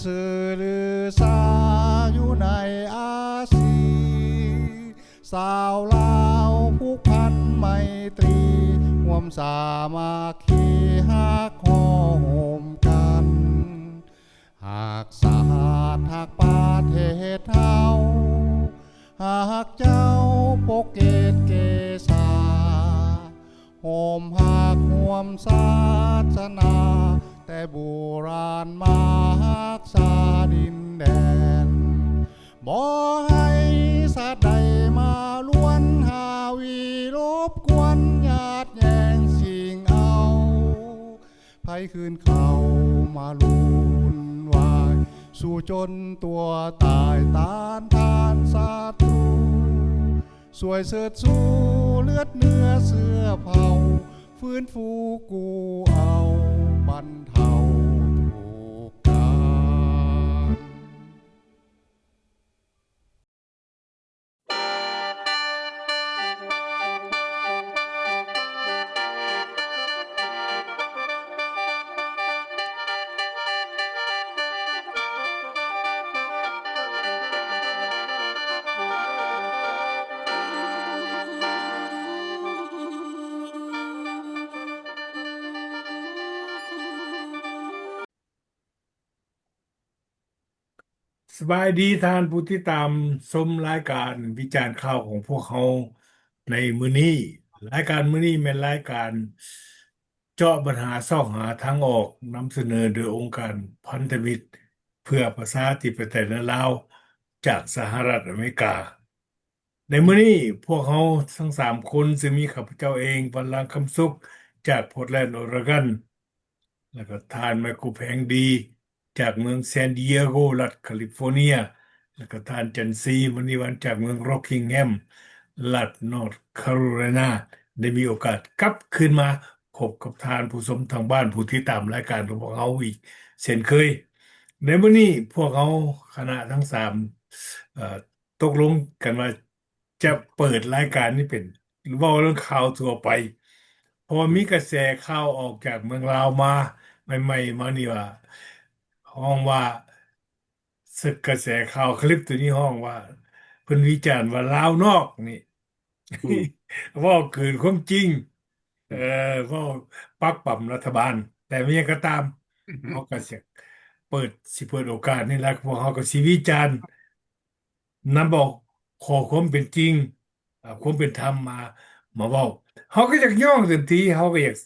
ຊື່ລືຊາຢູ່ໃນອາຊີ ຊາວລາວຜູກພັນໄມຕີ ຮ່ວມສາມັກຄີຮັກຫໍ່ໂຮມກັນ ຮັກຊາດຮັກປະເທດເຮົາ ຮັກເຈົ້າປົກເກດເກສາ ຮ່ວມຮັກຮ່ວມສາສະໜາ ແຕ່ບູຮານມາຮັກສາດິນແດນ ບໍ່ໃຫ້ຊາດໃດມາລວນຫາວີລົບກວນຍາດແຍ່ງຊິງເອົາ ໃຜຄືນເຂົ້າມາວຸ່ນວາຍ ສູ້ຈົນຕົວຕາຍຕ້ານທານສັດຕູ ຊ່ວຍເຊີດຊູເລືອດເນື້ອເຊື້ອເຜົ່າ ຟື້ນຟູກູ້ເອົາບັນເທົາທຸກການ. ສະບາຍດີທ່ານຜູ້ຕິດຕາມຊົມລາຍການວິຈານຂ່າວຂອງພວກເຮົາໃນມື້ນີ້. ລາຍການມື້ນີ້ແມ່ນລາຍການເຈາະບັນຫາຊອກຫາທາງອອກ ນຳສະເໜີໂດຍອົງການພັນທະມິດເພື່ອປະຊາທິປະໄຕໃນລາວ ຈາກສະຫະລັດອາເມລິກາ. ໃນມື້ນີ້ພວກເຮົາທັງສາມຄົນ ຊຶ່ງມີຂ້າພະເຈົ້າເອງ ວັນລັງ ຄຳສຸກ ຈາກ Portland Oregon ແລ້ວກໍທ່ານ ໄມໂຄ ແພງດີ ຈາກເມືອງ San Diego ລັດ California ແລ້ວກໍທ່ານ ຈັນຊີ ມະນີວັນ ຈາກເມືອງ Rockingham ລັດ North Carolina ໄດ້ມີໂອກາດກັບຄືນມາພົບກັບທ່ານຜູ້ຊົມທາງບ້ານ ຜູ້ຕິດຕາມລາຍການຂອງພວກເຮົາອີກເຊັ່ນເຄີຍ. ໃນມື້ນີ້ພວກເຮົາຄະນະທັງສາມ ເອີ ຕົກລົງກັນວ່າຈະເປີດລາຍການນີ້ເປັນເວົ້າເລື່ອງຂ່າວທົ່ວໄປ ເພາະວ່າມີກະແສຂ່າວອອກຈາກເມືອງລາວມາໃໝ່ໆມານີ້ວ່າ ຮ້ອງວ່າ ກະແສຂ່າວຄລິບໂຕນີ້ຮ້ອງວ່າ ເພິ່ນວິຈານວ່າລາວນອກນີ້ ອືມ ເວົ້າເກີນຄວາມຈິງ ເອີ ເວົ້າປັກປຳລັດຖະບານ. ແຕ່ແມ່ນຫຍັງກໍຕາມ ເຮົາກໍຊິເປີດ ຊິເປີດໂອກາດນີ້ແຫຼະ ພວກເຮົາກໍຊິວິຈານ ນຳເອົາຂໍ້ຄວາມເປັນຈິງ ເອົາຄວາມເປັນທຳມາ ມາເວົ້າ. ເຮົາກໍຢາກຍ້ອງເຕັມທີ່ ເຮົາກໍຢາກ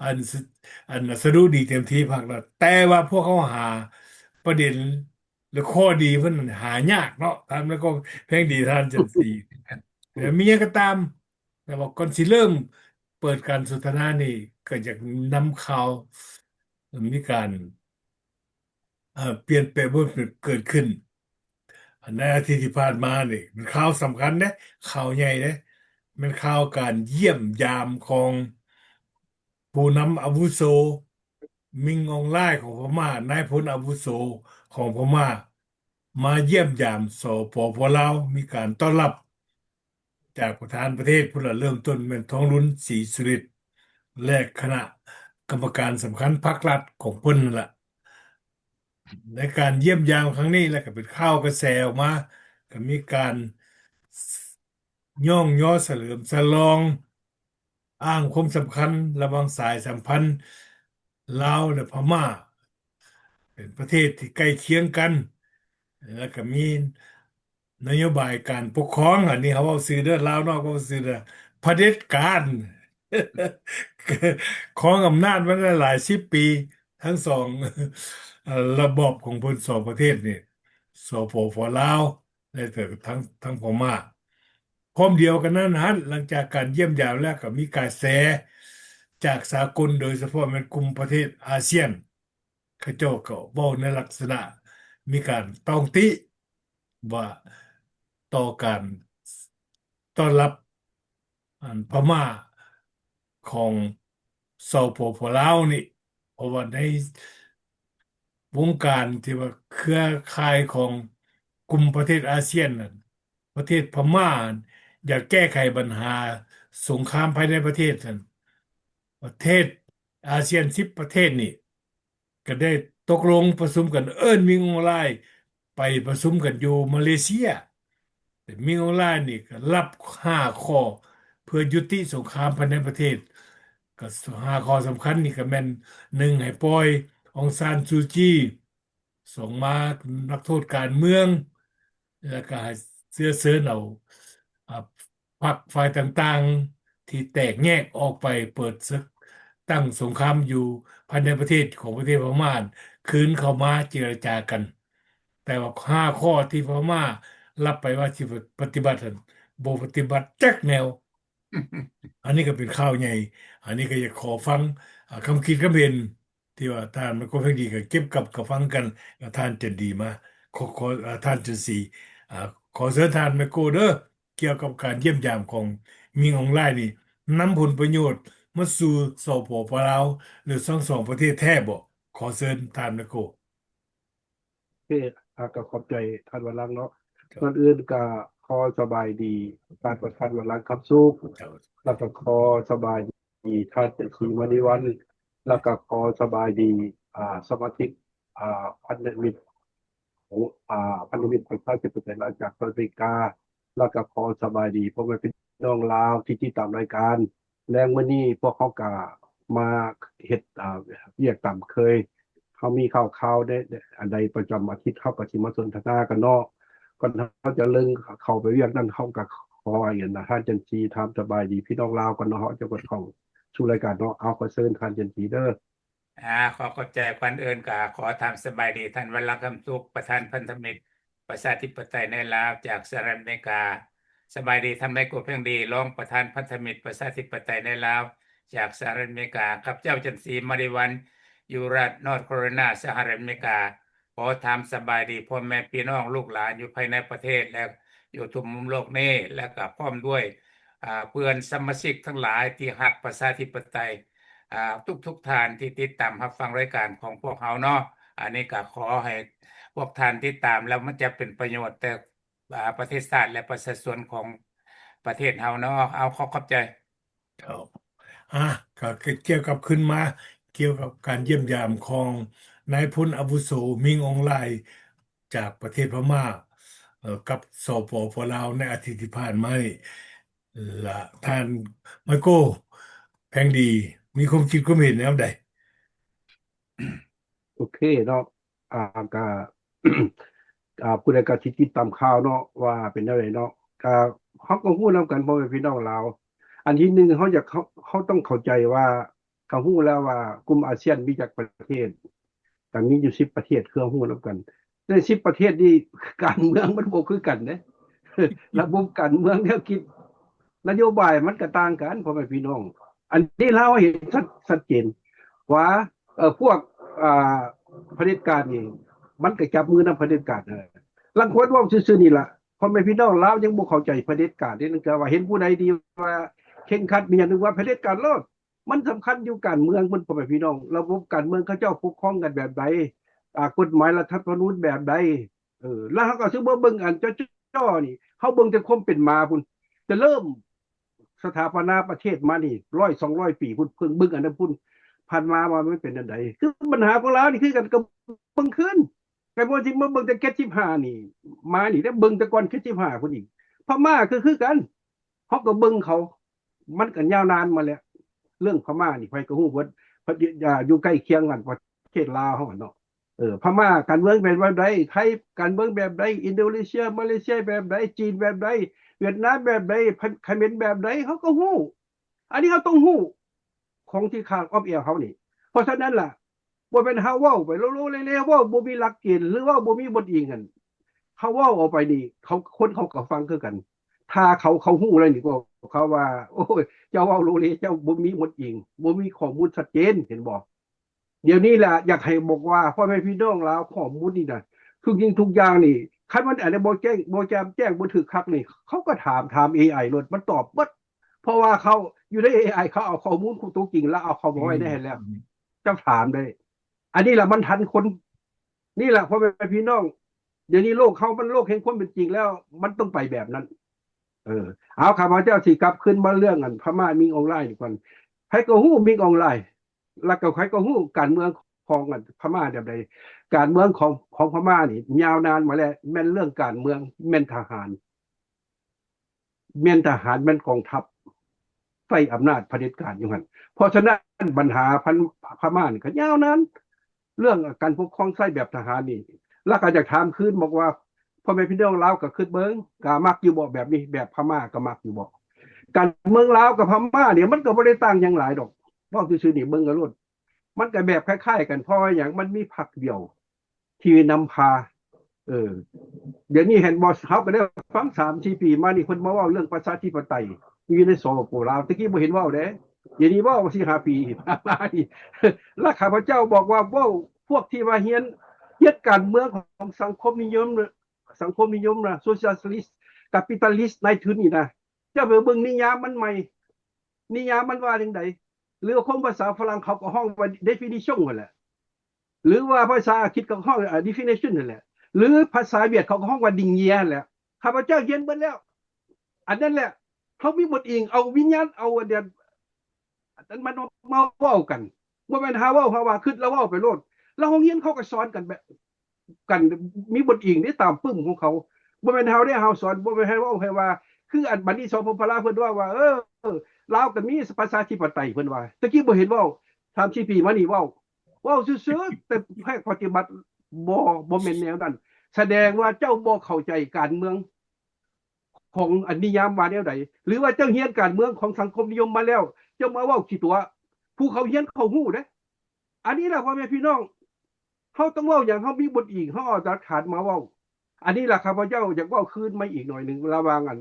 ອັນ ສ- ອັນ ສະດຸດີເຕັມທີ່ພາກລັດ ແຕ່ວ່າພວກເຮົາຫາປະເດັນ ແລະ ຂໍ້ດີເພິ່ນຫາຍາກເນາະ ທ່ານ ແລ້ວກໍແພງດີ ທ່ານ ຈັນສີ ແຕ່ມີຫຍັງກໍຕາມ ແຕ່ວ່າກ່ອນຊິເລີ່ມເປີດການສົນທະນານີ້ ກໍຢາກນຳຂ່າວ ມີການ ເອີ ປ່ຽນແປງ ເກີດຂຶ້ນ ໃນອາທິດທີ່ຜ່ານມານີ້ ເປັນຂ່າວສຳຄັນເດ້ ຂ່າວໃຫຍ່ເດ້ ແມ່ນຂ່າວການຢ້ຽມຢາມຂອງຜູ້ນຳອາວຸໂສ ມິງ ອອງ ລາຍ ຂອງພະມ້າ ນາຍພົນອາວຸໂສຂອງພະມ້າ ມາຢ້ຽມຢາມ ສປປ ລາວ ມີການຕ້ອນຮັບຈາກປະທານປະເທດພຸ້ນລະ ເລີ່ມຕົ້ນແມ່ນ ທອງລຸນ ສີສຸລິດ ແລະ ຄະນະກຳມະການສຳຄັນພັກລັດຂອງເພິ່ນນັ້ນລະ. ໃນການຢ້ຽມຢາມຄັ້ງນີ້ ແລ້ວກໍເປັນຂ່າວກະແສອອກມາ ກໍມີການຍ້ອງຍໍສະເຫຼີມສະຫຼອງ ອ້າງຄວາມສຳຄັນລະຫວ່າງສາຍສຳພັນລາວ ແລະ ພະມ້າ ເປັນປະເທດທີ່ໃກ້ຄຽງກັນ ແລ້ວກໍມີນະໂຍບາຍການປົກຄອງ ອັນນີ້ເຮົາເວົ້າຊື່ເດີ ລາວນອກເວົ້າຊື່ເດີ ຜະເດັດການ ຄອງອຳນາດມາໄດ້ຫຼາຍສິບປີ ທັງສອງ ເອີ ລະບອບຂອງເພິ່ນ ສອງປະເທດນີ້ ສປປ ລາວ ແລະ ທັງ ທັງພະມ້າ. ພ້ອມດຽວກັນນັ້ນຫັ້ນ ຫຼັງຈາກການຢ້ຽມຢາມແລ້ວ ກໍມີກະແສຈາກສາກົນ ໂດຍສະເພາະແມ່ນກຸ່ມປະເທດອາຊຽນ ເຂົາເຈົ້າກໍເວົ້າໃນລັກສະນະມີການຕ້ອງຕິວ່າ ຕໍ່ການຕ້ອນຮັບ ອັນ ພະມ້າຂອງ ສປປ ລາວ ນີ້ ເພາະວ່າໃນວົງການທີ່ວ່າເຄືອຂ່າຍຂອງກຸ່ມປະເທດອາຊຽນນັ້ນ ປະເທດພະມ້າຢາກແກ້ໄຂບັນຫາສົງຄາມພາຍໃນປະເທດນັ້ນ ປະເທດອາຊຽນສິບປະເທດນີ້ ກໍໄດ້ ຕົກລົງປະຊຸມກັນ ເອີ້ນມິງອອງລາຍໄປປະຊຸມກັນຢູ່ມາເລເຊຍ. ແຕ່ມິງອອງລາຍນີ້ກໍຮັບຫ້າຂໍ້ເພື່ອຍຸຕິສົງຄາມພາຍໃນປະເທດ. ກໍຫ້າຂໍ້ສຳຄັນນີ້ກໍແມ່ນ ໜຶ່ງ ໃຫ້ປ່ອຍອອງຊານຊູຈີ ສອງ ມານັກໂທດການເມືອງ ແລ້ວກໍໃຫ້ເຊື້ອເຊີນເອົາ ອາ ພັກຝ່າຍຕ່າງໆທີ່ແຕກແຍກອອກໄປເປີດສຶກຕັ້ງສົງຄາມຢູ່ພາຍໃນປະເທດຂອງປະເທດພະມ້າ ຄືນເຂົ້າມາເຈລະຈາກັນ. ແຕ່ວ່າຫ້າຂໍ້ທີ່ພະມ້າຮັບໄປວ່າຊິປະຕິບັດຫັ້ນ ບໍ່ປະຕິບັດຈັກແນວ. ອັນນີ້ກໍເປັນຂ່າວໃຫຍ່ ອັນນີ້ກໍຢາກຂໍຟັງ ອາ ຄຳຄິດຄຳເຫັນ ທີ່ວ່າທ່ານໄມໂກແພງດີກໍເກັບກັບກັບຟັງກັນກັບທ່ານຈັນດີມາ. ຂໍ ຂໍ ອາ ທ່ານຈັນສີ ອາ ຂໍເຊີນທ່ານໄມໂກເດີ້ ກ່ຽວກັບການຢ້ຽມຢາມຂອງມິງອອງລາຍນີ້ ນຳຜົນປະໂຫຍດມາສູ່ ສປປ ລາວ ຫຼື ທັງສອງປະເທດແທ້ບໍ່? ຂໍເຊີນທ່ານໄມໂກ. ໂອເຄ ອາ ກໍຂອບໃຈທ່ານວະລັງເນາະ. ກ່ອນອື່ນກໍຂໍສະບາຍດີທ່ານປະທານວະລັງຄຳສຸກ ແລ້ວກໍຂໍສະບາຍດີທ່ານຈັນສີ ມະນີວັນ ແລ້ວກໍຂໍສະບາຍດີ ອາ ສະມາຊິກ ອາ ພັນທະມິດ ຂອງ ອາ ພັນທະມິດປະຊາທິປະໄຕລາວຈາກສະຫະລັດອາເມລິກາ ແລ້ວກໍຂໍສະບາຍດີພໍ່ແມ່ພີ່ນ້ອງລາວທີ່ຕິດຕາມລາຍການ. ແລງມື້ນີ້ພວກເຮົາກະມາເຮັດ ອາ ວຽກຕາມເຄີຍ. ເຮົາມີຂ່າວຄາວໃດ ອັນໃດປະຈຳອາທິດ ເຮົາກະຊິມາສົນທະນາກັນເນາະ. ກ່ອນເຮົາຈະເລີ່ມເຂົ້າໄປວຽກນັ້ນ ເຮົາກະຂໍໃຫ້ທ່ານຈັນສີຖາມສະບາຍດີພີ່ນ້ອງລາວກ່ອນເນາະ. ເຮົາຈະເຂົ້າສູ່ລາຍການເນາະ. ເອົາ ຂໍເຊີນທ່ານຈັນສີເດີ້. ອາ ຂໍຂອບໃຈ. ກ່ອນອື່ນກໍຂໍຖາມສະບາຍດີທ່ານ ວັນລັກ ຄຳສຸກ ປະທານພັນທະມິດປະຊາທິປະໄຕໃນລາວຈາກສະຫະລັດອາເມລິກາ. ສະບາຍດີທ່ານ ໄມໂກ ເພັງດີ ຮອງປະທານພັນທະມິດປະຊາທິປະໄຕໃນລາວຈາກສະຫະລັດອາເມລິກາ. ຂ້າພະເຈົ້າ ຈັນສີ ມະນີວັນ ຢູ່ລັດ North Carolina ສະຫະລັດອາເມລິກາ. ຂໍຖາມສະບາຍດີພໍ່ແມ່ພີ່ນ້ອງລູກຫຼານຢູ່ພາຍໃນປະເທດ ແລະ ຢູ່ທົ່ວມຸມໂລກນີ້ ແລະ ກໍພ້ອມດ້ວຍ ອາ ເພື່ອນສະມາຊິກທັງຫຼາຍທີ່ຮັກປະຊາທິປະໄຕ ອາ ທຸກໆທ່ານທີ່ຕິດຕາມຮັບຟັງລາຍການຂອງພວກເຮົາເນາະ. ອັນນີ້ກໍຂໍໃຫ້ພວກທ່ານຕິດຕາມ ແລ້ວມັນຈະເປັນປະໂຫຍດແຕ່ ອາ ປະເທດຊາດ ແລະ ປະຊາຊົນຂອງປະເທດເຮົາເນາະ. ເອົາ ຂໍຂອບໃຈ. ເຈົ້າ ອາ ກໍ ກໍກ່ຽວກັບ ຂຶ້ນມາກ່ຽວກັບການຢ້ຽມຢາມຂອງນາຍພົນອາວຸໂສ ມິງ ອອງລາຍ ຈາກປະເທດພະມ້າ ເອີ ກັບ ສປປ ລາວ ໃນອາທິດທີ່ຜ່ານມານີ້ ລະທ່ານ ໄມໂກ ແພງດີ ມີຄວາມຄິດຄວາມເຫັນແນວໃດ? ໂອເຄເນາະ ອາ ກະ ອາ ຜູ້ໃດກະຊິຕິດຕາມຂ່າວເນາະ ວ່າເປັນແນວໃດເນາະ. ກະ ເຮົາກໍຮູ້ນຳກັນ ພໍ່ແມ່ພີ່ນ້ອງລາວ ອັນທີໜຶ່ງ ເຮົາຢາກ ເຮົາ ເຮົາຕ້ອງເຂົ້າໃຈວ່າ ກໍຮູ້ແລ້ວວ່າກຸ່ມອາຊຽນມີຈັກປະເທດ? ກໍມີຢູ່ສິບປະເທດ ຄືເຮົາຮູ້ນຳກັນ. ໃນສິບປະເທດນີ້ ການເມືອງມັນບໍ່ຄືກັນເດ້ ລະບົບການເມືອງ ແນວຄິດ ນະໂຍບາຍມັນກໍຕ່າງກັນ ພໍ່ແມ່ພີ່ນ້ອງ. ອັນນີ້ລາວເຫັນຊັດ ຊັດເຈນວ່າ ເອີ ພວກ ອາ ຜະເດັດການນີ້ ມັນກໍຈັບມືນຳຜະເດັດການ. ເອີ ລາງຄົນເວົ້າຊື່ໆນີ້ລະ ພໍ່ແມ່ພີ່ນ້ອງລາວຍັງບໍ່ເຂົ້າໃຈຜະເດັດການເດ້. ເນື່ອງຈາກວ່າເຫັນຜູ້ໃດທີ່ວ່າເຄັ່ງຄັດມີຫຍັງ ນຶກວ່າຜະເດັດການໂລດ. ມັນສຳຄັນຢູ່ການເມືອງພຸ້ນ ພໍ່ແມ່ພີ່ນ້ອງ. ລະບົບການເມືອງເຂົາເຈົ້າປົກຄອງກັນແບບໃດ? ອາ ກົດໝາຍລັດຖະທຳມະນູນແບບໃດ? ເອີ ລະເຮົາກໍຊິບໍ່ເບິ່ງອັນຈໍ້ໆນີ້ ເຮົາເບິ່ງແຕ່ຄວາມເປັນມາພຸ້ນ ແຕ່ເລີ່ມສະຖາປະນາປະເທດມານີ້ ຮ້ອຍສອງຮ້ອຍປີພຸ້ນ ເພິ່ງເບິ່ງອັນນັ້ນພຸ້ນ ຜ່ານມາວ່າມັນເປັນອັນໃດ. ຄືບັນຫາຂອງລາວນີ້ຄືກັນ ກໍເບິ່ງຄືນ ແຕ່ບໍ່ຊິມາເບິ່ງແຕ່ເຈັດສິບຫ້ານີ້ ມານີ້ ແຕ່ເບິ່ງແຕ່ກ່ອນເຈັດສິບຫ້າພຸ້ນອີກ. ພະມ້າກໍຄືກັນ ເຮົາກໍເບິ່ງເຂົາ ມັນກໍຍາວນານມາແລ້ວ. ເລື່ອງພະມ້ານີ້ໃຜກໍຮູ້ເບິດ ຢູ່ໃກ້ຄຽງກັນ ປະເທດລາວເຮົາເນາະ. ເອີ ພະມ້າການເມືອງແບບໃດ? ໄທການເມືອງແບບໃດ? ອິນໂດເນເຊຍ ມາເລເຊຍແບບໃດ? ຈີນແບບໃດ? ຫວຽດນາມແບບໃດ? ຂະເໝນແບບໃດ? ເຮົາກໍຮູ້. ອັນນີ້ເຮົາຕ້ອງຮູ້ ຂອງທີ່ຂ້າງອ້ອມແອວເຮົານີ້. ເພາະສະນັ້ນລະ ບໍ່ແມ່ນເຮົາເວົ້າໄປໂລໆເລໆ ເວົ້າບໍ່ມີຫຼັກເກນ ຫຼືເວົ້າບໍ່ມີບົດອີງຫັ້ນ ເຮົາເວົ້າອອກໄປນີ້ ເຂົາ ຄົນເຂົາກໍຟັງຄືກັນ. ຖ້າເຂົາ ເຂົາຮູ້ແລ້ວນີ້ ພວກເຂົາວ່າ ໂອ້ຍ ເຈົ້າເວົ້າໂລເລ ເຈົ້າບໍ່ມີບົດອີງ ບໍ່ມີຂໍ້ມູນຊັດເຈນ ເຫັນບໍ່? ດຽວນີ້ລະ ຢາກໃຫ້ບອກວ່າ ພໍ່ແມ່ພີ່ນ້ອງລາວ ຂໍ້ມູນນີ້ນະ ທຸກສິ່ງທຸກຢ່າງນີ້ ຄັນມັນອັນໃດບໍ່ແຈ້ງ ບໍ່ຈຳແຈ້ງ ບໍ່ຖືກຄັກນີ້ ເຂົາກໍຖາມ ຖາມເອໄອໂລດ ມັນຕອບເບິດ. ເພາະວ່າເຂົາຢູ່ໃນເອໄອ ເຂົາເອົາຂໍ້ມູນຕົວຈິງ ແລ້ວເອົາເຂົ້າມາໄວ້ໃນຫັ້ນແລ້ວ ເຈົ້າຖາມໄດ້. ອັນນີ້ລະມັນທັນຄົນ ນີ້ລະ ພໍ່ແມ່ພີ່ນ້ອງ ດຽວນີ້ໂລກເຮົາມັນໂລກແຫ່ງຄວາມເປັນຈິງແລ້ວ ມັນຕ້ອງໄປແບບນັ້ນ. ເອີ ເອົາ ຂ້າພະເຈົ້າຊິກັບຄືນມາເລື່ອງອັນພະມ້າມິງອອງລາຍນີ້ກ່ອນ. ໃຜກໍຮູ້ມິງອອງລາຍ ແລ້ວກໍໃຜກໍຮູ້ການເມືອງ ອງກັນພະມ້າແບບໃດ. ການເມືອງຂອງ ຂອງພະມ້ານີ້ຍາວນານມາແລ້ວ ແມ່ນເລື່ອງການເມືອງ ແມ່ນທະຫານ ແມ່ນທະຫານ ແມ່ນກອງທັບ ໃຊ້ອຳນາດຜະເດັດການຢູ່ຫັ້ນ. ເພາະສະນັ້ນບັນຫາພັນ ພະມ້ານີ້ກໍຍາວນານ ເລື່ອງການປົກຄອງໃຊ້ແບບທະຫານນີ້. ແລ້ວກໍຢາກຖາມຄືນບອກວ່າ ພໍ່ແມ່ພີ່ນ້ອງລາວກໍຄິດເບິ່ງ ກໍມັກຢູ່ບໍ່ແບບນີ້ ແບບພະມ້າກໍມັກຢູ່ບໍ່? ການເມືອງລາວກັບພະມ້ານີ້ ມັນກໍບໍ່ໄດ້ຕ່າງຫຍັງຫຼາຍດອກ ເວົ້າຊື່ໆນີ້ ເບິ່ງເອົາໂລດ. ມັນກໍແບບຄ້າຍໆກັນ ເພາະວ່າຫຍັງ? ມັນມີພັກດຽວທີ່ນຳພາ. ເອີ ດຽວນີ້ເຫັນບໍ່? ເຮົາກໍໄດ້ຟັງສາມສີ່ປີມານີ້ ເພິ່ນມາເວົ້າເລື່ອງປະຊາທິປະໄຕຢູ່ໃນ ສປປ ລາວ. ແຕ່ກີ້ບໍ່ເຫັນເວົ້າເດ້ ດຽວນີ້ເວົ້າ ສີ່ຫ້າປີຜ່ານມານີ້ ແລ້ວຂ້າພະເຈົ້າບອກວ່າ ເວົ້າພວກທີ່ວ່າຮຽນ ຮຽນການເມືອງຂອງສັງຄົມນິຍົມ ສັງຄົມນິຍົມນະ ໂຊຊຽລິສ ກາປິຕາລິສ ນາຍທຶນນີ້ນະ ເຈົ້າໄປເບິ່ງນິຍາມມັນໃໝ່ ນິຍາມມັນວ່າຈັ່ງໃດ? ຫຼືວ່າຄວາມພາສາຝຣັ່ງເຂົາກໍຮ້ອງວ່າ definition ຫັ້ນແຫຼະ ຫຼືວ່າພາສາອັງກິດເຂົາກໍຮ້ອງ ອາ definition ຫັ້ນແຫຼະ ຫຼືພາສາຫວຽດເຂົາກໍຮ້ອງວ່າ định nghĩa ຫັ້ນແຫຼະ. ຂ້າພະເຈົ້າຮຽນເບິດແລ້ວ. ອັນນັ້ນແຫຼະ ເຮົາມີບົດອີງ ເອົາວິນຍານ ເອົາອັນນັ້ນ ອັນນັ້ນມາ ມາເວົ້າກັນ. ບໍ່ແມ່ນຫາເວົ້າຫາວ່າ ຄິດແລ້ວເວົ້າໄປໂລດ. ແລ້ວໂຮງຮຽນເຂົາກໍສອນກັນແບບ ກັນ ມີບົດອີງເດ້ ຕາມປຶ້ມຂອງເຂົາ. ບໍ່ແມ່ນເຮົາເດ້ ເຮົາສອນ ບໍ່ແມ່ນໃຫ້ເວົ້າໃຫ້ວ່າ ຄືອັນບັດນີ້ ສປປ ລາວ ເພິ່ນເວົ້າວ່າ ເອີ ລາວກໍມີປະຊາທິປະໄຕ ເພິ່ນວ່າ. ແຕ່ກີ້ບໍ່ເຫັນເວົ້າ ສາມສີ່ປີມານີ້ເວົ້າ ເວົ້າຊື່ໆ ແຕ່ພາກປະຕິບັດບໍ່ ບໍ່ແມ່ນແນວນັ້ນ. ສະແດງວ່າເຈົ້າບໍ່ເຂົ້າໃຈການເມືອງ ຂອງອັນນິຍາມວ່າແນວໃດ ຫຼືວ່າເຈົ້າຮຽນການເມືອງຂອງສັງຄົມນິຍົມມາແລ້ວ ເຈົ້າມາເວົ້າຂີ້ຕົວະ. ຜູ້ເຂົາຮຽນເຂົາຮູ້ເດ້. ອັນນີ້ລະ ພໍ່ແມ່ພີ່ນ້ອງ ເຮົາຕ້ອງເວົ້າຫຍັງ ເຮົາມີບົດອີງ ເຮົາເອົາຫຼັກຖານມາເວົ້າ. ອັນນີ້ລະ ຂ້າພະເຈົ້າຢາກເວົ້າຄືນມາອີກໜ້ອຍໜຶ່ງ ລະຫວ່າງອັນ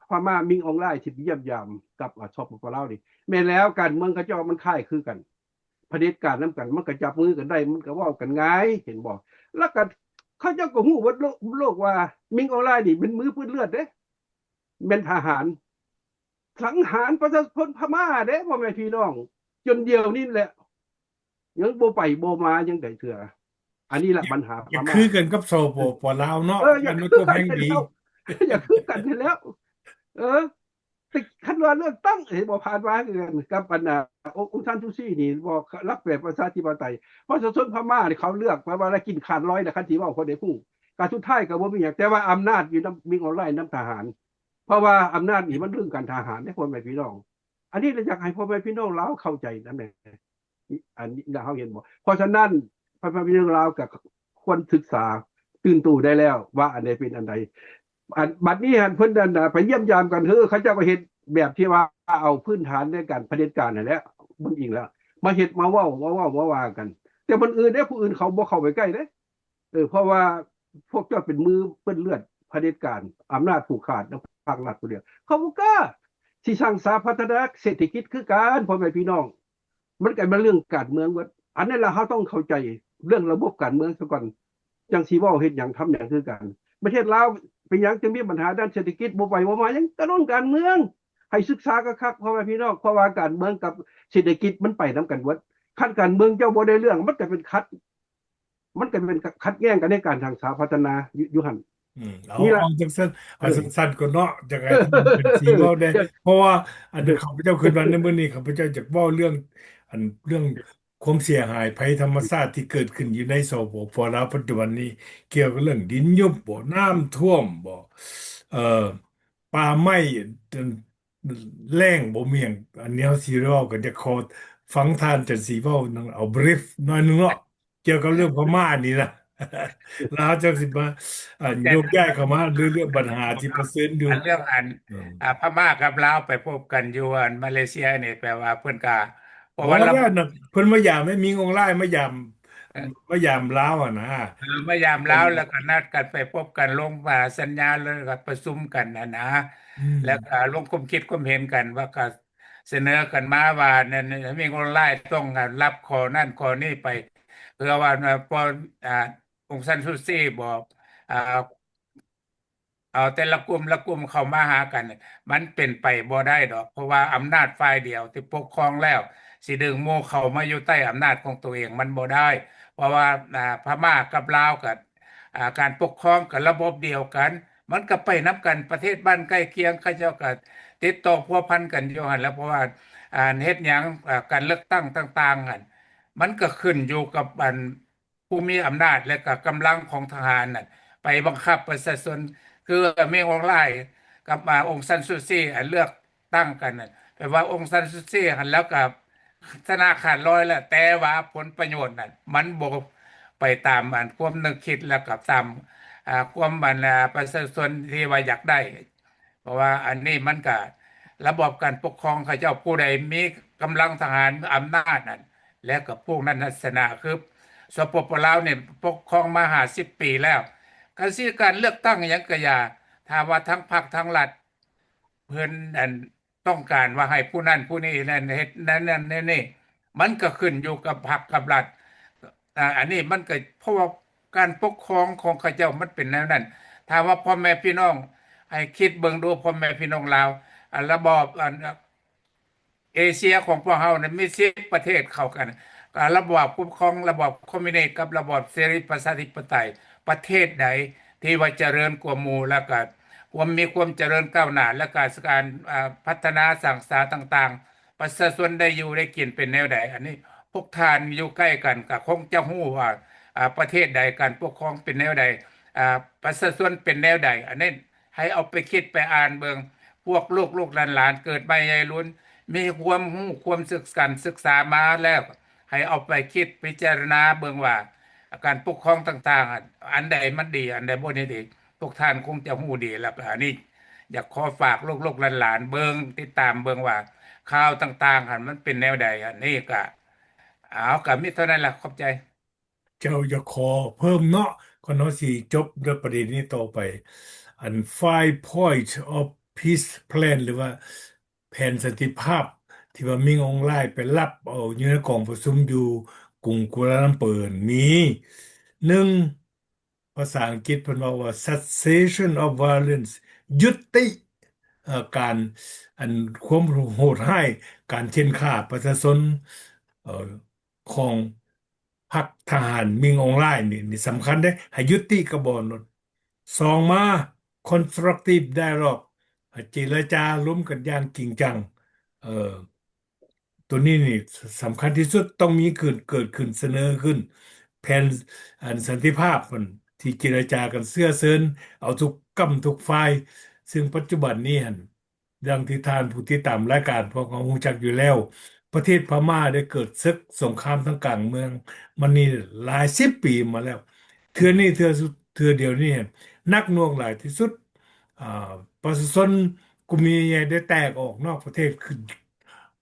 ພະມ້າ ມິງ ອອງລາຍ ທີ່ໄປຢ້ຽມຢາມກັບ ອາ ສປປ ລາວນີ້. ແມ່ນແລ້ວ ການເມືອງເຂົາເຈົ້າມັນຄ້າຍຄືກັນ ຜະເດັດການນຳກັນ ມັນກໍຈັບມືກັນໄດ້ ມັນກໍເວົ້າກັນງ່າຍ ເຫັນບໍ່? ແລ້ວກໍເຂົາເຈົ້າກໍຮູ້ເບິດໂລກ ໂລກວ່າ ມິງ ອອງລາຍ ນີ້ເປັນມືເປື້ອນເລືອດເດ້ ແມ່ນທະຫານ ສັງຫານປະຊາຊົນພະມ້າເດ້ ພໍ່ແມ່ພີ່ນ້ອງ ຈົນດຽວນີ້ແຫຼະ ຍັງບໍ່ໄປບໍ່ມາຍັງໃດເທື່ອ. ອັນນີ້ລະບັນຫາພະມ້າ ຄືກັນກັບ ສປປ ລາວເນາະ ເອີ ຢ່າ ມັນກໍແພງດີ ຢ່າຄືກັນແທ້ແລ້ວ ເອີ. ແຕ່ຄັນວ່າເລືອກຕັ້ງ ເຫັນບໍ່ ຜ່ານມາຄືກັນກັບອັນ ອາ ອົງ ອົງຊານຊູຊີນີ້ ບໍ່ຮັບແບບປະຊາທິປະໄຕ ປະຊາຊົນພະມ້ານີ້ເຂົາເລືອກ ແປວ່າລະກິນຂາດລອຍນະ ຄັນຊິເວົ້າຄົນໃດຮູ້ ກະສຸດທ້າຍກໍບໍ່ມີຫຍັງ ແຕ່ວ່າອຳນາດຢູ່ນຳມິງ ອອງລາຍ ນຳທະຫານ ເພາະວ່າອຳນາດນີ້ມັນເລື່ອງການທະຫານເດ້ ພໍ່ແມ່ພີ່ນ້ອງ. ອັນນີ້ລະຢາກໃຫ້ພໍ່ແມ່ພີ່ນ້ອງລາວເຂົ້າໃຈນຳແດ່. ອັນນີ້ລະເຮົາເຫັນບໍ່? ເພາະສະນັ້ນ ພໍ່ແມ່ພີ່ນ້ອງລາວກໍຄວນສຶກສາຕື່ນໂຕໄດ້ແລ້ວວ່າອັນໃດເປັນອັນໃດ. ອັນບັດນີ້ຫັ້ນເພິ່ນນັ້ນນະ ໄປຢ້ຽມຢາມກັນ ເອີ ເຂົາເຈົ້າກໍເຮັດແບບທີ່ວ່າເອົາພື້ນຖານໃນການຜະເດັດການນັ້ນແຫຼະ ເບິ່ງອີງແລ້ວ ມາເຮັດມາເວົ້າ ມາເວົ້າມາວ່າກັນ. ແຕ່ຄົນອື່ນເດ້ ຜູ້ອື່ນເຂົາບໍ່ເຂົ້າໄປໃກ້ເດ້. ເອີ ເພາະວ່າພວກເຈົ້າເປັນມືເປື້ອນເລືອດຜະເດັດການ ອຳນາດຜູກຂາດນຳພາກລັດຜູ້ດຽວ ເຂົາບໍ່ກ້າຊິສ້າງສາພັດທະນາເສດຖະກິດຄືກັນ ພໍ່ແມ່ພີ່ນ້ອງ. ມັນກະແມ່ນເລື່ອງການເມືອງເບິດ. ອັນນັ້ນລະເຮົາຕ້ອງເຂົ້າໃຈເລື່ອງລະບົບການເມືອງຊະກ່ອນ ຈັ່ງຊິເວົ້າເຮັດຫຍັງທຳຫຍັງຄືກັນ. ປະເທດລາວເປັນຫຍັງຈຶ່ງມີບັນຫາດ້ານເສດຖະກິດ ບໍ່ໄປບໍ່ມາຫຍັງ ກະເລື່ອງການເມືອງ. ໃຫ້ສຶກສາຄັກໆ ພໍ່ແມ່ພີ່ນ້ອງ ເພາະວ່າການເມືອງກັບເສດຖະກິດມັນໄປນຳກັນເບິດ. ຄັນການເມືອງເຈົ້າບໍ່ໄດ້ເລື່ອງ ມັນກະເປັນຂັດ ມັນກໍເປັນການຂັດແຍ້ງກັນໃນການສ້າງສາພັດທະນາຢູ່ ຢູ່ຫັ້ນ. ອືມ ເອົາ ນີ້ລະ ເອົາຈັ່ງຊັ້ນ ເອີ ເອົາສັ້ນໆກ່ອນເນາະ ຈັ່ງໃຫ້ເພິ່ນເປັນສີເວົ້າແດ່ ເອີ ເພາະວ່າອັນ ເອີ ຂ້າພະເຈົ້າຄິດວ່າໃນມື້ນີ້ ຂ້າພະເຈົ້າຢາກເວົ້າເລື່ອງ ອັນ ເລື່ອງຄວາມເສຍຫາຍໄພທຳມະຊາດທີ່ເກີດຂຶ້ນຢູ່ໃນ ສປປ ລາວ ປັດຈຸບັນນີ້ ກ່ຽວກັບເລື່ອງດິນຍຸບບໍ ນ້ຳຖ້ວມບໍ ເອີ ປ່າໄມ້ ແລ້ງບໍ່ມີຫຍັງ ອັນນີ້ເຮົາຊິເວົ້າກັນ ຢາກຂໍຟັງທ່ານຈັນສີເວົ້າ ເອົາ brief ໜ້ອຍໜຶ່ງເນາະ ກ່ຽວກັບເລື່ອງພະມ້ານີ້ນະ ແລ້ວເຮົາຈັ່ງຊິມາ ອ່າ ໂຍກຍ້າຍເຂົ້າມາເລື່ອງບັນຫາທີ່ປະເຊີນຢູ່ ອັນເລື່ອງອັນ ອືມ ອ່າ ພະມ້າກັບລາວໄປພົບກັນຢູ່ອັນມາເລເຊຍນີ້ ແປວ່າເພິ່ນກະ ເພາະວ່າ ເພິ່ນມາຢາມ ແມ່ນມິງ ອອງລາຍ ມາຢາມ ເອີ ມາຢາມລາວຫັ້ນນະ ເອີ ມາຢາມລາວ ແລ້ວກໍນັດກັນໄປພົບກັນ ລົງ ອ່າ ສັນຍາ ແລ້ວກໍປະຊຸມກັນຫັ້ນນະ ອືມ ແລ້ວກໍລົງຄວາມຄິດຄວາມເຫັນກັນ ວ່າກໍສະເໜີກັນມາວ່າ ແມ່ນມິງ ອອງລາຍ ຕ້ອງ ອ່າ ຮັບຂໍ້ນັ້ນຂໍ້ນີ້ໄປ ເພື່ອວ່າ ເພື່ອ ອ່າ ອົງຊານຊູຊີ ບໍ່ ອ່າ ເອົາແຕ່ລະກຸ່ມລະກຸ່ມເຂົ້າມາຫາກັນ ມັນເປັນໄປບໍ່ໄດ້ດອກ ເພາະວ່າອຳນາດຝ່າຍດຽວທີ່ປົກຄອງແລ້ວ ຊິດຶງໝູ່ເຂົ້າມາຢູ່ໃຕ້ອຳນາດຂອງໂຕເອງ ມັນບໍ່ໄດ້ ເພາະວ່າ ອ່າ ພະມ້າກັບລາວກໍ ອ່າ ການປົກຄອງກໍລະບົບດຽວກັນ ມັນກໍໄປນຳກັນ ປະເທດບ້ານໃກ້ຄຽງ ເຂົາເຈົ້າກໍຕິດຕໍ່ພົວພັນກັນຢູ່ຫັ້ນແຫຼະ ເພາະວ່າ ອ່າ ເຮັດຫຍັງ ອ່າ ການເລືອກຕັ້ງຕ່າງໆຫັ້ນ ມັນກໍຂຶ້ນຢູ່ກັບອັນຜູ້ມີອຳນາດ ແລະກໍກຳລັງຂອງທະຫານນັ້ນ ໄປບັງຄັບປະຊາຊົນ ຄືເມງອອງລາຍກັບ ອາ ອົງຊານຊູຊີ ອັນເລືອກຕັ້ງກັນນັ້ນ ແປວ່າອົງຊານຊູຊີຫັ້ນ ແລ້ວກໍຊະນະຂາດລອຍແລ້ວ ແຕ່ວ່າຜົນປະໂຫຍດນັ້ນ ມັນບໍ່ໄປຕາມອັນຄວາມນຶກຄິດ ແລ້ວກໍຕາມ ອາ ຄວາມອັນ ອາ ປະຊາຊົນທີ່ວ່າຢາກໄດ້. ເພາະວ່າອັນນີ້ມັນກະລະບອບການປົກຄອງເຂົາເຈົ້າ ຜູ້ໃດມີກຳລັງທະຫານອຳນາດນັ້ນ ແລ້ວກໍພວກນັ້ນນະຊະນະ. ຄື ສປປ ລາວນີ້ປົກຄອງມາຫ້າສິບປີແລ້ວ ກະຊິການເລືອກຕັ້ງຫຍັງກະຢ່າ ຖ້າວ່າທັງພັກທັງລັດເພິ່ນອັນ ຕ້ອງການວ່າໃຫ້ຜູ້ນັ້ນຜູ້ນີ້ນັ້ນເຮັດນັ້ນນັ້ນແນວນີ້ ມັນກໍຂຶ້ນຢູ່ກັບພັກກັບລັດ. ອາ ອັນນີ້ມັນກໍ ເພາະວ່າການປົກຄອງຂອງເຂົາເຈົ້າມັນເປັນແນວນັ້ນ. ຖ້າວ່າພໍ່ແມ່ພີ່ນ້ອງ ໃຫ້ຄິດເບິ່ງດູ ພໍ່ແມ່ພີ່ນ້ອງລາວ ອາ ລະບອບ ອັນ ເອເຊຍຂອງພວກເຮົານັ້ນມີສິບປະເທດເຂົ້າກັນ ອາ ລະບອບປົກຄອງລະບອບຄອມມິວນິດກັບລະບອບເສລີປະຊາທິປະໄຕ ປະເທດໃດທີ່ວ່າຈະເລີນກວ່າໝູ່ ແລ້ວກະຄວາມ ມີຄວາມຈະເລີນກ້າວໜ້າ ແລ້ວກະການ ອາ ພັດທະນາສ້າງສາຕ່າງໆ ປະຊາຊົນໄດ້ຢູ່ໄດ້ກິນເປັນແນວໃດ. ອັນນີ້ພວກທ່ານຢູ່ໃກ້ກັນກໍຄົງຈະຮູ້ວ່າ ອາ ປະເທດໃດການປົກຄອງເປັນແນວໃດ ອາ ປະຊາຊົນເປັນແນວໃດ. ອັນນີ້ໃຫ້ເອົາໄປຄິດໄປອ່ານເບິ່ງ ພວກລູກໆຫຼານໆເກີດໃໝ່ໃຫຍ່ລຸນ ມີຄວາມຮູ້ຄວາມສຶກ ການສຶກສາມາແລ້ວ ໃຫ້ເອົາໄປຄິດພິຈາລະນາເບິ່ງວ່າ ການປົກຄອງຕ່າງໆ ອັນໃດມັນດີ ອັນໃດບໍ່ດີ ພວກທ່ານຄົງຈະຮູ້ດີ. ແລ້ວກໍອັນນີ້ຢາກຂໍຝາກລູກໆຫຼານໆເບິ່ງ ຕິດຕາມເບິ່ງວ່າຂ່າວຕ່າງໆຫັ້ນມັນເປັນແນວໃດ. ອັນນີ້ກໍ ເອົາ ກໍມີເທົ່ານັ້ນລະ ຂອບໃຈ. ເຈົ້າ ຢາກຂໍເພີ່ມເນາະ ກ່ອນເຮົາຊິຈົບເລື່ອງປະເດັນນີ້ຕໍ່ໄປ ອັນ Five Point of Peace Plan ຫຼືວ່າ ແຜນສັນຕິພາບທີ່ວ່າມິງອອງລາຍໄປຮັບເອົາຢູ່ໃນກອງປະຊຸມຢູ່ກຸງກົວລາລັມເປີ ມີ ໜຶ່ງ ພາສາອັງກິດເພິ່ນເວົ້າວ່າ cessation of violence ຍຸຕິ ເອີ ການ ອັນ ຄວາມໂຫດຮ້າຍ ການເຂັ່ນຂ້າປະຊາຊົນ ເອີ ຂອງ ພັກທະຫານມິງອອງລາຍນີ້ ນີ້ສຳຄັນເດ້ ໃຫ້ຍຸຕິກະບອນໂລດ. ສອງມາ constructive dialogue ເຈລະຈາລົມກັນຢ່າງຈິງຈັງ ເອີ ໂຕນີ້ນີ້ສຳຄັນທີ່ສຸດ ຕ້ອງມີຂຶ້ນ ເກີດຂຶ້ນ ສະເໜີຂຶ້ນ ແຜນອັນສັນຕິພາບ ທີ່ເຈລະຈາກັນ ເຊື້ອເຊີນເອົາທຸກກ້ຳທຸກຝ່າຍ ຊຶ່ງປັດຈຸບັນນີ້ຫັ້ນ ດັ່ງທີ່ທ່ານຜູ້ຕິດຕາມລາຍການພວກເຮົາຮູ້ຈັກຢູ່ແລ້ວ ປະເທດພະມ້າໄດ້ເກີດເສິກສົງຄາມທາງການເມືອງມານີ້ຫຼາຍສິບປີມາແລ້ວ ເທື່ອນີ້ເທື່ອສຸດ ເທື່ອດຽວນີ້ໜັກໜ່ວງຫຼາຍທີ່ສຸດ ອາ ປະຊາຊົນກຸ່ມໃຫຍ່ໆໄດ້ແຕກອອກນອກປະເທດ ຂຶ້ນ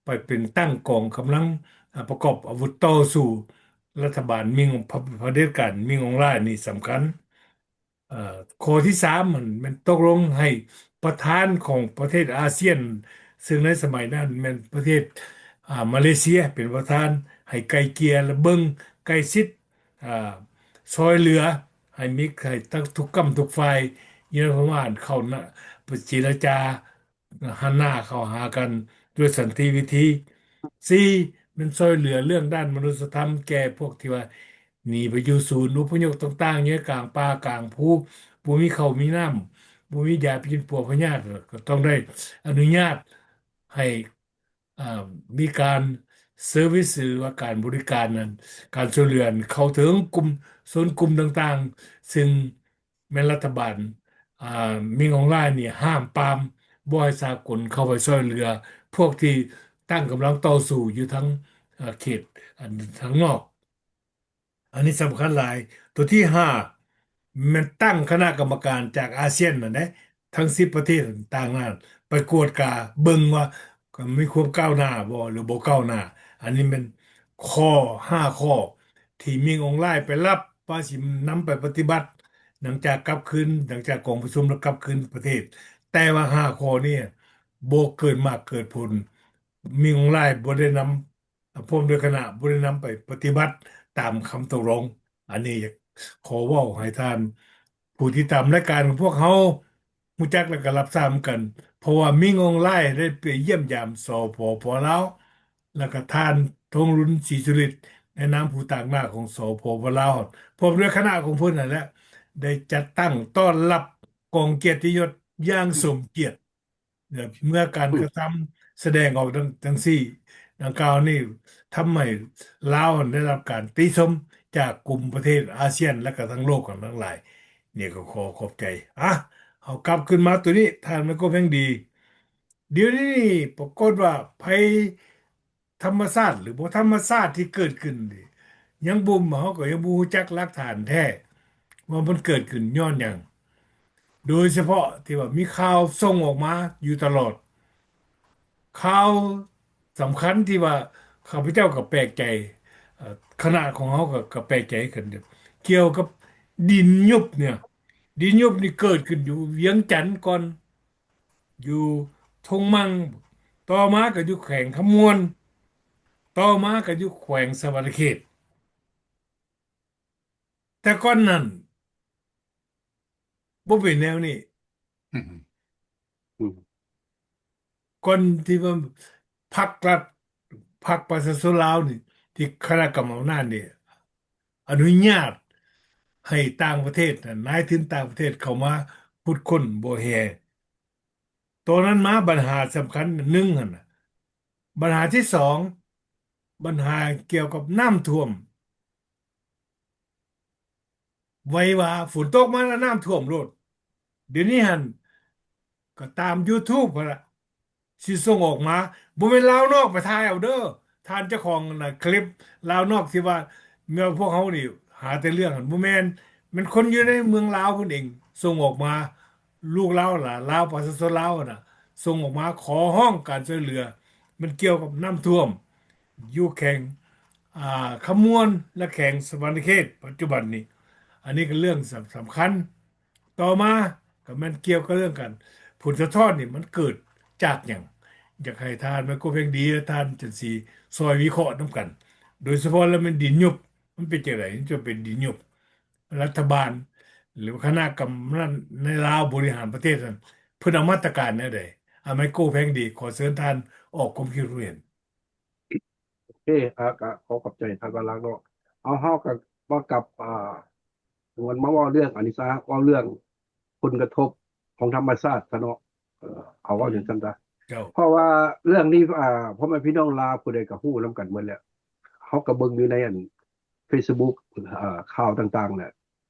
ໄປເປັນຕັ້ງກອງກຳລັງ ອາ ປະກອບອາວຸດຕໍ່ສູ້ລັດຖະບານມິງ ເຜ ເຜດັດການມິງອອງລາຍນີ້ສຳຄັນ. ເອີ ຂໍ້ທີສາມຫັ້ນແມ່ນຕົກລົງໃຫ້ປະທານຂອງປະເທດອາຊຽນ ຊຶ່ງໃນສະໄໝນັ້ນແມ່ນປະເທດ ອາ ມາເລເຊຍເປັນປະທານ ໃຫ້ໄກ່ເກ່ຍ ແລະ ເບິ່ງໃກ້ຊິດ ອາ ຊ່ອຍເຫຼືອໃຫ້ມີ ໃຫ້ທັງທຸກກ້ຳທຸກຝ່າຍຢູ່ໃນພະມ້າເຂົ້ານະ ເຈລະຈາ ຫັນໜ້າເຂົ້າຫາກັນດ້ວຍສັນຕິວິທີ. ສີ່ ແມ່ນຊ່ອຍເຫຼືອເລື່ອງດ້ານມະນຸດສະທຳແກ່ພວກທີ່ວ່າໜີໄປຢູ່ສູນອົບພະຍົບຕ່າງໆ ຢູ່ໃນກາງປ່າກາງພູ ບໍ່ມີເຂົ້າມີນ້ຳ ບໍ່ມີຢາປິ່ນປົວພະຍາດ ກໍຕ້ອງໄດ້ອະນຸຍາດໃຫ້ ອາ ມີການເຊີວິສ ຫຼືວ່າການບໍລິການນັ້ນ ການຊ່ວຍເຫຼືອເຂົ້າເຖິງກຸ່ມ ຊົນກຸ່ມຕ່າງໆ ຊຶ່ງ ແມ່ນລັດຖະບານ ອາ ມິງອອງລາຍນີ້ຫ້າມປາມ ບໍ່ໃຫ້ສາກົນເຂົ້າໄປຊ່ວຍເຫຼືອພວກທີ່ຕັ້ງກຳລັງຕໍ່ສູ້ຢູ່ທາງ ເຂດ ອັນ ທາງນອກ. ອັນນີ້ສຳຄັນຫຼາຍ. ຕົວທີຫ້າ ແມ່ນຕັ້ງຄະນະກຳມະການຈາກອາຊຽນນັ້ນເດ້ ທັງສິບປະເທດຕ່າງໆນັ້ນ ໄປກວດກາເບິ່ງວ່າມີຄວາມກ້າວໜ້າບໍ່ ຫຼືບໍ່ກ້າວໜ້າ. ອັນນີ້ແມ່ນຂໍ້ຫ້າຂໍ້ ທີ່ມິງອອງລາຍໄປຮັບວ່າຊິນຳໄປປະຕິບັດ ຫຼັງຈາກກັບຄືນ ຫຼັງຈາກກອງປະຊຸມແລ້ວກັບຄືນປະເທດ. ແຕ່ວ່າຫ້າຂໍ້ນີ້ບໍ່ເກີດໝາກເກີດຜົນ ມິງອອງລາຍບໍ່ໄດ້ນຳ ພ້ອມດ້ວຍຄະນະ ບໍ່ໄດ້ນຳໄປປະຕິບັດຕາມຄຳຕົກລົງ. ອັນນີ້ຢາກຂໍເວົ້າໃຫ້ທ່ານຜູ້ຕິດຕາມລາຍການຂອງພວກເຮົາ ຮູ້ຈັກ ແລະ ກໍຮັບຊາບນຳກັນ ເພາະວ່າມິງອອງລາຍໄດ້ໄປຢ້ຽມຢາມ ສປປ ລາວ ແລ້ວກໍທ່ານ ທອງລຸນ ສີສຸລິດ ໃນນາມຜູ້ຕາງໜ້າຂອງ ສປປ ລາວ ພ້ອມດ້ວຍຄະນະຂອງເພິ່ນນັ້ນແຫຼະ ໄດ້ຈັດຕັ້ງຕ້ອນຮັບກອງກຽດຕິຍົດຢ່າງສົມກຽດ ເມື່ອການກະທຳສະແດງອອກດັ່ງ ດັ່ງຊີ້ ດັ່ງກ່າວນີ້ ທຳໃຫ້ລາວໄດ້ຮັບການຕິຊົມຈາກກຸ່ມປະເທດອາຊຽນ ແລະກະທັງໂລກທັງຫຼາຍ. ນີ້ກໍຂໍຂອບໃຈ. ອະ ເຮົາກັບຄືນມາໂຕນີ້ ທ່ານໄມໂກແພງດີ. ດຽວນີ້ປາກົດວ່າໄພທຳມະຊາດ ຫຼື ບໍ່ທຳມະຊາດທີ່ເກີດຂຶ້ນນີ້ ຍັງບໍ່ ເຮົາກໍຍັງບໍ່ຮູ້ຈັກຫຼັກຖານແທ້ວ່າມັນເກີດຂຶ້ນຍ້ອນຫຍັງ. ໂດຍສະເພາະທີ່ວ່າມີຂ່າວສົ່ງອອກມາຢູ່ຕະຫຼອດ. ຂ່າວສຳຄັນທີ່ວ່າຂ້າພະເຈົ້າກໍແປກໃຈ, ເອີ ຄະນະຂອງເຮົາກໍ ກໍແປກໃຈຄືກັນ ກ່ຽວກັບດິນຍຸບເນຍ. ດິນຍຸບນີ້ເກີດຂຶ້ນຢູ່ວຽງຈັນກ່ອນ, ຢູ່ທົ່ງມັ່ງ, ຕໍ່ມາກໍຢູ່ແຂວງຄຳມ່ວນ, ຕໍ່ມາກໍຢູ່ແຂວງສະຫວັນນະເຂດ. ແຕ່ກ່ອນນັ້ນບໍ່ເປັນແນວນີ້. ອືມ ອືມ ກ່ອນທີ່ວ່າພັກລັດ ພັກປະຊາຊົນລາວນີ້ ທີ່ຄະນະກຳມະການອຳນາດນີ້ ອະນຸຍາດໃຫ້ຕ່າງປະເທດ ນາຍທຶນຕ່າງປະເທດເຂົ້າມາຂຸດຄົ້ນບໍ່ແຮ່ ຕອນນັ້ນມາບັນຫາສຳຄັນໜຶ່ງຫັ້ນນະ. ບັນຫາທີສອງ ບັນຫາກ່ຽວກັບນ້ຳຖ້ວມ. ໄວວ່າຝົນຕົກມາແລ້ວນ້ຳຖ້ວມໂລດ. ດຽວນີ້ຫັ້ນກໍຕາມ YouTube ຫັ້ນລະ ຊິສົ່ງອອກມາ. ບໍ່ແມ່ນລາວນອກໄປຖ່າຍເອົາເດີ ທ່ານເຈົ້າຂອງອັນນະຄລິບລາວນອກທີ່ວ່າ ແມ່ນພວກເຮົານີ້ຫາແຕ່ເລື່ອງຫັ້ນ ບໍ່ແມ່ນ. ແມ່ນຄົນຢູ່ໃນເມືອງລາວເພິ່ນເອງສົ່ງອອກມາ, ລູກລາວລະ ລາວ ປະຊາຊົນລາວຫັ້ນນະ ສົ່ງອອກມາຂໍຮ້ອງການຊ່ວຍເຫຼືອ. ມັນກ່ຽວກັບນ້ຳຖ້ວມຢູ່ແຂວງ ອ່າ ຄຳມ່ວນ ແລະ ແຂວງສະຫວັນນະເຂດປັດຈຸບັນນີ້. ອັນນີ້ກໍເລື່ອງສຳ ສຳຄັນ. ຕໍ່ມາກໍແມ່ນກ່ຽວກັບເລື່ອງການ ຜົນສະທ້ອນນີ້ມັນເກີດຈາກຫຍັງ? ຢາກໃຫ້ທ່ານໄມໂກແພງດີ ແລະ ທ່ານຈັນສີ ຊ່ອຍວິເຄາະນຳກັນ. ໂດຍສະເພາະແລ້ວແມ່ນດິນຍຸບ ມັນເປັນຈັ່ງໃດຈຶ່ງເປັນດິນຍຸບ? ລັດຖະບານ ຫຼື ຄະນະກຳມະການໃນລາວບໍລິຫານປະເທດນັ້ນ ເພິ່ນເອົາມາດຕະການແນວໃດ? ອາ ໄມໂກແພງດີ ຂໍເຊີນທ່ານອອກຄວາມຄິດເຫັນ. ໂອເຄ ອາ ກະຂໍຂອບໃຈທ່ານວາລາເນາະ. ເອົາ ເຮົາກະມາກັບ ອ່າ ຫວນມາເວົ້າເລື່ອງອັນນີ້ຊະ ເວົ້າເລື່ອງຜົນກະທົບຂອງທຳມະຊາດຊະເນາະ. ເອີ ເອົາເວົ້າຈັ່ງຊັ້ນຊະ ເຈົ້າ ເພາະວ່າເລື່ອງນີ້ ອ່າ ພໍ່ແມ່ພີ່ນ້ອງລາວຜູ້ໃດກໍຮູ້ນຳກັນໝົດແຫຼະ. ເຮົາກໍເບິ່ງຢູ່ໃນອັນ Facebook ເອີ ຂ່າວຕ່າງໆແຫຼະ.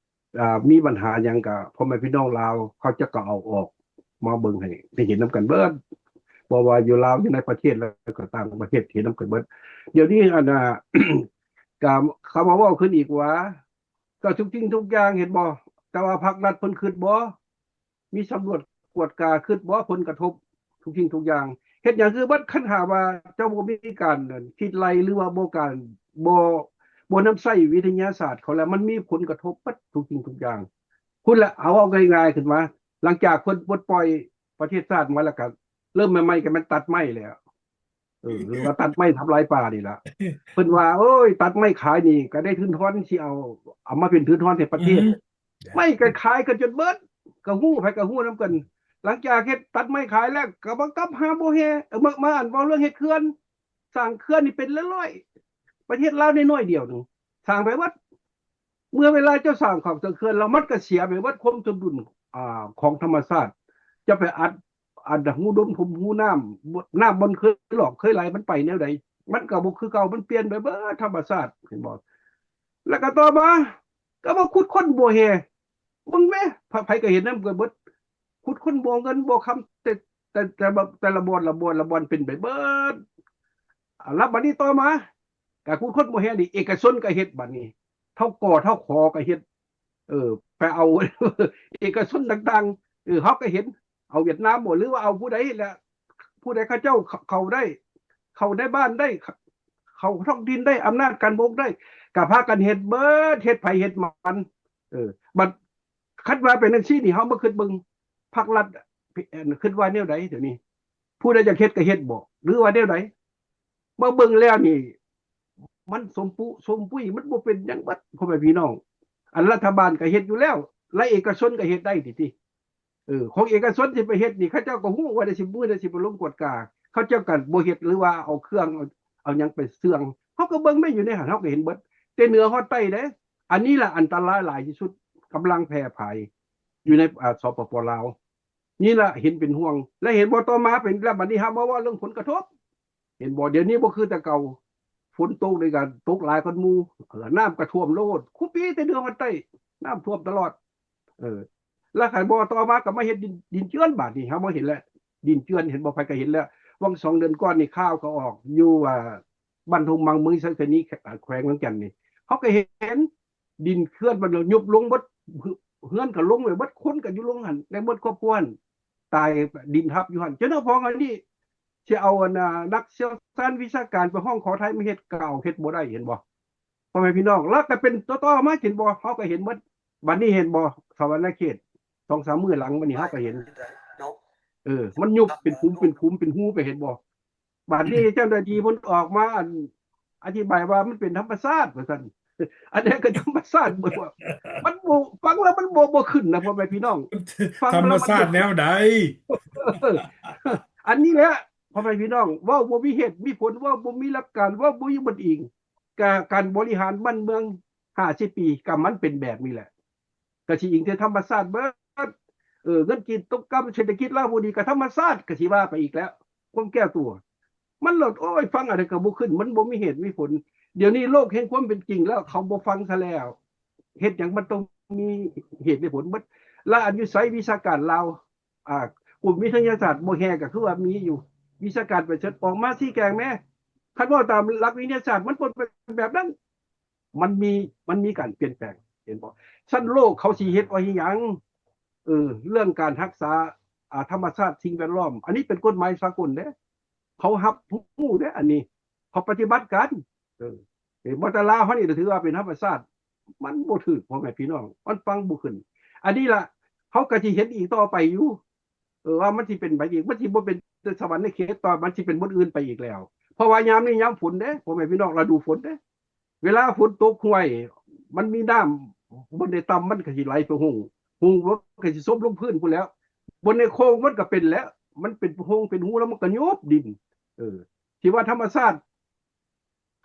ອ່າ ມີບັນຫາຫຍັງກະພໍ່ແມ່ພີ່ນ້ອງລາວເຂົາເຈົ້າກໍເອົາອອກມາເບິ່ງໃຫ້ໄດ້ເຫັນນຳກັນເບິດ ບໍ່ວ່າຢູ່ລາວ ຢູ່ໃນປະເທດ ແລ້ວກໍຕ່າງປະເທດ ເຫັນນຳກັນເບິດ. ດຽວນີ້ອັນນ່າ ກະເຂົາມາເວົ້າຂຶ້ນອີກວ່າ ກໍທຸກສິ່ງທຸກຢ່າງ ເຫັນບໍ່? ແຕ່ວ່າພັກລັດເພິ່ນຄິດບໍ່? ມີສຳຫຼວດກວດກາ ຄິດບໍ່ຜົນກະທົບທຸກສິ່ງທຸກຢ່າງ? ເຮັດຫຍັງຄືເບິດ? ຄັນຫາກວ່າເຈົ້າບໍ່ມີການຄິດໄລ່ ຫຼືວ່າບໍ່ການ ບໍ່ ບໍ່ນຳໃຊ້ວິທະຍາສາດເຂົາແລ້ວ ມັນມີຜົນກະທົບເບິດທຸກສິ່ງທຸກຢ່າງ. ພຸ້ນແຫຼະ ເອົາ ເວົ້າງ່າຍໆຂຶ້ນມາ ຫຼັງຈາກເພິ່ນປົດປ່ອຍປະເທດຊາດມາແລ້ວ ກໍເລີ່ມໃໝ່ໆ ກໍແມ່ນຕັດໄມ້ແລ້ວ. ເອີ ຫຼືວ່າຕັດໄມ້ທຳລາຍປ່ານີ້ລະ. ເພິ່ນວ່າ ໂອ້ຍ ຕັດໄມ້ຂາຍນີ້ກໍໄດ້ທຶນທອນ ຊິເອົາ ເອົາມາເປັນທຶນທອນໃຫ້ປະເທດ. ອືມ ໄມ້ກໍຂາຍກັນຈົນເບິດ ກໍຮູ້ ໃຜກໍຮູ້ນຳກັນ. ຫຼັງຈາກເຮັດ ຕັດໄມ້ຂາຍແລ້ວ ກໍມາກັບຫາບໍ່ແຮ່ ເອີ ມາ ມາ ອັນ ເວົ້າເລື່ອງເຮັດເຂື່ອນ ສ້າງເຂື່ອນນີ້ເປັນຮ້ອຍໆ ປະເທດລາວນ້ອຍໆດຽວໜຶ່ງ ສ້າງໄປເບິດ. ເມື່ອເວລາເຈົ້າສ້າງຂອງເຂື່ອນແລ້ວ ມັນກໍເສຍໄປເບິດຄວາມສົມດຸນ ອ່າ ຂອງທຳມະຊາດ. ຈະໄປອັດ ອັດຮູດົມຖົມຮູນ້ຳ ນ້ຳມັນເຄີຍຫຼອກເຄີຍໄຫຼ ມັນໄປແນວໃດ? ມັນກໍບໍ່ຄືເກົ່າ ມັນປ່ຽນໄປເບິດທຳມະຊາດ ເຫັນບໍ່? ແລ້ວກໍຕໍ່ມາ ກໍມາຂຸດຄົ້ນບໍ່ແຮ່ ເບິ່ງແມ້ ໃຜກໍເຫັນນຳກັນເບິດ ຂຸດຄົ້ນບໍ່ເງິນບໍ່ຄຳ ແຕ່ ແຕ່ ແຕ່ ແຕ່ລະບ່ອນ ລະບ່ອນ ລະບ່ອນ ເປັນໄປເບິດ. ອາ ແລ້ວບັດນີ້ຕໍ່ມາ ການຂຸດຄົ້ນບໍ່ແຮ່ນີ້ ເອກະຊົນກໍເຮັດ ບັດນີ້ ທກ ທຂ ກໍເຮັດ ເອີ ໄປເອົາເອກະຊົນຕ່າງໆ ເອີ ເຮົາກໍເຫັນ ເອົາຫວຽດນາມບໍ ຫຼືວ່າເອົາຜູ້ໃດແຫຼະ ຜູ້ໃດເຂົາເຈົ້າເຂົ້າໄດ້ ເຂົ້າໃນບ້ານໄດ້ ເຂົ້າທ້ອງຖິ່ນໄດ້ ອຳນາດການປົກຄອງໄດ້ ກໍພາກັນເຮັດເບິດ ເຮັດໃຜເຮັດມັນ. ເອີ ບັດ ຄັນວ່າເປັນຈັ່ງຊີ້ນີ້ ເຮົາມາຄິດເບິ່ງ ພັກລັດ ເອີ ຄິດວ່າແນວໃດດຽວນີ້? ຜູ້ໃດຢາກເຮັດກໍເຮັດບໍ ຫຼືວ່າແນວໃດ? ມາເບິ່ງແລ້ວນີ້ ມັນສົມປຸ ສົມປຸຍ ມັນບໍ່ເປັນຫຍັງເບິດ ພໍ່ແມ່ພີ່ນ້ອງ. ອັນລັດຖະບານກໍເຮັດຢູ່ແລ້ວ ແລະ ເອກະຊົນກໍເຮັດໄດ້ຕິ ຕິ. ເອີ ຂອງເອກະຊົນຊິໄປເຮັດນີ້ ເຂົາເຈົ້າກໍຮູ້ວ່າໄດ້ຊິ ມື້ໃດຊິໄປລົງກວດກາ ເຂົາເຈົ້າກໍບໍ່ເຮັດ ຫຼືວ່າເອົາເຄື່ອງ ເອົາ ເອົາຫຍັງໄປເຊື່ອງ. ເຮົາກໍເບິ່ງແມ່ນຢູ່ໃນຫັ້ນ ເຮົາກໍເຫັນເບິດ ແຕ່ເໜືອຮອດໃຕ້ເດ້. ອັນນີ້ລະອັນຕະລາຍຫຼາຍທີ່ສຸດ ກຳລັງແຜ່ຜາຍຢູ່ໃນ ອາ ສປປ ລາວ. ນີ້ລະເຫັນເປັນຫ່ວງ ແລະ ເຫັນບໍ່ ຕໍ່ມາເປັນ ແລ້ວບັດນີ້ເຮົາມາເວົ້າເລື່ອງຜົນກະທົບ ເຫັນບໍ່? ດຽວນີ້ບໍ່ຄືແຕ່ເກົ່າ ຝົນຕົກນີ້ກໍຕົກຫຼາຍກວ່າໝູ່ ເອີ ນ້ຳກໍຖ້ວມໂລດ ຄຸປີແຕ່ເໜືອຮອດໃຕ້ ນ້ຳຖ້ວມຕະຫຼອດ ເອີ ແລ້ວຄັນບໍ່ຕໍ່ມາກໍມາເຮັດດິນ ດິນເຈື່ອນ ບາດນີ້ເຮົາມາເຫັນແລ້ວ ດິນເຈື່ອນ ເຫັນບໍ່? ໃຜກໍເຫັນແລ້ວ ຫວ່າງສອງເດືອນກ່ອນນີ້ ຂ່າວກໍອອກຢູ່ວ່າ ບ້ານທົ່ງມັງ ເມືອງໄຊທານີ ແຂວງວຽງຈັນນີ້ ເຮົາກໍເຫັນ ດິນເຂື່ອນມັນຍຸບລົງເບິດ ເຮືອນກໍລົງໄປເບິດ ຄົນກໍຢູ່ລົງຫັ້ນ ໄດ້ເບິດຄອບຄົວຫັ້ນ ຕາຍ ດິນທັບຢູ່ຫັ້ນ. ເຈົ້ານາຍພອງອັນນີ້ ຊິເອົາອັນນ່າ ນັກຊ່ຽວຊານວິຊາການໄປຮ້ອງຂໍໄທມາເຮັດ ກໍເອົາເຮັດບໍ່ໄດ້ ເຫັນບໍ່ ພໍ່ແມ່ພີ່ນ້ອງ? ແລ້ວກໍເປັນຕໍ່ໆມາ ເຫັນບໍ່? ເຮົາກໍເຫັນເບິດ ບັດນີ້ເຫັນບໍ່? ສະຫວັນນະເຂດ ສອງສາມມື້ຫຼັງມານີ້ ເຮົາກໍເຫັນ ເນາະ ເອີ ມັນຍຸບເປັນຂຸມ ເປັນຂຸມ ເປັນຮູໄປ ເຫັນບໍ່? ບາດນີ້ເຈົ້າໜ້າທີ່ເພິ່ນອອກມາ ອັນ ອະທິບາຍວ່າມັນເປັນທຳມະຊາດວ່າຊັ້ນ ອັນໃດກໍທຳມະຊາດເບິດວ່າ ມັນບໍ່ ຟັງແລ້ວມັນບໍ່ ບໍ່ຂຶ້ນນະ ພໍ່ແມ່ພີ່ນ້ອງ ທຳມະຊາດແນວໃດ? ອັນນີ້ແຫຼະ ພໍ່ແມ່ພີ່ນ້ອງ ເວົ້າບໍ່ມີເຫດມີຜົນ ເວົ້າບໍ່ມີຫຼັກການ ເວົ້າບໍ່ມີບ່ອນອີງ ກະການບໍລິຫານບ້ານເມືອງຫ້າສິບປີ ກະມັນເປັນແບບນີ້ແຫຼະ ກະຊິອີງແຕ່ທຳມະຊາດເບິດ ເອີ ເງິນກີບຕົກຕ່ຳ ເສດຖະກິດລາວບໍ່ດີ ກະທຳມະຊາດ ກະຊິວ່າໄປອີກແລ້ວ ຄວາມແກ້ຕົວ ມັນໂລດ ໂອ້ຍ ຟັງອັນໃດກໍບໍ່ຂຶ້ນ ມັນບໍ່ມີເຫດມີຜົນ. ດຽວນີ້ໂລກແຫ່ງຄວາມເປັນຈິງແລ້ວ ເຂົາບໍ່ຟັງຊະແລ້ວ ເຮັດຫຍັງມັນຕ້ອງມີເຫດມີຜົນເບິດ. ລະອັນຢູ່ໃສວິຊາການລາວ ອ່າ ກຸ່ມວິທະຍາສາດບໍ່ແຮ່ກໍຄືວ່າມີຢູ່ ວິຊາການປະເສີດ ອອກມາຊີ້ແຈງແດ່. ຄັນເວົ້າຕາມຫຼັກວິທະຍາສາດ ມັນບໍ່ເປັນແບບນັ້ນ. ມັນມີ ມັນມີການປ່ຽນແປງ ເຫັນບໍ່? ຊັ້ນໂລກເຂົາຊິເຮັດໄວ້ເຮັດຫຍັງ? ເອີ ເລື່ອງການຮັກສາ ອ່າ ທຳມະຊາດ ສິ່ງແວດລ້ອມ ອັນນີ້ເປັນກົດໝາຍສາກົນເດ້ ເຂົາຮັບຮູ້ເດ້ ອັນນີ້ເຂົາປະຕິບັດກັນ ເອີ ເຫັນບໍ່? ແຕ່ລາວເຮົານີ້ຖືວ່າເປັນທຳມະຊາດ ມັນບໍ່ຖືກ ພໍ່ແມ່ພີ່ນ້ອງ ມັນຟັງບໍ່ຂຶ້ນ. ອັນນີ້ລະ ເຮົາກໍຊິເຫັນອີກຕໍ່ໄປຢູ່ ເອີ ວ່າມັນຊິເປັນໄປອີກ ມັນຊິບໍ່ເປັນແຕ່ສະຫວັນນະເຂດ ຕໍ່ມັນຊິເປັນບ່ອນອື່ນໄປອີກແລ້ວ ເພາະວ່າຍາມນີ້ຍາມຝົນເດ້ ພໍ່ແມ່ພີ່ນ້ອງ ລະດູຝົນເດ້ ເວລາຝົນຕົກຫ້ວຍ ມັນມີນ້ຳ ບ່ອນໃດຕ່ຳມັນກໍຊິໄຫຼໄປຮຸ່ງ ຮຸ່ງມັນກໍຊິສົບລົງພື້ນພຸ້ນແລ້ວ ບ່ອນໃດໂຄ້ງມັນກໍເປັນແລ້ວ ມັນເປັນຮູເປັນຮູແລ້ວມັນກໍໂຍບດິນ ເອີ ທີ່ວ່າທຳມະຊາດ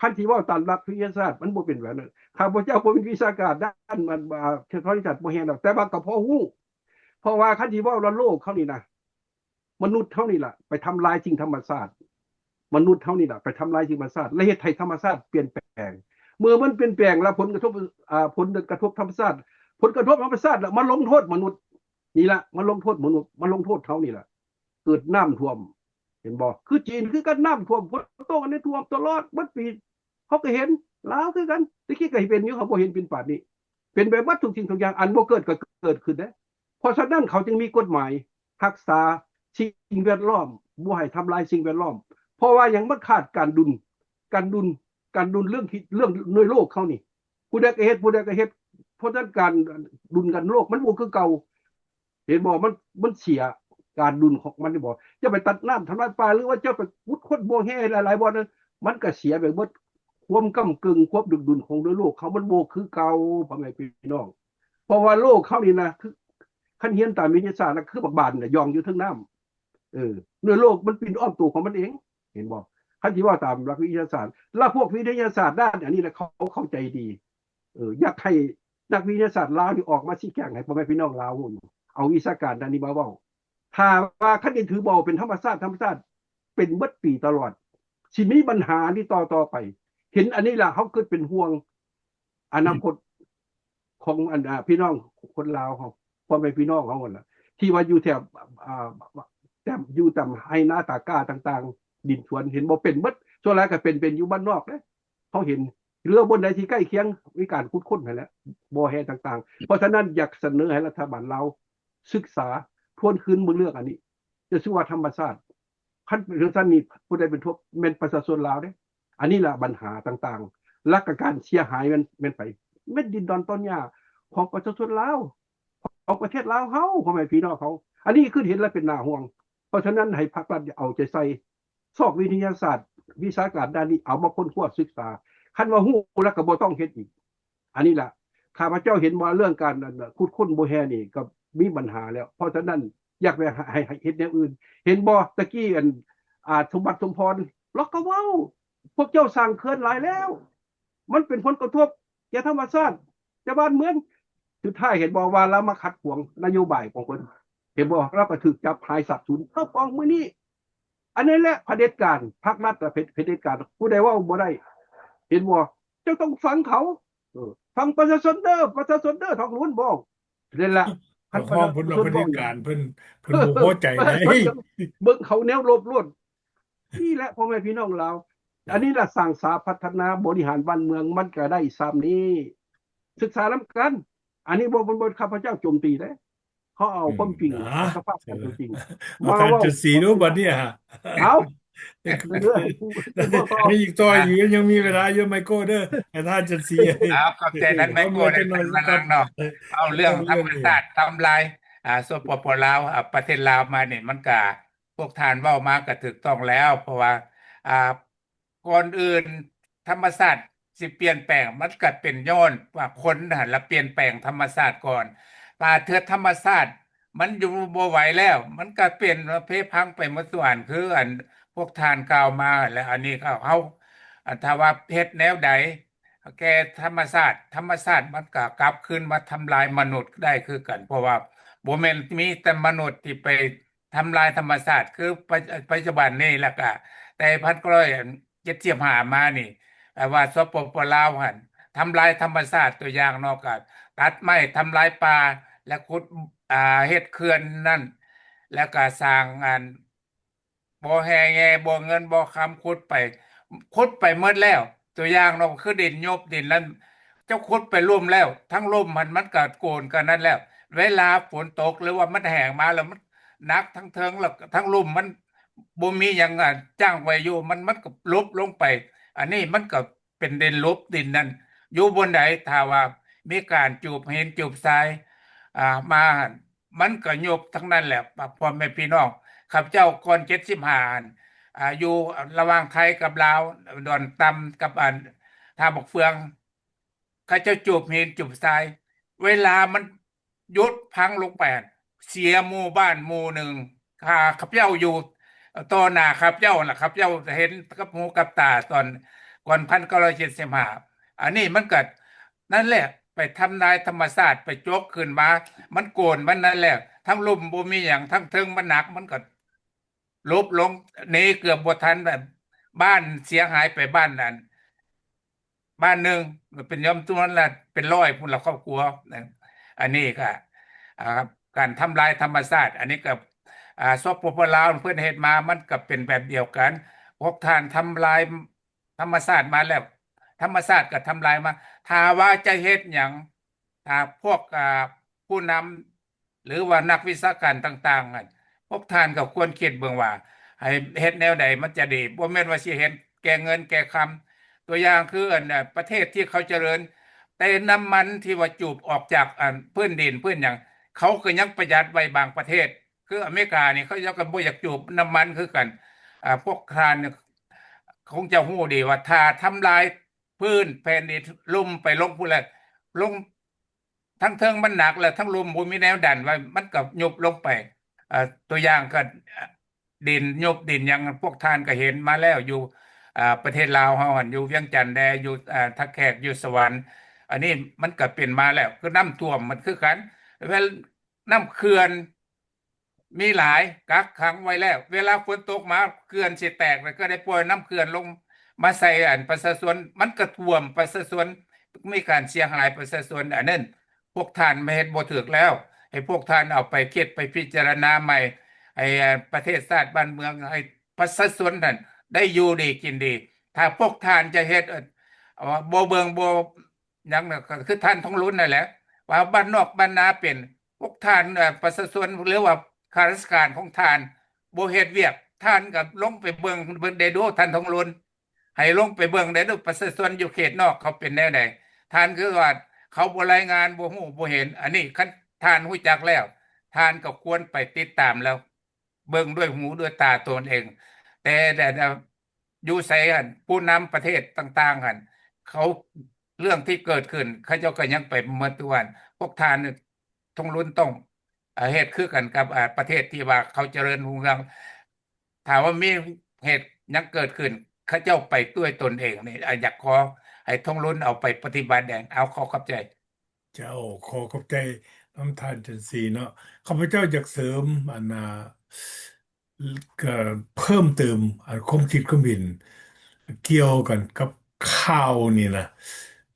ຄັນຊິເວົ້າຕາມຫຼັກວິທະຍາສາດ ມັນບໍ່ເປັນແບບນັ້ນ. ຂ້າພະເຈົ້າບໍ່ມີວິຊາການດ້ານ ອ່າ ເທກໂນໂລຢີ ບໍ່ແຮ່ດອກ ແຕ່ວ່າກໍພໍຮູ້ ເພາະວ່າຄັນຊິເວົ້າລະໂລກເຮົານີ້ນະ ມະນຸດເຮົານີ້ລະໄປທຳລາຍສິ່ງທຳມະຊາດ ມະນຸດເຮົານີ້ລະໄປທຳລາຍສິ່ງທຳມະຊາດ ແລະເຮັດໃຫ້ທຳມະຊາດປ່ຽນແປງ. ເມື່ອມັນປ່ຽນແປງແລ້ວ ຜົນກະທົບ ອ່າ ຜົນກະທົບທຳມະຊາດ ຜົນກະທົບທຳມະຊາດລະມາລົງໂທດມະນຸດນີ້ລະ ມາລົງໂທດມະນຸດ ມາລົງໂທດເຮົານີ້ລະ ເກີດນ້ຳຖ້ວມ ເຫັນບໍ່? ຄືຈີນຄືກັນ ນ້ຳຖ້ວມ ຝົນຕົກອັນນີ້ຖ້ວມຕະຫຼອດເບິດປີ ເຮົາກໍເຫັນ ລາວຄືກັນ ແຕ່ກີ້ກໍເຫັນຢູ່ ເຮົາບໍ່ເຫັນເປັນປານນີ້ ເປັນໄປເບິດທຸກສິ່ງທຸກຢ່າງ ອັນບໍ່ເກີດກໍເກີດຂຶ້ນເດ້. ເພາະສະນັ້ນເຂົາຈຶ່ງມີກົດໝາຍຮັກສາສິ່ງແວດລ້ອມ ບໍ່ໃຫ້ທຳລາຍສິ່ງແວດລ້ອມ ເພາະວ່າຫຍັງ? ມັນຂາດການດຸນ ການດຸນ ການດຸນເລື່ອງທີ່ ເລື່ອງໃນໂລກເຮົານີ້ ຜູ້ໃດກໍເຮັດ ຜູ້ໃດກໍເຮັດ ເພາະສະນັ້ນການດຸນກັນໂລກມັນບໍ່ຄືເກົ່າ. ເຫັນບໍ່? ມັນ ມັນເສຍການດຸນຂອງມັນ ເຫັນບໍ່? ເຈົ້າໄປຕັດນ້ຳທຳລາຍປ່າ ຫຼືວ່າເຈົ້າໄປຂຸດຄົ້ນບໍ່ແຮ່ຫຼາຍໆບ່ອນນັ້ນ ມັນກໍເສຍໄປເບິດ ຄວາມກ້ຳເກິ່ງ ຄວາມດຶງດູດຂອງໃນໂລກເຮົາມັນບໍ່ຄືເກົ່າ ພໍ່ແມ່ພີ່ນ້ອງ. ເພາະວ່າໂລກເຮົານີ້ນະ ຄື ຄັນຮຽນຕາມວິທະຍາສາດນະ ຄືບັກບານນະ ຍ່ອງຢູ່ເທິງນ້ຳ ເອີ ໃນໂລກມັນປິ່ນອ້ອມໂຕຂອງມັນເອງ ເຫັນບໍ່? ຄັນຊິເວົ້າຕາມຫຼັກວິທະຍາສາດ ລະພວກວິທະຍາສາດດ້ານອັນນີ້ນະ ເຂົາເຂົ້າໃຈດີ ເອີ ຢາກໃຫ້ນັກວິທະຍາສາດລາວນີ້ອອກມາຊີ້ແຈງໃຫ້ພໍ່ແມ່ພີ່ນ້ອງລາວຮູ້ ເອົາວິຊາການດ້ານນີ້ມາເວົ້າ. ຖ້າວ່າຄັນຊິຖືບໍ່ເປັນທຳມະຊາດ ທຳມະຊາດເປັນເບິດປີຕະຫຼອດ ຊິມີບັນຫານີ້ຕໍ່ໆໄປ. ເຫັນອັນນີ້ລະ ເຮົາເກີດເປັນຫ່ວງອະນາຄົດຂອງອັນ ອ່າ ພີ່ນ້ອງຄົນລາວເຮົາ ພໍ່ແມ່ພີ່ນ້ອງເຮົາຫັ້ນລະ ທີ່ວ່າຢູ່ແຖວ ອ່າ ແຕ່ ຢູ່ຕາມໄຮ່ນາຕາກ້າຕ່າງໆ ດິນສວນ ເຫັນບໍ່? ເປັນເບິດ ສ່ວນຫຼາຍກໍເປັນ ເປັນຢູ່ບ້ານນອກເດ້. ເຮົາເຫັນເຮືອບ່ອນໃດທີ່ໃກ້ຄຽງ ມີການຂຸດຄົ້ນຫັ້ນແຫຼະ ບໍ່ແຮ່ຕ່າງໆ. ເພາະສະນັ້ນ ຢາກສະເໜີໃຫ້ລັດຖະບານລາວສຶກສາທວນຄືນເບິ່ງເລື່ອງອັນນີ້ ຈະຊື່ວ່າທຳມະຊາດ. ຄັນເປັນຈັ່ງຊັ້ນນີ້ ຜູ້ໃດເປັນທຸກແມ່ນປະຊາຊົນລາວເດ້. ອັນນີ້ລະບັນຫາຕ່າງໆ ແລະກະການເສຍຫາຍແມ່ນ ແມ່ນໃຜ? ແມ່ນດິນດອນຕອນຫຍ້າຂອງປະຊາຊົນລາວ ຂອງປະເທດລາວເຮົາ ພໍ່ແມ່ພີ່ນ້ອງເຮົາ. ອັນນີ້ຄືເຫັນແລ້ວເປັນໜ້າຫ່ວງ. ເພາະສະນັ້ນ ໃຫ້ພາກລັດເອົາໃຈໃສ່ ຊອກວິທະຍາສາດ ວິຊາການດ້ານນີ້ເອົາມາຄົ້ນຄວ້າສຶກສາ. ຄັນວ່າຮູ້ແລ້ວກໍບໍ່ຕ້ອງເຮັດອີກ. ອັນນີ້ລະ ຂ້າພະເຈົ້າເຫັນວ່າເລື່ອງການ ອັນ ຂຸດຄົ້ນບໍ່ແຮ່ນີ້ກໍມີບັນຫາແລ້ວ. ເພາະສະນັ້ນ ຢາກໃຫ້ ໃຫ້ ໃຫ້ເຮັດແນວອື່ນ. ເຫັນບໍ່? ຕະກີ້ ອັນ ອາ ສົມບັດ ສົມພອນ ລາວກໍເວົ້າ ພວກເຈົ້າສ້າງເຂື່ອນຫຼາຍແລ້ວ ມັນເປັນຜົນກະທົບແກ່ທຳມະຊາດ ແກ່ບ້ານເມືອງ. ສຸດທ້າຍເຫັນບໍ່ວ່າລາວມາຂັດຂວາງນະໂຍບາຍຂອງເພິ່ນ? ເຫັນບໍ່? ລາວກໍຖືກຈັບຫາຍສາບສູນ. ເຂົ້າປອງມື້ນີ້ ອັນນີ້ແຫຼະຜະເດັດການ ພັກລັດນະເຜ ເຜດັດການ ຜູ້ໃດເວົ້າບໍ່ໄດ້ ເຫັນບໍ່? ເຈົ້າຕ້ອງຟັງເຂົາ ເອີ ຟັງປະຊາຊົນເດີ ປະຊາຊົນເດີ ທອງລຸນບອກ ນັ້ນລະ ຄັນປະຊາຊົນເວົ້າຫຍັງ ເພິ່ນ ເພິ່ນບໍ່ພໍໃຈໃດ ເບິ່ງເຂົາແນວລົບໂລດ. ນີ້ແຫຼະພໍ່ແມ່ພີ່ນ້ອງລາວ ອັນນີ້ລະສ້າງສາພັດທະນາບໍລິຫານບ້ານເມືອງ ມັນກະໄດ້ຊ່ຳນີ້ ສຶກສານຳກັນ. ອັນນີ້ບໍ່ ບໍ່ ບໍ່ ຂ້າພະເຈົ້າໂຈມຕີເດ້ ເຮົາເອົາຄວາມຈິງ ອືມ ສະພາບຄວາມເປັນຈິງ ມາເວົ້າ ທ່ານຈັນສີເນາະ ບັດນີ້ ເອົາ ມີອີກຕໍ່ຢູ່ ຍັງມີເວລາຢູ່ ໄມໂກ້ເດີ ໃຫ້ທ່ານຈັນສີ ເອົາ ຂອບໃຈທ່ານໄມໂກ້ເດີ ເອົາເລື່ອງທຳມະຊາດທຳລາຍ ອ່າ ສປປ ລາວ ອ່າ ປະເທດລາວມານີ້ ມັນກະ ພວກທ່ານເວົ້າມາກໍຖືກຕ້ອງແລ້ວ ເພາະວ່າ ອ່າ ກ່ອນອື່ນທຳມະຊາດຊິປ່ຽນແປງ ມັນກໍເປັນຍ້ອນວ່າຄົນຫັ້ນລະປ່ຽນແປງທຳມະຊາດກ່ອນ. ບາດເທື່ອທຳມະຊາດມັນຢູ່ບໍ່ໄຫວແລ້ວ ມັນກໍເປັນເພພັງໄປໝົດສ່ວນ ຄືອັນພວກທ່ານກ່າວມາ ແລະ ອັນນີ້ເຮົາ ເຮົາ ອັນ ຖ້າວ່າເຮັດແນວໃດ ແກ່ທຳມະຊາດ ທຳມະຊາດມັນກໍກັບຄືນມາທຳລາຍມະນຸດໄດ້ຄືກັນ ເພາະວ່າບໍ່ແມ່ນມີແຕ່ມະນຸດທີ່ໄປທຳລາຍທຳມະຊາດ ຄືປັດ ປັດຈຸບັນນີ້ ແລ້ວກະແຕ່ພັນເກົ້າຮ້ອຍເຈັດສິບຫ້າມານີ້ ແປວ່າ ສປປ ລາວຫັ້ນທຳລາຍທຳມະຊາດ ຕົວຢ່າງເນາະ ກະຕັດໄມ້ ທຳລາຍປ່າ ແລະ ຂຸດ ອ່າ ເຮັດເຂື່ອນນັ້ນ ແລ້ວກະສ້າງອັນ ບໍ່ແຮ່ແງ່ ບໍ່ເງິນບໍ່ຄຳ ຂຸດໄປ ຂຸດໄປໝົດແລ້ວ ຕົວຢ່າງເນາະ ຄືດິນໂຍບດິນນັ້ນ ເຈົ້າຂຸດໄປລຸ່ມແລ້ວ ທັງລຸ່ມຫັ້ນມັນກະໂກນກັນນັ້ນແລ້ວ ເວລາຝົນຕົກ ຫຼືວ່າມັນແຫ້ງມາແລ້ວ ມັນໜັກທັງເທິງ ແລ້ວທັງລຸ່ມມັນບໍ່ມີຫຍັງ ອ່າ ກັ້ງໄວ້ຢູ່ ມັນ ມັນກະຫຼົບລົງໄປ ອັນນີ້ມັນກະ ເປັນດິນຫຼົບດິນນັ້ນ ຢູ່ບ່ອນໃດ ຖ້າວ່າມີການຈູບຫີນຈູບຊາຍ ອ່າ ມາ ມັນກໍຍຸບທັງນັ້ນແຫຼະ ພໍ່ແມ່ພີ່ນ້ອງ ຂ້າພະເຈົ້າກ່ອນເຈັດສິບຫ້າ ອ່າ ຢູ່ລະຫວ່າງໄທກັບລາວ ດອນຕຳກັບ ອ່າ ທ່າບັກເຟືອງ ເຂົາເຈົ້າຈູບຫີນຈູບຊາຍ ເວລາມັນ ຢຸດພັງລົງໄປ ເສຍໝູ່ບ້ານໝູ່ໜຶ່ງ ຂ້າ ຂ້າພະເຈົ້າຢູ່ຕໍ່ໜ້າຂ້າພະເຈົ້ານະ ຂ້າພະເຈົ້າເຫັນກັບຫູກັບຕາຕອນກ່ອນພັນເກົ້າຮ້ອຍເຈັດສິບຫ້າ ອັນນີ້ມັນກະນັ້ນແຫຼະ ໄປທຳລາຍທຳມະຊາດ ໄປຈົກຂຶ້ນມາ ມັນໂກນ ມັນນັ້ນແຫຼະ ທັງລຸ່ມບໍ່ມີຫຍັງ ທັງເທິງມັນໜັກ ມັນກະ ຫຼົບລົງ ໜີເກືອບບໍ່ທັນ ບ້ານເສຍຫາຍໄປບ້ານນັ້ນ ບ້ານໜຶ່ງ ເປັນ ຍອມຈຳນວນລະເປັນຮ້ອຍພຸ້ນລະຄອບຄົວ ອັນນີ້ກະ ອ່າ ການທຳລາຍທຳມະຊາດ ອັນນີ້ກະ ອ່າ ສປປ ລາວ ເພິ່ນເຮັດມາ ມັນກະເປັນແບບດຽວກັນ ພວກທ່ານທຳລາຍທຳມະຊາດມາແລ້ວ ທຳມະຊາດກະທຳລາຍມາ ຖ້າວ່າຈະເຮັດຫຍັງ ຖ້າພວກ ອ່າ ຜູ້ນຳ ຫຼືວ່ານັກວິຊາການຕ່າງໆນັ້ນ ພວກທ່ານກໍຄວນຄິດເບິ່ງວ່າ ໃຫ້ເຮັດແນວໃດມັນຈະດີ ບໍ່ແມ່ນວ່າຊິເຮັດແກ່ເງິນແກ່ຄຳ ຕົວຢ່າງຄື ອັນ ປະເທດທີ່ເຂົາຈະເລີນ ແຕ່ນ້ຳມັນທີ່ວ່າຈູບອອກຈາກ ອັນ ພື້ນດິນພື້ນຫຍັງ ເຂົາກໍຍັງປະຢັດໄວ້ບາງປະເທດ ຄືອາເມລິການີ້ ເຂົາເຈົ້າກໍບໍ່ຢາກຈູບນ້ຳມັນຄືກັນ ອ່າ ພວກທ່ານຄົງຈະຮູ້ດີວ່າ ຖ້າທຳລາຍພື້ນແຜ່ນດິນ ລຸ່ມໄປລົງພຸ້ນແລ້ວ ລົງ ທັງເທິງມັນໜັກ ແລ້ວທັງລຸ່ມບໍ່ມີແນວດັນໄວ້ ມັນກໍຍຸບລົງໄປ ເອີ ຕົວຢ່າງກໍ ເອີ ດິນຍຸບດິນຫຍັງ ພວກທ່ານກໍເຫັນມາແລ້ວຢູ່ ເອີ ປະເທດລາວເຮົາຫັ້ນ ຢູ່ວຽງຈັນແດ່ ຢູ່ ເອີ ທ່າແຂກ ຢູ່ສະຫວັນ ອັນນີ້ມັນກໍເປັນມາແລ້ວ ຄືນ້ຳຖ້ວມມັນຄືກັນ ເວລາ ນ້ຳເຂື່ອນ ມີຫຼາຍ ກັກຂັງໄວ້ແລ້ວ ເວລາຝົນຕົກມາເຂື່ອນຊິແຕກ ແລ້ວກໍໄດ້ປ່ອຍນ້ຳເຂື່ອນລົງມາໃສ່ອັນປະຊາຊົນ ມັນກໍຖ້ວມປະຊາຊົນ ມີການເສຍຫາຍປະຊາຊົນ ອັນນັ້ນພວກທ່ານມາເຮັດບໍ່ຖືກແລ້ວ ໃຫ້ພວກທ່ານເອົາໄປຄິດໄປພິຈາລະນາໃໝ່ ໃຫ້ ເອີ ປະເທດຊາດບ້ານເມືອງ ໃຫ້ປະຊາຊົນນັ້ນໄດ້ຢູ່ດີກິນດີ ຖ້າພວກທ່ານຈະເຮັດ ເອີ ບໍ່ເບິ່ງບໍ່ ຫຍັງນະ ກໍຄືທ່ານທອງລຸນນັ້ນແຫຼະ ວ່າບ້ານນອກບ້ານນາເປັນ ພວກທ່ານ ເອີ ປະຊາຊົນ ຫຼືວ່າຂ້າລາຊະການຂອງທ່ານບໍ່ເຮັດວຽກ ທ່ານກໍລົງໄປເບິ່ງ ເບິ່ງໄດ້ດູ ທ່ານທອງລຸນ ໃຫ້ລົງໄປເບິ່ງໄດ້ດູ ປະຊາຊົນຢູ່ເຂດນອກເຂົາເປັນແນວໃດ ທ່ານຄືວ່າເຂົາບໍ່ລາຍງານ ບໍ່ຮູ້ບໍ່ເຫັນ ອັນນີ້ຄັນທ່ານຮູ້ຈັກແລ້ວ ທ່ານກໍຄວນໄປຕິດຕາມແລ້ວ ເບິ່ງດ້ວຍຫູດ້ວຍຕາຕົນເອງ ແຕ່ ແຕ່ ແຕ່ຢູ່ໃສຫັ້ນ ຜູ້ນຳປະເທດຕ່າງໆຫັ້ນ ເຂົາ ເລື່ອງທີ່ເກີດຂຶ້ນ ເຂົາເຈົ້າກໍຍັງໄປໝົດທຸກອັນ ພວກທ່ານທອງລຸນຕ້ອງ ເອີ ເຮັດຄືກັນກັບ ເອີ ປະເທດທີ່ວ່າເຂົາຈະເລີນຮຸ່ງເຮືອງ ຖ້າວ່າມີເຫດຫຍັງເກີດຂຶ້ນ ເຂົາເຈົ້າໄປດ້ວຍຕົນເອງນີ້ ອາ ຢາກຂໍໃຫ້ທອງລຸນເອົາໄປປະຕິບັດແດ່ ເອົາ ຂໍຂອບໃຈ. ເຈົ້າ ຂໍຂອບໃຈນຳທ່ານຈັນສີເນາະ ຂ້າພະເຈົ້າຢາກເສີມ ອັນ ອ່າ ກໍເພີ່ມເຕີມ ອັນ ຄວາມຄິດຄວາມເຫັນກ່ຽວກັນກັບຂ່າວນີ້ນະ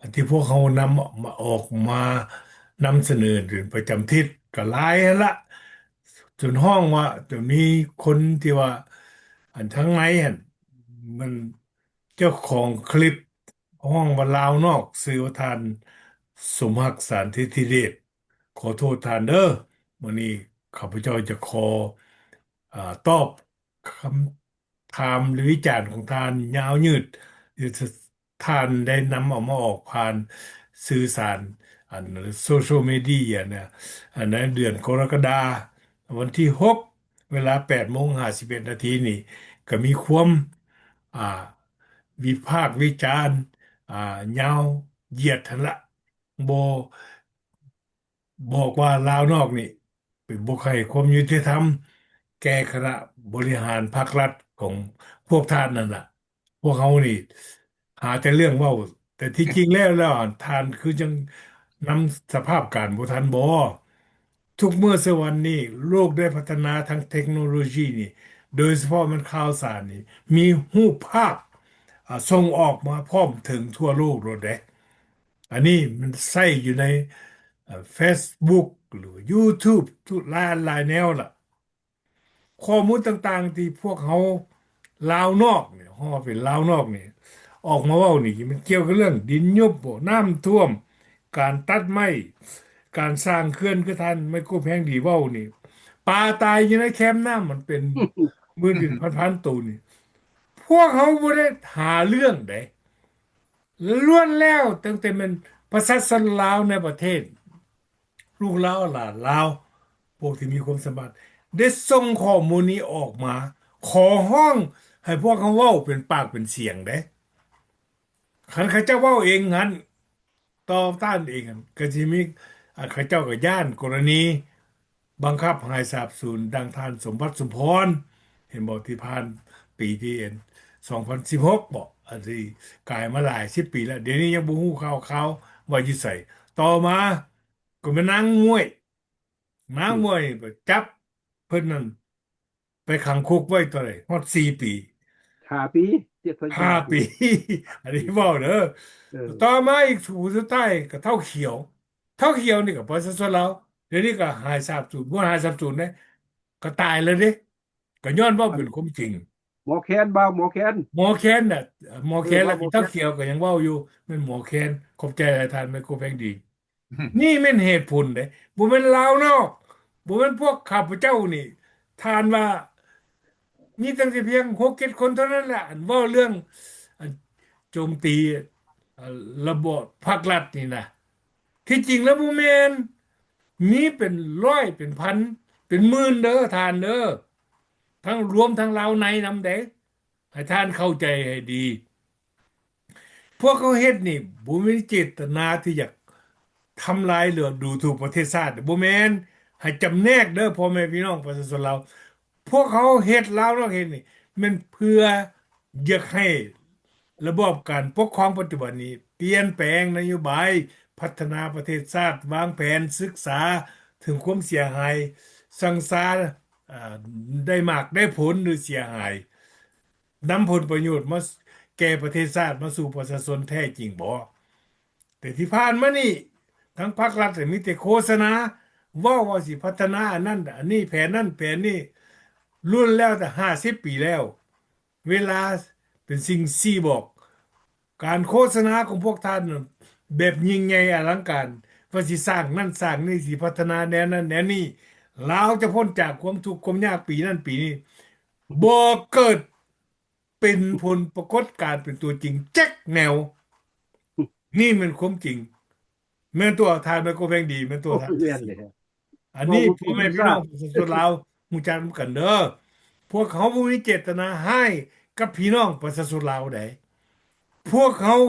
ອັນທີ່ພວກເຮົານຳມາ ອອກມານຳສະເໜີເປັນປະຈຳທິດກໍຫຼາຍຫັ້ນລະ ຈົນຮ້ອງວ່າ ຈົນມີຄົນທີ່ວ່າ ອັນທາງໃນຫັ້ນ ມັນເຈົ້າຂອງຄລິບຮ້ອງວ່າລາວນອກ ຊື່ວ່າທ່ານ ສົມຮັກ ສານທິດທິເດດ. ຂໍໂທດທ່ານເດີ້ ມື້ນີ້ຂ້າພະເຈົ້າຈະຂໍ ອາ ຕອບຄຳຖາມ ຫຼື ວິຈານຂອງທ່ານຍາວຍືດ ທີ່ທ່ານໄດ້ນຳເອົາມາອອກຜ່ານສື່ສານ ອັນ ໂຊຊຽວເມເດຍນະ ອັນ ໃນເດືອນກໍລະກະດາ ວັນທີຫົກ ເວລາແປດໂມງຫ້າສິບເອັດນາທີນີ້ ກໍມີຄວາມ ອ່າ ວິພາກວິຈານ ອ່າ ຍາວຢຽດຫັ້ນລະ ບໍ່ ບອກວ່າລາວນອກນີ້ ເປັນ ບໍ່ໃຫ້ຄວາມຍຸຕິທຳແກ່ຄະນະບໍລິຫານພັກລັດຂອງພວກທ່ານນັ້ນລະ. ພວກເຮົານີ້ຫາແຕ່ເລື່ອງເວົ້າ, ແຕ່ທີ່ຈິງແລ້ວ ແລ້ວທ່ານຄືຈັ່ງນຳສະພາບການບໍ່ທັນບໍ? ທຸກມື້ສະວັນນີ້ ໂລກໄດ້ພັດທະນາທາງເຕັກໂນໂລຊີນີ້ ໂດຍສະເພາະແມ່ນຂ່າວສານນີ້ ມີຮູບພາບ ອາ ສົ່ງອອກມາພ້ອມເຖິງທົ່ວໂລກໂລດເດ້. ອັນນີ້ມັນໃຊ້ຢູ່ໃນ ເອີ ເຟສບຸກ ຫຼື ຢູທູບ ທຸກຫຼາຍ ຫຼາຍແນວລະ. ຂໍ້ມູນຕ່າງໆທີ່ພວກເຮົາລາວນອກນີ້ ເຮົາເປັນລາວນອກນີ້ ອອກມາເວົ້ານີ້ ມັນກ່ຽວກັບເລື່ອງດິນຍຸບບໍ ນ້ຳຖ້ວມ ການຕັດໄມ້ ການສ້າງເຂື່ອນ ຄືທ່ານໄມໂກແພງດີເວົ້ານີ້ ປາຕາຍຢູ່ໃນແຄມນ້ຳ ມັນເປັນໝື່ນເປັນພັນໆໂຕນີ້ ພວກເຮົາບໍ່ໄດ້ຫາເລື່ອງໃດ ລ້ວນແລ້ວຕັ້ງແຕ່ແມ່ນປະຊາຊົນລາວໃນປະເທດ ລູກລາວ ຫຼານລາວ ພວກທີ່ມີຄວາມສາມາດ ໄດ້ສົ່ງຂໍ້ມູນນີ້ອອກມາ ຂໍຮ້ອງໃຫ້ພວກເຮົາເວົ້າເປັນປາກເປັນສຽງເດ້. ຄັນເຂົາເຈົ້າເວົ້າເອງຫັ້ນ ຕໍ່ຕ້ານເອງຫັ້ນ ກໍຊິມີ ອາ ເຂົາເຈົ້າກໍຢ້ານກໍລະນີ ບັງຄັບໃຫ້ສາບສູນ ດັ່ງທ່ານສົມບັດ ສົມພອນ ເຫັນບໍ່ ທີ່ຜ່ານປີທີ່ ອັນ ສອງພັນສິບຫົກບໍ ອັນທີ່ກາຍມາຫຼາຍສິບປີແລ້ວ ດຽວນີ້ຍັງບໍ່ຮູ້ຂ່າວຄາວວ່າຢູ່ໃສ. ຕໍ່ມາກໍແມ່ນນາງໝວຍ ນາງໝວຍໄປຈັບເພິ່ນນັ້ນ ໄປຂັງຄຸກໄວ້ເທົ່າໃດ ຮອດສີ່ປີ ຫ້າປີ ເຈັດ ຫ້າປີ ອັນນີ້ເວົ້າເດີ. ເອີ ຕໍ່ມາອີກຜູ້ສຸດທ້າຍກໍເຖົ້າຂຽວ ເຖົ້າຂຽວນີ້ກໍປະຊາຊົນລາວ ດຽວນີ້ກໍຫາຍສາບສູນ ບໍ່ຫາຍສາບສູນເດ້ ກໍຕາຍແລ້ວເດ້ ກໍຍ້ອນເວົ້າເປັນຄວາມຈິງ. ໝໍແຄນ ບ່າວໝໍແຄນ ໝໍແຄນນະ ໝໍແຄນ ເອີ ລະ ເວົ້າໝໍແຄນ ເຖົ້າຂຽວກໍຍັງເວົ້າຢູ່ ແມ່ນໝໍແຄນ. ຂອບໃຈຫຼາຍທ່ານ ໄມໂຄແພງດີ. ນີ້ແມ່ນເຫດຜົນເດ້ ບໍ່ແມ່ນລາວນອກ ບໍ່ແມ່ນພວກຂ້າພະເຈົ້ານີ້ ທ່ານວ່າມີຕັ້ງແຕ່ພຽງຫົກເຈັດຄົນເທົ່ານັ້ນແຫຼະ ອັນເວົ້າເລື່ອງ ອັນໂຈມຕີ ເອີ ລະບອບພັກລັດນີ້ນະ. ທີ່ຈິງແລ້ວບໍ່ແມ່ນ ມີເປັນຮ້ອຍເປັນພັນເປັນໝື່ນເດີທ່ານເດີ ທັງ ລວມທັງລາວໃນນຳເດ້ ໃຫ້ທ່ານເຂົ້າໃຈໃຫ້ດີ. ພວກເຮົາເຮັດນີ້ບໍ່ມີເຈດຕະນາທີ່ຢາກທຳລາຍ ຫຼື ດູຖູກປະເທດຊາດ ບໍ່ແມ່ນ. ໃຫ້ຈຳແນກເດີພໍ່ແມ່ພີ່ນ້ອງປະຊາຊົນລາວ ພວກເຮົາເຮັດ ລາວນອກເຮັດນີ້ ແມ່ນເພື່ອຢາກໃຫ້ລະບອບການປົກຄອງປັດຈຸບັນນີ້ປ່ຽນແປງນະໂຍບາຍ ພັດທະນາປະເທດຊາດ ວາງແຜນສຶກສາເຖິງຄວາມເສຍຫາຍ ສັງຊາ ເອີ ໄດ້ໝາກໄດ້ຜົນ ຫຼື ເສຍຫາຍ ນຳຜົນປະໂຫຍດມາແກ່ປະເທດຊາດ ມາສູ່ປະຊາຊົນແທ້ຈິງບໍ? ແຕ່ທີ່ຜ່ານມານີ້ ທາງພັກລັດມີແຕ່ໂຄສະນາ ເວົ້າວ່າຊິພັດທະນາອັນນັ້ນອັນນີ້ ແຜນນັ້ນແຜນນີ້ ລຸ້ນແລ້ວແຕ່ຫ້າສິບປີແລ້ວ ເວລາເປັນສິ່ງຊີ້ບອກ. ການໂຄສະນາຂອງພວກທ່ານນັ້ນແບບຍິ່ງໃຫຍ່ອະລັງການ ວ່າຊິສ້າງນັ້ນສ້າງນີ້ ຊິພັດທະນາແນວນັ້ນແນວນີ້ ລາວຈະພົ້ນຈາກຄວາມທຸກຄວາມຍາກປີນັ້ນປີນີ້ ບໍ່ເກີດເປັນຜົນປາກົດການເປັນຕົວຈິງຈັກແນວ. ນີ້ແມ່ນຄວາມຈິງ. ແມ່ນຕົວະ ທ່ານໄມໂຄແພງດີ ແມ່ນຕົວະ ທ່ານ. ອັນນີ້ພໍ່ແມ່ພີ່ນ້ອງປະຊາຊົນລາວຮູ້ຈັກນຳກັນເດີ. ພວກເຮົາບໍ່ມີເຈດຕະນາຮ້າຍກັບພີ່ນ້ອງປະຊາຊົນລາວໃດ. ພວກເຮົາ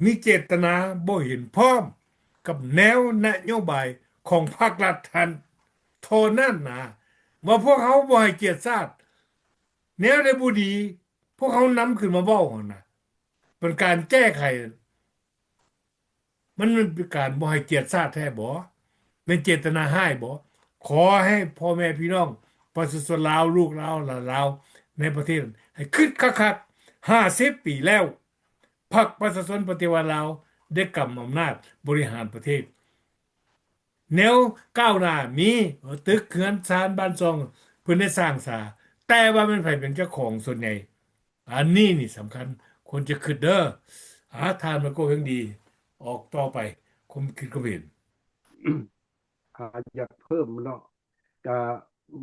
ມີເຈດຕະນາບໍ່ເຫັນພ້ອມກັບແນວນະໂຍບາຍຂອງພັກລັດຫັ້ນເທົ່ານັ້ນນາ ວ່າພວກເຮົາບໍ່ໃຫ້ກຽດຊາດ. ແນວໃດບໍ່ດີ ພວກເຮົານຳຂຶ້ນມາເວົ້າຫັ້ນນະ ເປັນການແກ້ໄຂ ມັນ ມັນເປັນການບໍ່ໃຫ້ກຽດຊາດແທ້ບໍ? ແມ່ນເຈດຕະນາຮ້າຍບໍ? ຂໍໃຫ້ພໍ່ແມ່ພີ່ນ້ອງ ປະຊາຊົນລາວ ລູກລາວ ຫຼານລາວໃນປະເທດ ໃຫ້ຄິດຄັກໆ. ຫ້າສິບປີແລ້ວ ພັກປະຊາຊົນປະຕິວັດລາວໄດ້ກຳອຳນາດບໍລິຫານປະເທດ. ແນວກ້າວໜ້າມີ ເອີ ຕຶກເຮືອນຊານບ້ານຊ່ອງ ເພິ່ນໄດ້ສ້າງສາ, ແຕ່ວ່າແມ່ນໃຜເປັນເຈົ້າຂອງສ່ວນໃຫຍ່? ອັນນີ້ນີ້ສຳຄັນ ຄວນຈະຄິດເດີ. ຫາທ່ານມາໂກເຮັງດີ ອອກຕໍ່ໄປ ຄວາມຄິດຄວາມເຫັນ. ຫາຢາກເພີ່ມເນາະ ກະ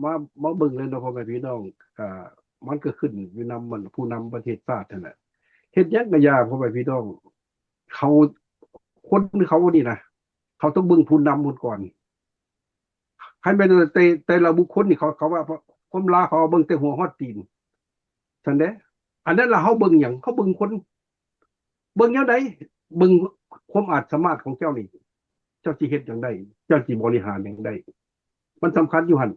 ມາ ມາເບິ່ງເລີຍເນາະ ພໍ່ແມ່ພີ່ນ້ອງ. ກະມັນກະຂຶ້ນຢູ່ນຳ ອັນ ຜູ້ນຳປະເທດຊາດຫັ້ນແຫຼະ. ເຮັດຫຍັງກະຢ່າ ພໍ່ແມ່ພີ່ນ້ອງ ເຂົາ ຄົນເຂົານີ້ນະ ເຂົາຕ້ອງເບິ່ງຜູ້ນຳພຸ້ນກ່ອນ. ຄັນແມ່ນແຕ່ ແຕ່ລະບຸກຄົນນີ້ ເຂົາ ເຂົາວ່າ ຄົນລາວເຂົາເບິ່ງແຕ່ຫົວຮອດຕີນ ຊັ້ນເດ້. ອັນນັ້ນລະ ເຮົາເບິ່ງຫຍັງ? ເຮົາເບິ່ງຄົນ. ເບິ່ງແນວໃດ? ເບິ່ງຄວາມອາດສາມາດຂອງເຈົ້ານີ້ ເຈົ້າຊິເຮັດຫຍັງໄດ້? ເຈົ້າຊິບໍລິຫານຫຍັງໄດ້? ມັນສຳຄັນຢູ່ຫັ້ນ.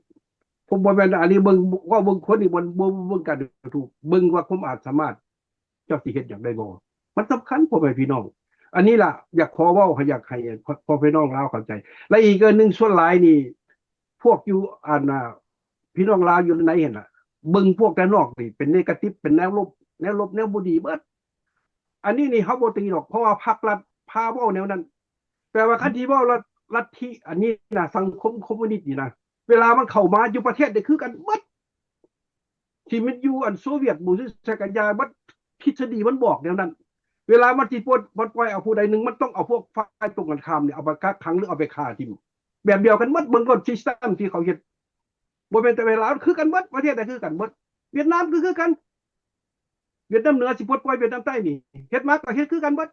ເພາະບໍ່ແມ່ນອັນນີ້ເບິ່ງ ເວົ້າເບິ່ງຄົນນີ້ ບໍ່ ບໍ່ເບິ່ງການເຮັດຖືກ ເບິ່ງວ່າຄວາມອາດສາມາດ ເຈົ້າຊິເຮັດຫຍັງໄດ້ບໍ່? ມັນສຳຄັນ ພໍ່ແມ່ພີ່ນ້ອງ. ອັນນີ້ລະ ຢາກຂໍເວົ້າ ໃຫ້ ຢາກໃຫ້ພໍ່ແມ່ພີ່ນ້ອງລາວເຂົ້າໃຈ. ແລະ ອີກອັນໜຶ່ງ ສ່ວນຫຼາຍນີ້ ພວກຢູ່ ອັນ ອ່າ ພີ່ນ້ອງລາວຢູ່ໃນຫັ້ນນະ ເບິ່ງພວກທາງນອກນີ້ເປັນເນກາຕິບ ເປັນແນວລົບ ແນວລົບ ແນວບໍ່ດີເບິດ. ອັນນີ້ນີ້ເຮົາບໍ່ຕີດອກ ເພາະວ່າພັກລັດພາເວົ້າແນວນັ້ນ. ແປວ່າຄັນຊິເວົ້າລັດ ລັດທິອັນນີ້ນະ ສັງຄົມຄອມມູນິດນີ້ນະ ເວລາມັນເຂົ້າມາຢູ່ປະເທດໃດຄືກັນເບິດ. ທີ່ມັນຢູ່ອັນໂຊວຽດ ບໍ່ຊື່ໃສກະຢ່າ ມັນທິດສະດີມັນບອກແນວນັ້ນ. ເວລາມັນຊິປົດ ມັນປ່ອຍເອົາຜູ້ໃດໜຶ່ງ ມັນຕ້ອງເອົາພວກຝ່າຍຕົງກັນຂ້າມນີ້ ເອົາໄປກັກຂັງ ຫຼື ເອົາໄປຂ້າຖິ້ມ. ແບບດຽວກັນໝົດ ເບິ່ງໂລດ ຊິສະຕຳທີ່ເຂົາເຮັດ. ບໍ່ແມ່ນແຕ່ເວລາ ຄືກັນໝົດ ປະເທດໃດຄືກັນໝົດ. ຫວຽດນາມກະຄືກັນ ຫວຽດນາມເໜືອຊິປົດປ່ອຍຫວຽດນາມໃຕ້ນີ້ ເຮັດມາກະເຮັດຄືກັນໝົດ.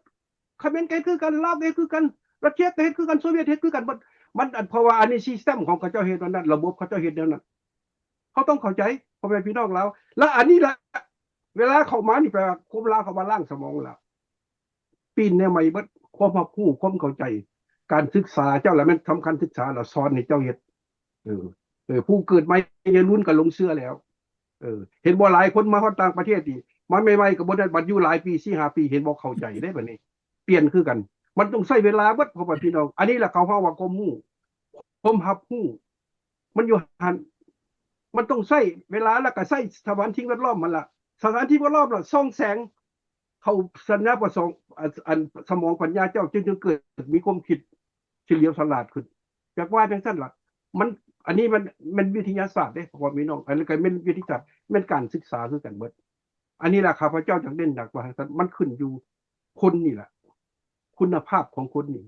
ຂະເໝນກະເຮັດຄືກັນ ລາວກະເຮັດຄືກັນ ຣັດເຊຍກະເຮັດຄືກັນ ໂຊວຽດເຮັດຄືກັນໝົດ. ມັນ ອັນ ເພາະວ່າອັນນີ້ ຊິສະຕຳຂອງເຂົາເຈົ້າເຮັດອັນນັ້ນ ລະບົບເຂົາເຈົ້າເຮັດແນວນັ້ນ. ເຮົາຕ້ອງເຂົ້າໃຈ ພໍ່ແມ່ພີ່ນ້ອງລາວ. ລະອັນນີ້ລະ ເວລາເຂົ້າມານີ້ ແປວ່າຄົນລາວເຂົ້າມາລ້າງສະໝອງລາວ ປິ່ນແນວໃໝ່ເບິດ. ຄວາມຮັບຮູ້ ຄວາມເຂົ້າໃຈ ການສຶກສາເຈົ້າລະແມ່ນສຳຄັນ. ສຶກສາລະສອນໃຫ້ເຈົ້າເຮັດ. ເອີ ເອີ ຜູ້ເກີດໃໝ່ ຍາລຸນກະຫຼົງເຊື່ອແລ້ວ. ເອີ ເຫັນບໍ່ ຫຼາຍຄົນມາຮອດຕ່າງປະເທດນີ້ ມາໃໝ່ໆກະບໍ່ໄດ້ ບັດຢູ່ຫຼາຍປີ ສີ່ຫ້າປີ ເຫັນບໍ່ ເຂົ້າໃຈເດ້ ບັດນີ້ປ່ຽນຄືກັນ. ມັນຕ້ອງໃຊ້ເວລາເບິດ ພໍ່ແມ່ພີ່ນ້ອງ. ອັນນີ້ລະເຂົາເວົ້າວ່າຄວາມຮູ້ ຄວາມຮັບຮູ້ ມັນຢູ່ຫັ້ນ ມັນຕ້ອງໃຊ້ເວລາ ລະກະໃຊ້ສະຖານທີ່ແວດລ້ອມຫັ້ນລະ. ສະຖານທີ່ແວດລ້ອມລະສ່ອງແສງເຂົ້າສັນຍາປະສອງ ອັນ ອັນສະໝອງປັນຍາເຈົ້າ ຈຶ່ງ ຈຶ່ງເກີດມີຄວາມຄິດທີ່ຫຼຽວສະຫຼາດຂຶ້ນ. ຢາກວ່າຈັ່ງຊັ້ນລະ ມັນ ອັນນີ້ມັນ ມັນວິທະຍາສາດເດ້ ພໍ່ແມ່ພີ່ນ້ອງ. ອັນນີ້ກະແມ່ນວິທະຍາສາດ ແມ່ນການສຶກສາຄືກັນເບິດ. ອັນນີ້ລະ ຂ້າພະເຈົ້າຢາກເນັ້ນໜັກວ່າ ມັນຂຶ້ນຢູ່ຄົນນີ້ລະ ຄຸນນະພາບຂອງຄົນນີ້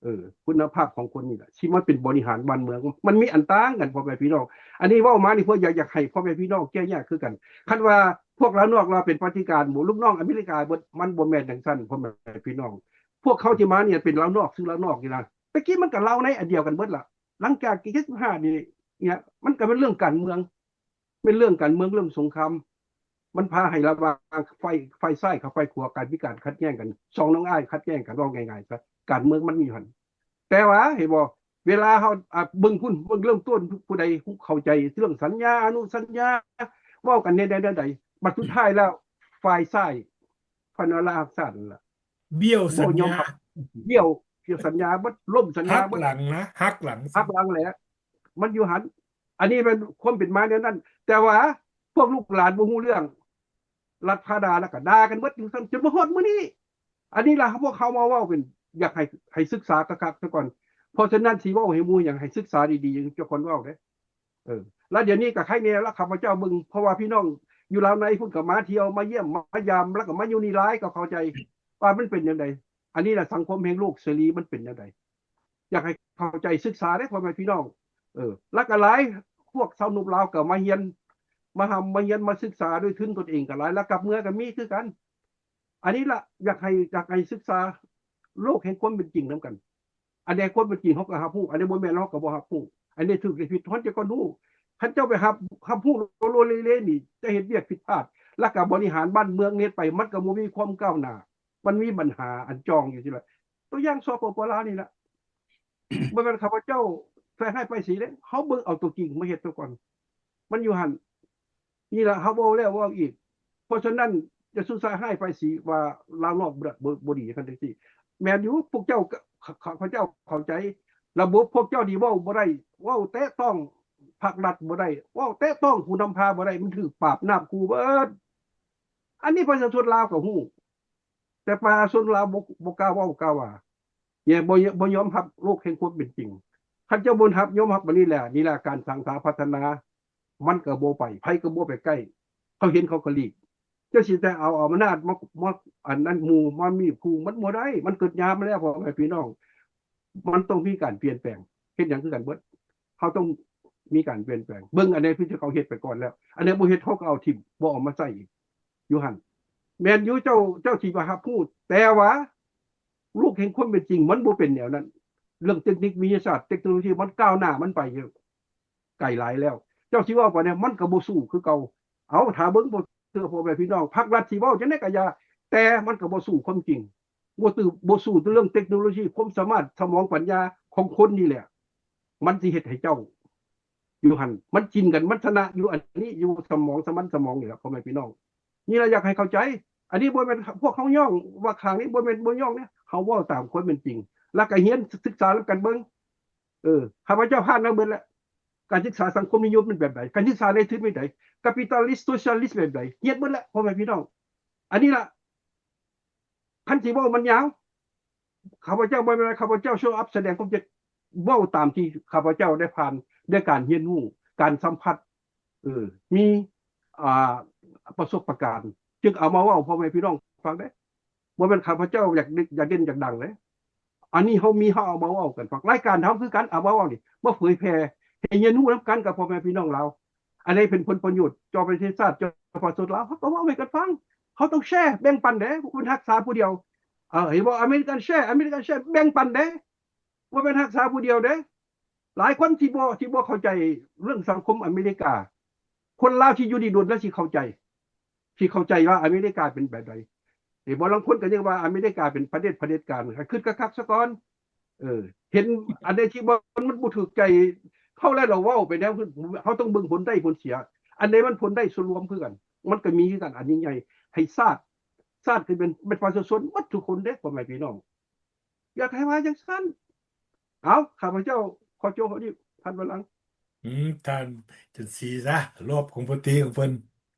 ເອີ ຄຸນນະພາບຂອງຄົນນີ້ລະ ຊິມາເປັນບໍລິຫານບ້ານເມືອງ. ມັນມີອັນຕ່າງກັນ ພໍ່ແມ່ພີ່ນ້ອງ. ອັນນີ້ເວົ້າມານີ້ ເພື່ອຢາກ ຢາກໃຫ້ພໍ່ແມ່ພີ່ນ້ອງແກ້ຍາກຄືກັນ. ຄັນວ່າພວກລາວນອກລາວເປັນປະຕິການ ບໍ່ ລູກນ້ອງອາເມລິກາເບິດ ມັນບໍ່ແມ່ນຈັ່ງຊັ້ນ ພໍ່ແມ່ພີ່ນ້ອງ. ພວກເຂົາທີ່ມານີ້ເປັນລາວນອກ ຊື່ລາວນອກນີ້ນະ. ແຕ່ກີ້ມັນກະລາວໃນອັນດຽວກັນເບິດລະ. ຫຼັງຈາກເຈັດສິບຫ້ານີ້ ນີ້ ມັນກະເປັນເລື່ອງການເມືອງ ແມ່ນເລື່ອງການເມືອງ ເລື່ອງສົງຄາມ ມັນພາໃຫ້ລະຫວ່າງຝ່າຍ ຝ່າຍຊ້າຍກັບຝ່າຍຂວາ ການມີການຂັດແຍ່ງກັນ ສອງນ້ອງອ້າຍຂັດແຍ່ງກັນ ເວົ້າງ່າຍໆຊະ ການເມືອງມັນມີຢູ່ຫັ້ນ. ແຕ່ວ່າເຫັນບໍ່ ເວລາເຮົາ ອາ ເບິ່ງພຸ້ນ ເບິ່ງເລີ່ມຕົ້ນຜູ້ໃດຮູ້ເຂົ້າໃຈເລື່ອງສັນຍາ ອະນຸສັນຍາ ເວົ້າກັນແນວໃດແນວໃດ ບັດສຸດທ້າຍແລ້ວ ຝ່າຍຊ້າຍ ພັນວາລາຮັກຊາດນັ້ນລະ ບ້ຽວສັນຍາ ບ້ຽວ ບ້ຽວສັນຍາເບິດ ລົ້ມສັນຍາເບິດ ຫັກຫຼັງນະ ຫັກຫຼັງ ຫັກຫຼັງແຫຼະ ມັນຢູ່ຫັ້ນ. ອັນນີ້ແມ່ນຄວາມເປັນມາແນວນັ້ນ ແຕ່ວ່າພວກລູກຫຼານບໍ່ຮູ້ເລື່ອງ ລັດພາດ່າ ແລ້ວກະດ່າກັນເບິດ ຈົນມາຮອດມື້ນີ້. ອັນນີ້ລະ ພວກເຮົາມາເວົ້າເປັນ ຢາກໃຫ້ ໃຫ້ສຶກສາຄັກໆຊະກ່ອນ. ເພາະສະນັ້ນ ຊິເວົ້າໃຫ້ໝູ່ຫຍັງ ໃຫ້ສຶກສາດີໆ ຈັ່ງຈະຄ່ອຍເວົ້າເດ້. ເອີ ລະດຽວນີ້ກະໄຄແນ່ລະ ຂ້າພະເຈົ້າເບິ່ງ ເພາະວ່າພີ່ນ້ອງຢູ່ລາວໃນພຸ້ນກະມາທ່ຽວ ມາຢ້ຽມ ມາຢາມ ລະກະມາຢູ່ນີ້ຫຼາຍ ກະເຂົ້າໃຈວ່າມັນເປັນແນວໃດ. ອັນນີ້ລະ ສັງຄົມແຫ່ງໂລກເສລີມັນເປັນແນວໃດ. ຢາກໃຫ້ເຂົ້າໃຈສຶກສາເດ້ ພໍ່ແມ່ພີ່ນ້ອງ. ເອີ ລະກະຫຼາຍ ພວກຊາວໜຸ່ມລາວກະມາຮຽນ ມາຮ່ຳມາຮຽນ ມາສຶກສາດ້ວຍທຶນຕົນເອງກະຫຼາຍ ລະກັບເມືອກະມີຄືກັນ. ອັນນີ້ລະ ຢາກໃຫ້ ຢາກໃຫ້ສຶກສາໂລກແຫ່ງຄວາມເປັນຈິງນຳກັນ. ອັນໃດຄວາມເປັນຈິງເຮົາກະຮັບຮູ້ ອັນໃດບໍ່ແມ່ນເຮົາກະບໍ່ຮັບຮູ້ ອັນໃດຖືກໃດຜິດເຮົາຈະກ່ອນຮູ້. ຄັນເຈົ້າໄປຮັບ ຮັບຮູ້ໂລເລເລນີ້ ຈະເຮັດວຽກຜິດພາດ ລະກະບໍລິຫານບ້ານເມືອງເຮັດໄປ ມັນກະບໍ່ມີຄວາມກ້າວໜ້າ ມັນມີບັນຫາອັນຈ່ອງຢູ່ຊີ້ລະ. ຕົວຢ່າງ ສປປ ລາວນີ້ລະ ບໍ່ແມ່ນຂ້າພະເຈົ້າໃສ່ຮ້າຍປ້າຍສີເດ້ ເຮົາເບິ່ງເອົາຕົວຈິງມາເຮັດຊະກ່ອນ ມັນຢູ່ຫັ້ນ. ນີ້ລະ ເຮົາເວົ້າແລ້ວເວົ້າອີກ. ເພາະສະນັ້ນ ຢ່າສູ່ໃສ່ຮ້າຍປ້າຍສີວ່າລາວນອກບໍ່ ບໍ່ ບໍ່ດີ ຈັ່ງຊັ້ນຈັ່ງຊີ້. ແມ່ນຢູ່ ພວກເຈົ້າ ຂ້າພະເຈົ້າເຂົ້າໃຈ ລະບົບພວກເຈົ້ານີ້ເວົ້າບໍ່ໄດ້ ເວົ້າແຕະຕ້ອງ ພັກລັດບໍ່ໄດ້ ເວົ້າແຕະຕ້ອງຜູ້ນຳພາບໍ່ໄດ້ ມັນຖືກປາບນາບຂູ່ເບິດ. ອັນນີ້ປະຊາຊົນລາວກໍຮູ້ ແຕ່ປະຊາຊົນລາວບໍ່ ບໍ່ກ້າເວົ້າກ້າວ່າ ແຍ ບໍ່ ບໍ່ຍອມຮັບໂລກແຫ່ງຄວາມເປັນຈິງ. ຄັນເຈົ້າບໍ່ຮັບ ຍອມຮັບອັນນີ້ແຫຼະ ນີ້ແຫຼະການສ້າງສາພັດທະນາ ມັນກໍບໍ່ໄປ ໃຜກໍບໍ່ໄປໃກ້ ເຂົາເຫັນເຂົາກໍຫຼີກ. ເຈົ້າຊິແຕ່ເອົາອຳນາດມາ ມາອັນນັ້ນໝູ່ ມາມີບຂູ່ ມັນບໍ່ໄດ້ ມັນເກີດຍາມມາແລ້ວ ພໍ່ແມ່ພີ່ນ້ອງ. ມັນຕ້ອງມີການປ່ຽນແປງ ເຮັດຫຍັງຄືກັນເບິດ ເຮົາຕ້ອງມີການປ່ຽນແປງ. ເບິ່ງອັນໃດທີ່ເຂົາເຮັດໄປກ່ອນແລ້ວ ອັນໃດບໍ່ເຮັດ ເຮົາກໍເອົາຖິ້ມ ບໍ່ເອົາມາໃຊ້ອີກ ຢູ່ຫັ້ນ. ແມ່ນຢູ່ ເຈົ້າ ເຈົ້າຊິບໍ່ຮັບຮູ້ ແຕ່ວ່າໂລກແຫ່ງຄວາມເປັນຈິງ ມັນບໍ່ເປັນແນວນັ້ນ. ເລື່ອງເຕັກນິກວິທະຍາສາດ ເຕັກໂນໂລຊີ ມັນກ້າວໜ້າມັນໄປ ໄກຫຼາຍແລ້ວ ເຈົ້າຊິເວົ້າປານໃດ ມັນກໍບໍ່ສູ້ຄືເກົ່າ. ເອົາ ຖ້າເບິ່ງບໍ່ເຊື່ອ ພໍ່ແມ່ພີ່ນ້ອງ ພັກລັດຊິເວົ້າຈັ່ງໃດກໍຢ່າ ແຕ່ມັນກໍບໍ່ສູ້ຄວາມຈິງ ບໍ່ຕື້ ບໍ່ສູ້ເລື່ອງເຕັກໂນໂລຊີ ຄວາມສາມາດ ສະໝອງປັນຍາຂອງຄົນນີ້ແຫຼະ ມັນຊິເຮັດໃຫ້ເຈົ້າຢູ່ຫັ້ນ ມັນກິນກັນ ມັນຊະນະຢູ່ອັນນີ້ ຢູ່ສະໝອງ ສະມັນສະໝອງນີ້ແຫຼະ ພໍ່ແມ່ພີ່ນ້ອງ. ນີ້ລະຢາກໃຫ້ເຂົ້າໃຈ ອັນນີ້ບໍ່ແມ່ນພວກເຮົາຍ້ອງວ່າຂ້າງນີ້ ບໍ່ແມ່ນບໍ່ຍ້ອງເດ້ ເຮົາເວົ້າຕາມຄວາມເປັນຈິງ ແລ້ວກໍຮຽນສຶກສານຳກັນເບິ່ງ. ເອີ ຂ້າພະເຈົ້າຜ່ານມາເບິດແລ້ວ ການສຶກສາສັງຄົມນິຍົມມັນແບບໃດ ການສຶກສາໃນທຶນແບບໃດ capitalist socialist ແບບໃດ ຮຽນເບິດແລ້ວ ພໍ່ແມ່ພີ່ນ້ອງ. ອັນນີ້ລະ ຄັນຊິເວົ້າມັນຍາວ ຂ້າພະເຈົ້າບໍ່ແມ່ນ ຂ້າພະເຈົ້າໂຊອັບ ສະແດງຄວາມຈິງ ເວົ້າຕາມທີ່ຂ້າພະເຈົ້າໄດ້ຜ່ານ ດ້ວຍການຮຽນຮູ້ ການສຳຜັດ ເອີ ມີ ອ່າ ປະສົບປະການ ຈຶ່ງເອົາມາເວົ້າພໍ່ແມ່ພີ່ນ້ອງຟັງເດ້. ບໍ່ແມ່ນຂ້າພະເຈົ້າຢາກ ຢາກເດັ່ນຢາກດັງເດ້ ອັນນີ້ເຮົາມີ ເຮົາເອົາມາເວົ້າກັນຟັງ. ລາຍການເຮົາຄືກັນ ເອົາມາເວົ້ານີ້ ມາເຜີຍແຜ່ໃຫ້ຮຽນຮູ້ນຳກັນກັບພໍ່ແມ່ພີ່ນ້ອງລາວ. ອັນໃດເປັນຜົນປະໂຫຍດຕໍ່ປະເທດຊາດ ຕໍ່ປະຊາຊົນລາວ ເຮົາກໍເວົ້າໃຫ້ກັນຟັງ. ເຮົາຕ້ອງແຊ ແບ່ງປັນເດ້ ບໍ່ແມ່ນຮັກສາຜູ້ດຽວ. ເອີ ເຫັນບໍ່ ອາເມລິກັນແຊ ອາເມລິກັນແຊ ແບ່ງປັນເດ້ ບໍ່ແມ່ນຮັກສາຜູ້ດຽວເດ້. ຫຼາຍຄົນທີ່ບໍ່ ທີ່ບໍ່ເຂົ້າໃຈເລື່ອງສັງຄົມອາເມລິກາ ຄົນລາວທີ່ຢູ່ນີ້ດົນແລ້ວຊິເຂົ້າໃຈ ຊິເຂົ້າໃຈວ່າອາເມລິກາເປັນແບບໃດ. ເຫັນບໍ່ ລາງຄົນກໍຍັງວ່າອາເມລິກາເປັນປະເທດຜະເດັດການ ໃຫ້ຄິດຄັກໆຊະກ່ອນ. ເອີ ເຫັນອັນໃດທີ່ບໍ່ ມັນບໍ່ຖືກໃຈເຮົາແລ້ວ ເຮົາເວົ້າໄປແນວ ເຮົາຕ້ອງເບິ່ງຜົນໄດ້ຜົນເສຍ ອັນໃດມັນຜົນໄດ້ສ່ວນລວມຄືກັນ ມັນກໍມີຄືກັນ. ອັນໃຫຍ່ໆ ໃຫ້ຊາດ ຊາດຄືເປັນ ເປັນປະຊາຊົນໝົດທຸກຄົນເດ້ ພໍ່ແມ່ພີ່ນ້ອງ. ຢາກໃຫ້ວ່າຈັ່ງຊັ້ນ. ເອົາ ຂ້າພະເຈົ້າຂໍໂຈະເທົ່ານີ້ ທ່ານວາລັງ. ອືມ ທ່ານຈັນສີຊະ ລອບຂອງປະເທດຂອງເພິ່ນ.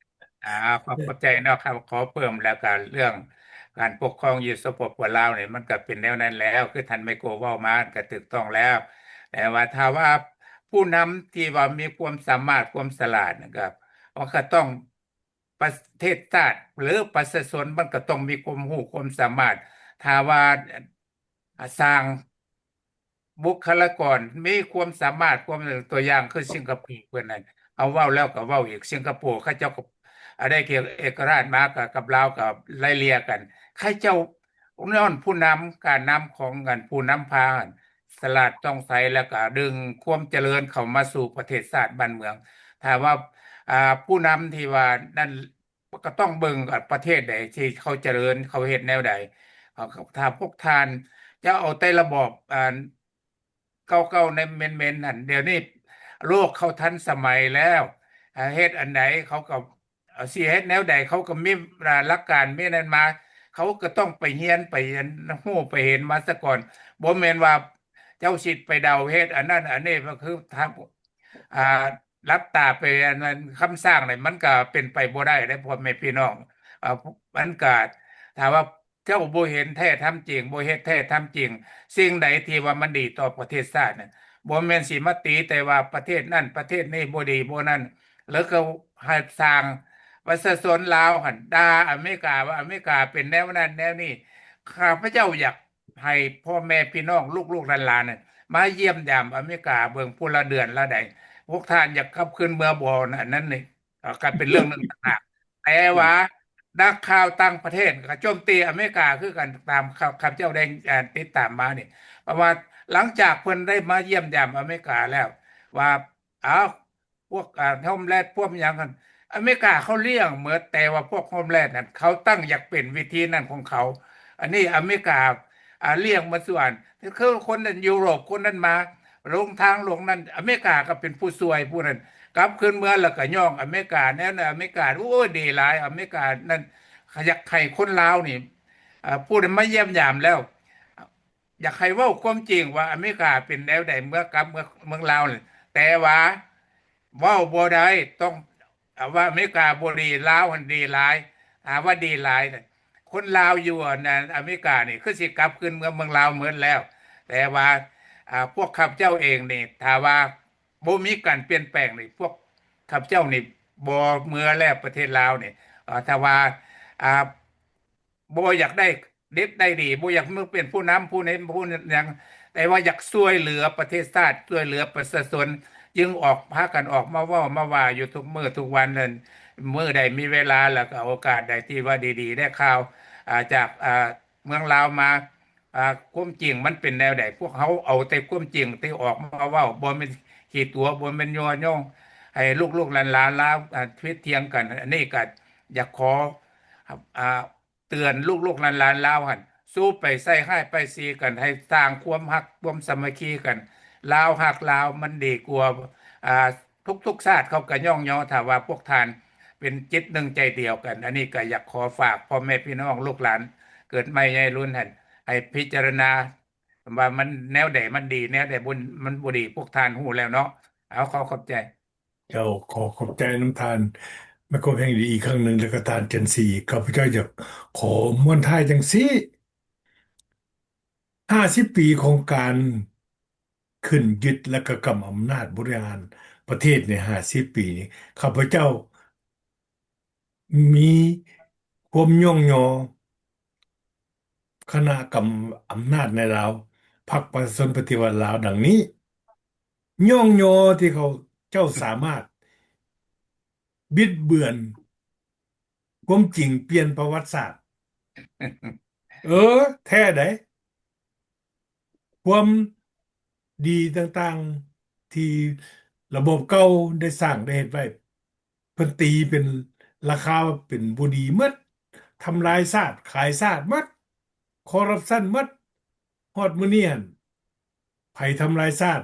ອ່າ ຂອບ ຂອບໃຈເນາະ ຂ້າຂໍເພີ່ມ ແລ້ວກະເລື່ອງການປົກຄອງຢູ່ ສປປ ລາວນີ້ ມັນກະເປັນແນວນັ້ນແຫຼະ ຄືທ່ານໄມໂກເວົ້າມາ ມັນກະຖືກຕ້ອງແລ້ວ. ແຕ່ວ່າຖ້າວ່າຜູ້ນຳທີ່ວ່າມີຄວາມສາມາດ ຄວາມສະຫຼາດ ມັນກະ ມັນກະຕ້ອງ ປະເທດຊາດ ຫຼື ປະຊາຊົນ ມັນກໍຕ້ອງມີຄວາມຮູ້ຄວາມສາມາດ. ຖ້າວ່າ ອາ ສ້າງບຸກຄະລາກອນມີຄວາມສາມາດ ຄວາມ ຕົວຢ່າງຄືສິງກະໂປເພິ່ນນັ້ນ ເອົາ ເວົ້າແລ້ວກໍເວົ້າອີກ ສິງກະໂປເຂົາເຈົ້າກໍ ອາ ໄດ້ເອກະລາດມາ ກັບ ກັບລາວກໍໄລ່ເລ່ຍກັນ ເຂົາເຈົ້າ ຍ້ອນຜູ້ນຳ ການນຳຂອງ ອັນ ຜູ້ນຳພາ ສະຫຼາດສ່ອງໃສ ແລ້ວກໍດຶງຄວາມຈະເລີນເຂົ້າມາສູ່ປະເທດຊາດບ້ານເມືອງ. ຖ້າວ່າ ອ່າ ຜູ້ນຳທີ່ວ່ານັ້ນ ກໍຕ້ອງເບິ່ງ ອາ ປະເທດໃດທີ່ເຂົາຈະເລີນ ເຂົາເຮັດແນວໃດ. ເອົາ ຖ້າພວກທ່ານຈະເອົາແຕ່ລະບອບ ອັນ ເກົ່າໆ ໃນເໝັນໆ ຫັ້ນ ດຽວນີ້ໂລກເຂົາທັນສະໄໝແລ້ວ ອາ ເຮັດອັນໃດເຂົາກໍ ເອີ ຊິເຮັດແນວໃດ ເຂົາກໍມີ ອາ ຫຼັກການ ມີນັ້ນມາ ເຂົາກໍຕ້ອງໄປຮຽນ ໄປອັນ ຮູ້ ໄປເຫັນມາສາກ່ອນ. ບໍ່ແມ່ນວ່າເຈົ້າຊິໄປເດົາເຮັດອັນນັ້ນອັນນີ້ ກໍຄືທາງ ອາ ຫຼັບຕາໄປອັນນັ້ນ ຄຳສ້າງນີ້ ມັນກໍເປັນໄປບໍ່ໄດ້ເດ້ ພໍ່ແມ່ພີ່ນ້ອງ. ອາ ມັນກໍ ຖ້າວ່າ ເຈົ້າບໍ່ເຫັນແທ້ທຳຈິງ ບໍ່ເຮັດແທ້ທຳຈິງ ສິ່ງໃດທີ່ວ່າມັນດີຕໍ່ປະເທດຊາດນັ້ນ ບໍ່ແມ່ນຊິມາຕີແຕ່ວ່າປະເທດນັ້ນປະເທດນີ້ບໍ່ດີບໍ່ນັ້ນ ແລ້ວກໍໃຫ້ສ້າງປະຊາຊົນລາວຫັ້ນດ່າອາເມລິກາວ່າອາເມລິກາເປັນແນວນັ້ນແນວນີ້. ຂ້າພະເຈົ້າຢາກໃຫ້ພໍ່ແມ່ພີ່ນ້ອງລູກໆຫຼານໆນັ້ນມາຢ້ຽມຢາມອາເມລິກາເບິ່ງ ຜູ້ລະເດືອນລະໃດ ພວກທ່ານຢາກກັບຄືນເມືອບໍ່ ອັນນັ້ນນີ້ ເອີ ກໍເປັນເລື່ອງໜຶ່ງຕ່າງຫາກ ແຕ່ວ່ານັກຂ່າວຕ່າງປະເທດກໍໂຈມຕີອາເມລິກາຄືກັນ ຕາມຂ້າ ຂ້າພະເຈົ້າໄດ້ ເອີ ຕິດຕາມມານີ້ ເພາະວ່າຫຼັງຈາກເພິ່ນໄດ້ມາຢ້ຽມຢາມອາເມລິກາແລ້ວ ວ່າ ເອົາ ພວກ ອາ ໂຮມແລນ ພວກຫຍັງຫັ້ນ ອາເມລິກາເຂົາລ້ຽງໝົດ ແຕ່ວ່າພວກໂຮມແລນນັ້ນ ເຂົາຕັ້ງຢາກເປັນວິທີນັ້ນຂອງເຂົາ. ອັນນີ້ອາເມລິກາ ອາ ລ້ຽງໝົດສ່ວນ ຄືຄົນນັ້ນ ຢູໂຣບ ຄົນນັ້ນມາ ລົງທາງລົງນັ້ນ ອາເມລິກາກໍເປັນຜູ້ຊ່ວຍຜູ້ນັ້ນ ກັບຄືນເມືອແລ້ວກໍຍ້ອງອາເມລິກາ ແນວນັ້ນອາເມລິກາ ໂອ້ຍ ດີຫຼາຍ ອາເມລິການັ້ນ. ຢາກໃຫ້ຄົນລາວນີ້ ອາ ຜູ້ໃດມາຢ້ຽມຢາມແລ້ວ ຢາກໃຫ້ເວົ້າຄວາມຈິງວ່າອາເມລິກາເປັນແນວໃດ ເມືອກັບເມືອ ເມືອລາວນີ້ ແຕ່ວ່າ ເວົ້າບໍ່ໄດ້ ຕ້ອງ ອາ ວ່າອາເມລິກາບໍ່ດີ ລາວຫັ້ນດີຫຼາຍ ຫາວ່າດີຫຼາຍ. ຄົນລາວຢູ່ອັນ ອາເມລິການີ້ຄືຊິກັບຄືນເມືອເມືອງລາວໝົດແລ້ວ. ແຕ່ວ່າ ອາ ພວກຂ້າພະເຈົ້າເອງນີ້ ຖ້າວ່າບໍ່ມີການປ່ຽນແປງນີ້ ພວກຂ້າພະເຈົ້ານີ້ບໍ່ເມືອແລ້ວ ປະເທດລາວນີ້. ເອີ ຖ້າວ່າ ອາ ບໍ່ຢາກໄດ້ດິບໄດ້ດີ ບໍ່ຢາກມາເປັນຜູ້ນຳ ຜູ້ນີ້ ຜູ້ຫຍັງ ແຕ່ວ່າຢາກຊ່ວຍເຫຼືອປະເທດຊາດ ຊ່ວຍເຫຼືອປະຊາຊົນ ຈຶ່ງອອກ ພາກັນອອກມາເວົ້າມາວ່າຢູ່ທຸກມື້ທຸກວັນນັ້ນ. ມື້ໃດມີເວລາ ແລ້ວກໍໂອກາດໃດທີ່ວ່າດີໆ ໄດ້ຂ່າວ ອາ ຈາກ ອາ ເມືອງລາວມາ ອາ ຄວາມຈິງມັນເປັນແນວໃດ ພວກເຮົາເອົາແຕ່ຄວາມຈິງທີ່ອອກມາເວົ້າ ບໍ່ແມ່ນຂີ້ຕົວະ ບໍ່ແມ່ນຍົວະຍົງໃຫ້ລູກໆຫຼານໆລາວ ອາ ຜິດຖຽງກັນ. ອັນນີ້ກໍຢາກຂໍ ອາ ເຕືອນລູກໆຫຼານໆລາວຫັ້ນ ສູ້ໄປໃສ່ຮ້າຍປ້າຍສີກັນ ໃຫ້ສ້າງຄວາມຮັກຄວາມສາມັກຄີກັນ. ລາວຮັກລາວມັນດີກວ່າ ອາ ທຸກໆຊາດເຂົາກໍຍ້ອງຍໍ ຖ້າວ່າພວກທ່ານເປັນຈິດໜຶ່ງໃຈດຽວກັນ. ອັນນີ້ກໍຢາກຂໍຝາກພໍ່ແມ່ພີ່ນ້ອງລູກຫຼານເກີດໃໝ່ໃຫຍ່ລຸນຫັ້ນ ໃຫ້ພິຈາລະນາວ່າມັນແນວໃດມັນດີ ແນວໃດບໍ່ ມັນບໍ່ດີ ພວກທ່ານຮູ້ແລ້ວເນາະ. ເອົາ ຂໍຂອບໃຈ. ເຈົ້າ ຂໍຂອບໃຈນຳທ່ານໄມໂຄຣແພງດີອີກຄັ້ງໜຶ່ງ ແລະກໍທ່ານຈັນສີ. ຂ້າພະເຈົ້າຢາກຂໍມ້ວນທ້າຍຈັ່ງຊີ້ ຫ້າສິບປີຂອງການຂຶ້ນຍຶດ ແລະກໍກຳອຳນາດບໍລິຫານປະເທດໃນຫ້າສິບປີນີ້ ຂ້າພະເຈົ້າ ມີຄວາມຍ້ອງຍໍຄະນະກຳອຳນາດໃນລາວ ພັກປະຊາຊົນປະຕິວັດລາວ ດັ່ງນີ້. ຍ້ອງຍໍທີ່ເຂົາເຈົ້າສາມາດບິດເບືອນຄວາມຈິງ ປ່ຽນປະຫວັດສາດ. ເອີ ແທ້ໃດ. ຄວາມດີຕ່າງໆທີ່ລະບົບເກົ່າໄດ້ສ້າງໄດ້ເຮັດໄວ້ ເພິ່ນຕີເປັນລາຄາເປັນບໍ່ດີໝົດ, ທຳລາຍຊາດ ຂາຍຊາດໝົດ, ຄໍຣັບຊັນໝົດ. ຮອດມື້ນີ້ຫັ້ນ ໃຜທຳລາຍຊາດ?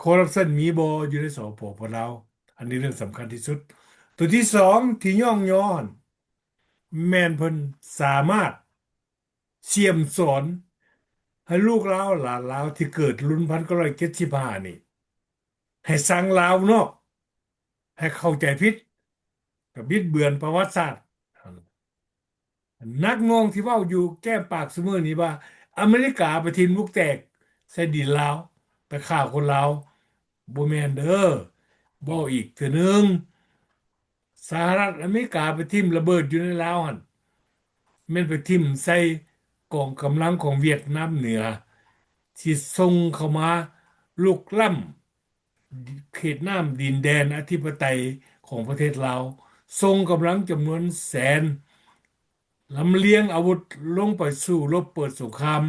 ຄໍຣັບຊັນມີບໍ່ຢູ່ໃນ ສປປ ລາວ? ອັນນີ້ເລື່ອງສຳຄັນທີ່ສຸດ. ຕົວທີສອງທີ່ຍ້ອງຍໍຫັ້ນ ແມ່ນເພິ່ນສາມາດ ສ່ຽມສອນໃຫ້ລູກລາວຫຼານລາວທີ່ເກີດລຸ້ນພັນເກົ້າຮ້ອຍເຈັດສິບຫ້ານີ້ ໃຫ້ຊັງລາວນອກ ໃຫ້ເຂົ້າໃຈຜິດ ກໍບິດເບືອນປະຫວັດສາດ. ໜັກໜ່ວງທີ່ເວົ້າຢູ່ແກ້ມປາກຊຸມື້ນີ້ວ່າ ອາເມລິກາໄປຖິ້ມລູກແຕກໃສ່ດິນລາວ ໄປຂ້າຄົນລາວ. ບໍ່ແມ່ນເດີ. ເວົ້າອີກເທື່ອໜຶ່ງ, ສະຫະລັດອາເມລິກາໄປຖິ້ມລະເບີດຢູ່ໃນລາວຫັ້ນ ແມ່ນໄປຖິ້ມໃສ່ກອງກຳລັງຂອງຫວຽດນາມເໜືອ ທີ່ສົ່ງເຂົ້າມາລຸກລ້ຳເຂດນ້ຳດິນແດນອະທິປະໄຕຂອງປະເທດລາວ, ສົ່ງກຳລັງຈຳນວນແສນ ລຳລຽງອາວຸດລົງໄປສູ້ລົບເປີດສົງຄາມ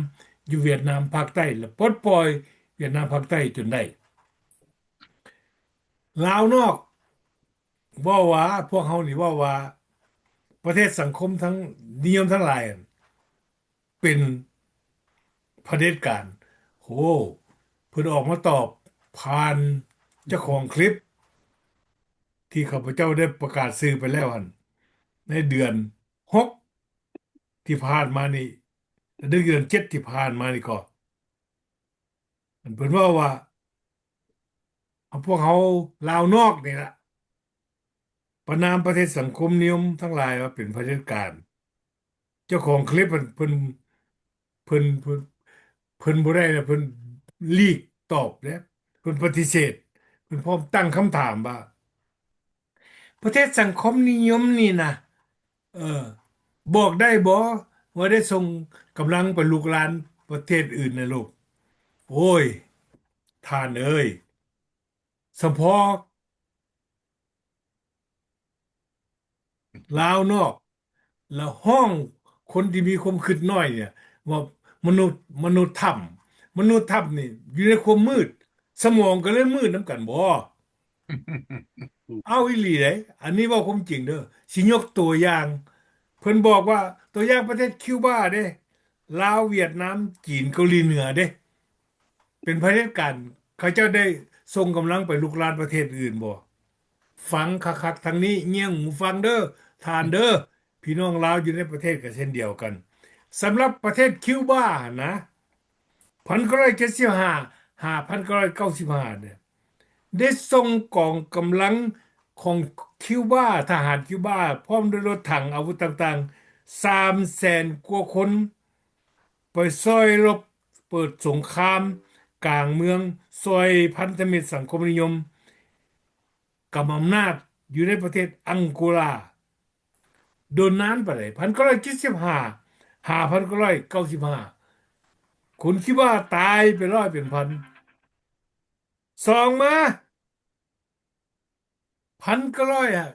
ຢູ່ຫວຽດນາມພາກໃຕ້ ແລະ ປົດປ່ອຍຫວຽດນາມພາກໃຕ້ຈົນໄດ້. ລາວນອກເວົ້າວ່າ ພວກເຮົານີ້ເວົ້າວ່າ ປະເທດສັງຄົມທັງນິຍົມທັງຫຼາຍເປັນຜະເດັດການ. ໂຫ ເພິ່ນອອກມາຕອບຜ່ານເຈົ້າຂອງຄລິບ ທີ່ຂ້າພະເຈົ້າໄດ້ປະກາດຊື່ໄປແລ້ວຫັ້ນ ໃນເດືອນຫົກ ທີ່ຜ່ານມານີ້ ໃນເດືອນເຈັດທີ່ຜ່ານມານີ້ກໍ ອັນເພິ່ນເວົ້າວ່າ ເອົາພວກເຮົາລາວນອກນີ້ລະ ປະນາມປະເທດສັງຄົມນິຍົມທັງຫຼາຍວ່າເປັນຜະເດັດການ. ເຈົ້າຂອງຄລິບເພິ່ນ ເພິ່ນ ເພິ່ນ ເພິ່ນ ເພິ່ນບໍ່ໄດ້ນະ ເພິ່ນຫຼີກຕອບເດ້ ເພິ່ນປະຕິເສດ ເພິ່ນພ້ອມຕັ້ງຄຳຖາມວ່າ ປະເທດສັງຄົມນິຍົມນີ້ນະ ເອີ ບອກໄດ້ບໍ່ວ່າໄດ້ສົ່ງກຳລັງໄປລຸກລານປະເທດອື່ນໃນໂລກ? ໂອ້ຍ ທ່ານເອີຍ ສະເພາະລາວນອກ ລະຮ້ອງຄົນທີ່ມີຄວາມຄິດນ້ອຍນີ້ວ່າມະນຸດ ມະນຸດຖ້ຳ ມະນຸດຖ້ຳນີ້ຢູ່ໃນຄວາມມືດ ສະໝອງກໍເລີຍມືດນຳກັນບໍ? ເອົາອີ່ຫຼີເດ້ ອັນນີ້ເວົ້າຄວາມຈິງເດີ ຊິຍົກຕົວຢ່າງ ເພິ່ນບອກວ່າ ຕົວຢ່າງປະເທດຄິວບາເດ້ ລາວ ຫວຽດນາມ ຈີນ ເກົາຫຼີເໜືອເດ້ ເປັນຜະເດັດການ ເຂົາເຈົ້າໄດ້ສົ່ງກຳລັງໄປລຸກລານປະເທດອື່ນບໍ່? ຟັງຄັກໆ ທາງນີ້ ງຽງຫູຟັງເດີ ທ່ານເດີ ພີ່ນ້ອງລາວຢູ່ໃນປະເທດກໍເຊັ່ນດຽວກັນ. ສຳລັບປະເທດຄິວບາຫັ້ນນະ ພັນເກົ້າຮ້ອຍເຈັດສິບຫ້າ ຫາ ພັນເກົ້າຮ້ອຍເກົ້າສິບຫ້າເນຍ ໄດ້ສົ່ງກອງກຳລັງຂອງຄິວບາ, ທະຫານຄິວບາ ພ້ອມດ້ວຍລົດຖັງອາວຸດຕ່າງໆ ສາມແສນກວ່າຄົນ ໄປຊ່ອຍລົບເປີດສົງຄາມກາງເມືອງ ຊ່ອຍພັນທະມິດສັງຄົມນິຍົມກຳອຳນາດຢູ່ໃນປະເທດອັງໂກລາ. ດົນນານປານໃດ? ພັນເກົ້າຮ້ອຍເຈັດສິບຫ້າ ຫາພັນເກົ້າຮ້ອຍເກົ້າສິບຫ້າ ຄົນຄິວບາຕາຍເປັນຮ້ອຍເປັນພັນ. ສອງມາ ພັນເກົ້າຮ້ອຍ ຫາ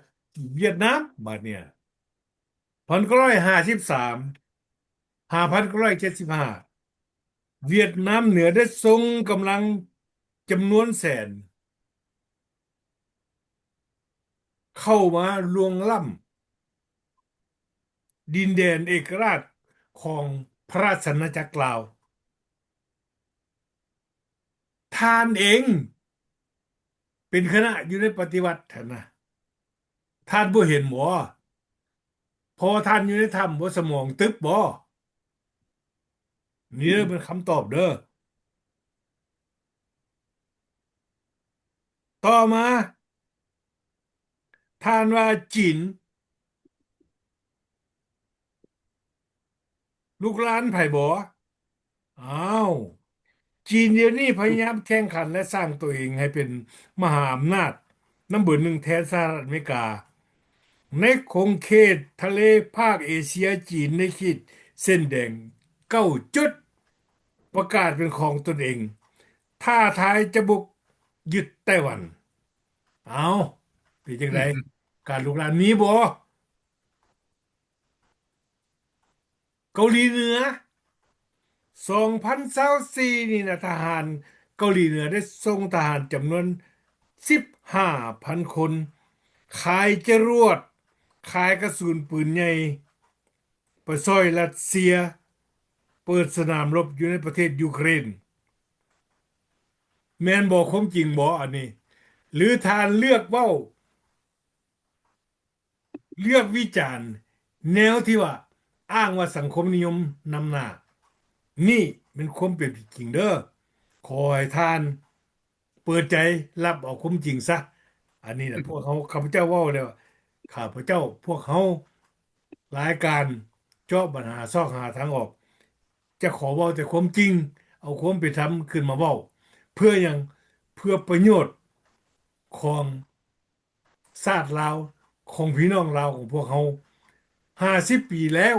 ຫວຽດນາມ ບາດເນີ້ຍ ພັນເກົ້າຮ້ອຍຫ້າສິບສາມ ຫາພັນເກົ້າຮ້ອຍເຈັດສິບຫ້າ ຫວຽດນາມເໜືອໄດ້ສົ່ງກຳລັງຈຳນວນແສນ ເຂົ້າມາລ່ວງລ້ຳດິນແດນເອກະລາດຂອງພະລາຊະອານາຈັກລາວ. ທ່ານເອງເປັນຄະນະຢູ່ໃນປະຕິວັດຫັ້ນນະ ທ່ານບໍ່ເຫັນບໍ? ເພາະວ່າທ່ານຢູ່ໃນຖ້ຳບໍ? ສະໝອງຕຶບບໍ? ນີ້ເດີ ເປັນຄຳຕອບເດີ. ຕໍ່ມາ ທ່ານວ່າຈີນ ລູກຫຼານໃຜບໍ? ອ້າວ ຈີນດຽວນີ້ພະຍາຍາມແຂ່ງຂັນ ແລະ ສ້າງຕົວເອງໃຫ້ເປັນມະຫາອຳນາດນຳເບີໜຶ່ງແທນສະຫະລັດອາເມລິກາ. ໃນຂົງເຂດທະເລພາກເອເຊຍ, ຈີນໄດ້ຂີດເສັ້ນແດງເກົ້າຈຸດ ປະກາດເປັນຂອງຕົນເອງ, ທ້າທາຍຈະບຸກຍຶດໄຕ້ຫວັນ. ເອົ້າ ເປັນຈັ່ງໃດ? ອືມ ການລຸກລານມີບໍ່? ເກົາຫຼີເໜືອ ສອງພັນຊາວສີ່ນີ້ນະ ທະຫານເກົາຫຼີເໜືອໄດ້ສົ່ງທະຫານຈຳນວນສິບຫ້າພັນຄົນ ຂາຍຈະລວດ ຂາຍກະສຸນປືນໃຫຍ່ ໄປຊ່ອຍຣັດເຊຍເປີດສະໜາມລົບຢູ່ໃນປະເທດຢູເຄຣນ. ແມ່ນບໍ່? ຄວາມຈິງບໍ່ອັນນີ້? ຫຼືທ່ານເລືອກເວົ້າ ເລືອກວິຈານແນວທີ່ວ່າອ້າງວ່າສັງຄົມນິຍົມນຳໜ້າ. ນີ້ແມ່ນຄວາມເປັນຈິງເດີ. ຂໍໃຫ້ທ່ານເປີດໃຈຮັບເອົາຄວາມຈິງຊະ. ອັນນີ້ນະ ອືມ ພວກເຮົາ ຂ້າພະເຈົ້າເວົ້າແລ້ວ ຂ້າພະເຈົ້າ ພວກເຮົາ ລາຍການເຈາະບັນຫາ ຊອກຫາທາງອອກ ຈະຂໍເວົ້າແຕ່ຄວາມຈິງ ເອົາຄວາມເປັນທຳຂຶ້ນມາເວົ້າ. ເພື່ອຫຍັງ? ເພື່ອປະໂຫຍດຂອງ ຊາດລາວ ຂອງພີ່ນ້ອງລາວຂອງພວກເຮົາ. ຫ້າສິບປີແລ້ວ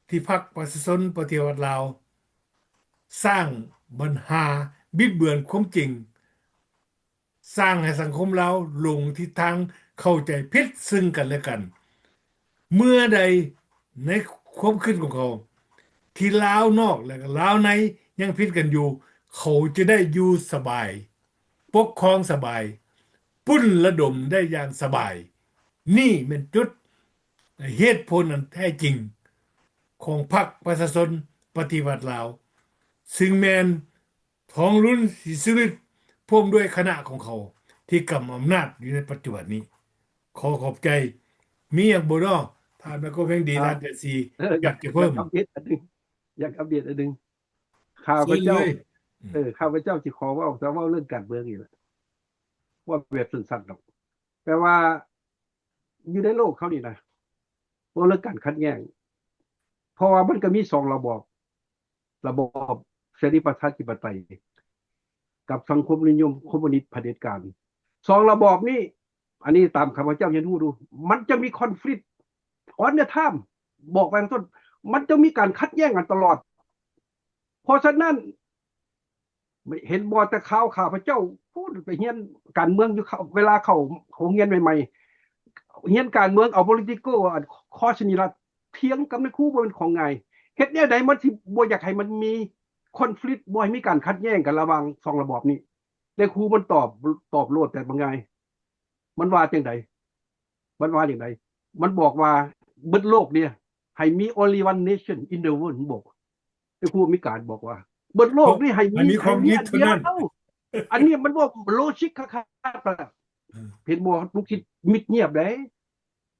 ທີ່ພັກປະຊາຊົນປະຕິວັດລາວ ສ້າງບັນຫາ ບິດເບືອນຄວາມຈິງ, ສ້າງໃຫ້ສັງຄົມລາວຫຼົງທິດທາງ, ເຂົ້າໃຈຜິດເຊິ່ງກັນແລະກັນ. ເມື່ອໃດໃນຄວາມຄິດຂອງເຂົາ ທີ່ລາວນອກ ແລະ ລາວໃນຍັງຜິດກັນຢູ່, ເຂົາຈະໄດ້ຢູ່ສະບາຍ, ປົກຄອງສະບາຍ, ປຸ້ນລະດົມໄດ້ຢ່າງສະບາຍ. ນີ້ແມ່ນຈຸດເຫດຜົນອັນແທ້ຈິງຂອງພັກປະຊາຊົນປະຕິວັດລາວ, ຊຶ່ງແມ່ນ ທອງລຸນ ສີສຸລິດ ພ້ອມດ້ວຍຄະນະຂອງເຂົາທີ່ກຳອຳນາດຢູ່ໃນປັດຈຸບັນນີ້. ຂໍຂອບໃຈ. ມີຫຍັງບໍ່ເນາະ ທ່ານໄມໂຄຣ ແພງດີ ທ່ານແຈຊີ ເອີ ຢາກຈະເພີ່ມ? ຢາກອັບເດດອັນໜຶ່ງ ຢາກອັບເດດອັນໜຶ່ງ. ຂ້າພະເຈົ້າ ເຊີນເລີຍ. ເອີ ຂ້າພະເຈົ້າຊິຂໍເວົ້າ ຈະເວົ້າເລື່ອງການເມືອງນີ້ແຫຼະ ເວົ້າແບບສັ້ນໆດອກ. ແປວ່າ ຢູ່ໃນໂລກເຮົານີ້ນະ ເວົ້າເລື່ອງການຂັດແຍ່ງ ເພາະວ່າມັນກໍມີສອງລະບອບ, ລະບອບເສລີປະຊາທິປະໄຕ ກັບສັງຄົມນິຍົມຄອມມູນິດຜະເດັດການ. ສອງລະບອບນີ້ ອັນນີ້ຕາມຂ້າພະເຈົ້າຮຽນຮູ້ດູ ມັນຈະມີຄອນຟລິກ ອອນເດີທາມ ບອກໄປເບື້ອງຕົ້ນ ມັນຈະມີການຂັດແຍ່ງກັນຕະຫຼອດ. ເພາະສະນັ້ນ ເຫັນບໍ່ ແຕ່ຄາວຂ້າພະເຈົ້າ ໂອ້ ໄປຮຽນການເມືອງຢູ່ ເວລາເຂົ້າໂຮງຮຽນໃໝ່ໆ ຮຽນການເມືອງ ເອົາ political ອັນ course ນີ້ລະ ຖຽງກັບນາຍຄູບໍ່ແມ່ນຂອງງ່າຍ. ເຮັດແນວໃດມັນຊິບໍ່ຢາກໃຫ້ມັນມີ conflict ບໍ່ໃຫ້ມີການຂັດແຍ່ງກັນລະຫວ່າງສອງລະບອບນີ້? ນາຍຄູມັນຕອບ ຕອບໂລດແບບງ່າຍ. ມັນວ່າຈັ່ງໃດ? ມັນວ່າຈັ່ງໃດ? ມັນບອກວ່າເບິດໂລກເນຍ ໃຫ້ມີ only one nation in the world ມັນບອກ. ໄອ້ພວກອາເມລິການບອກວ່າ ເບິດໂລກນີ້ໃຫ້ມີ ໃຫ້ມີຄວາມຄິດເທົ່ານັ້ນ. ອັນນີ້ມັນເວົ້າໂລຈິກຄັກໆ ເອີ ເຫັນບໍ່? ລູກສິດມິດງຽບເດ້.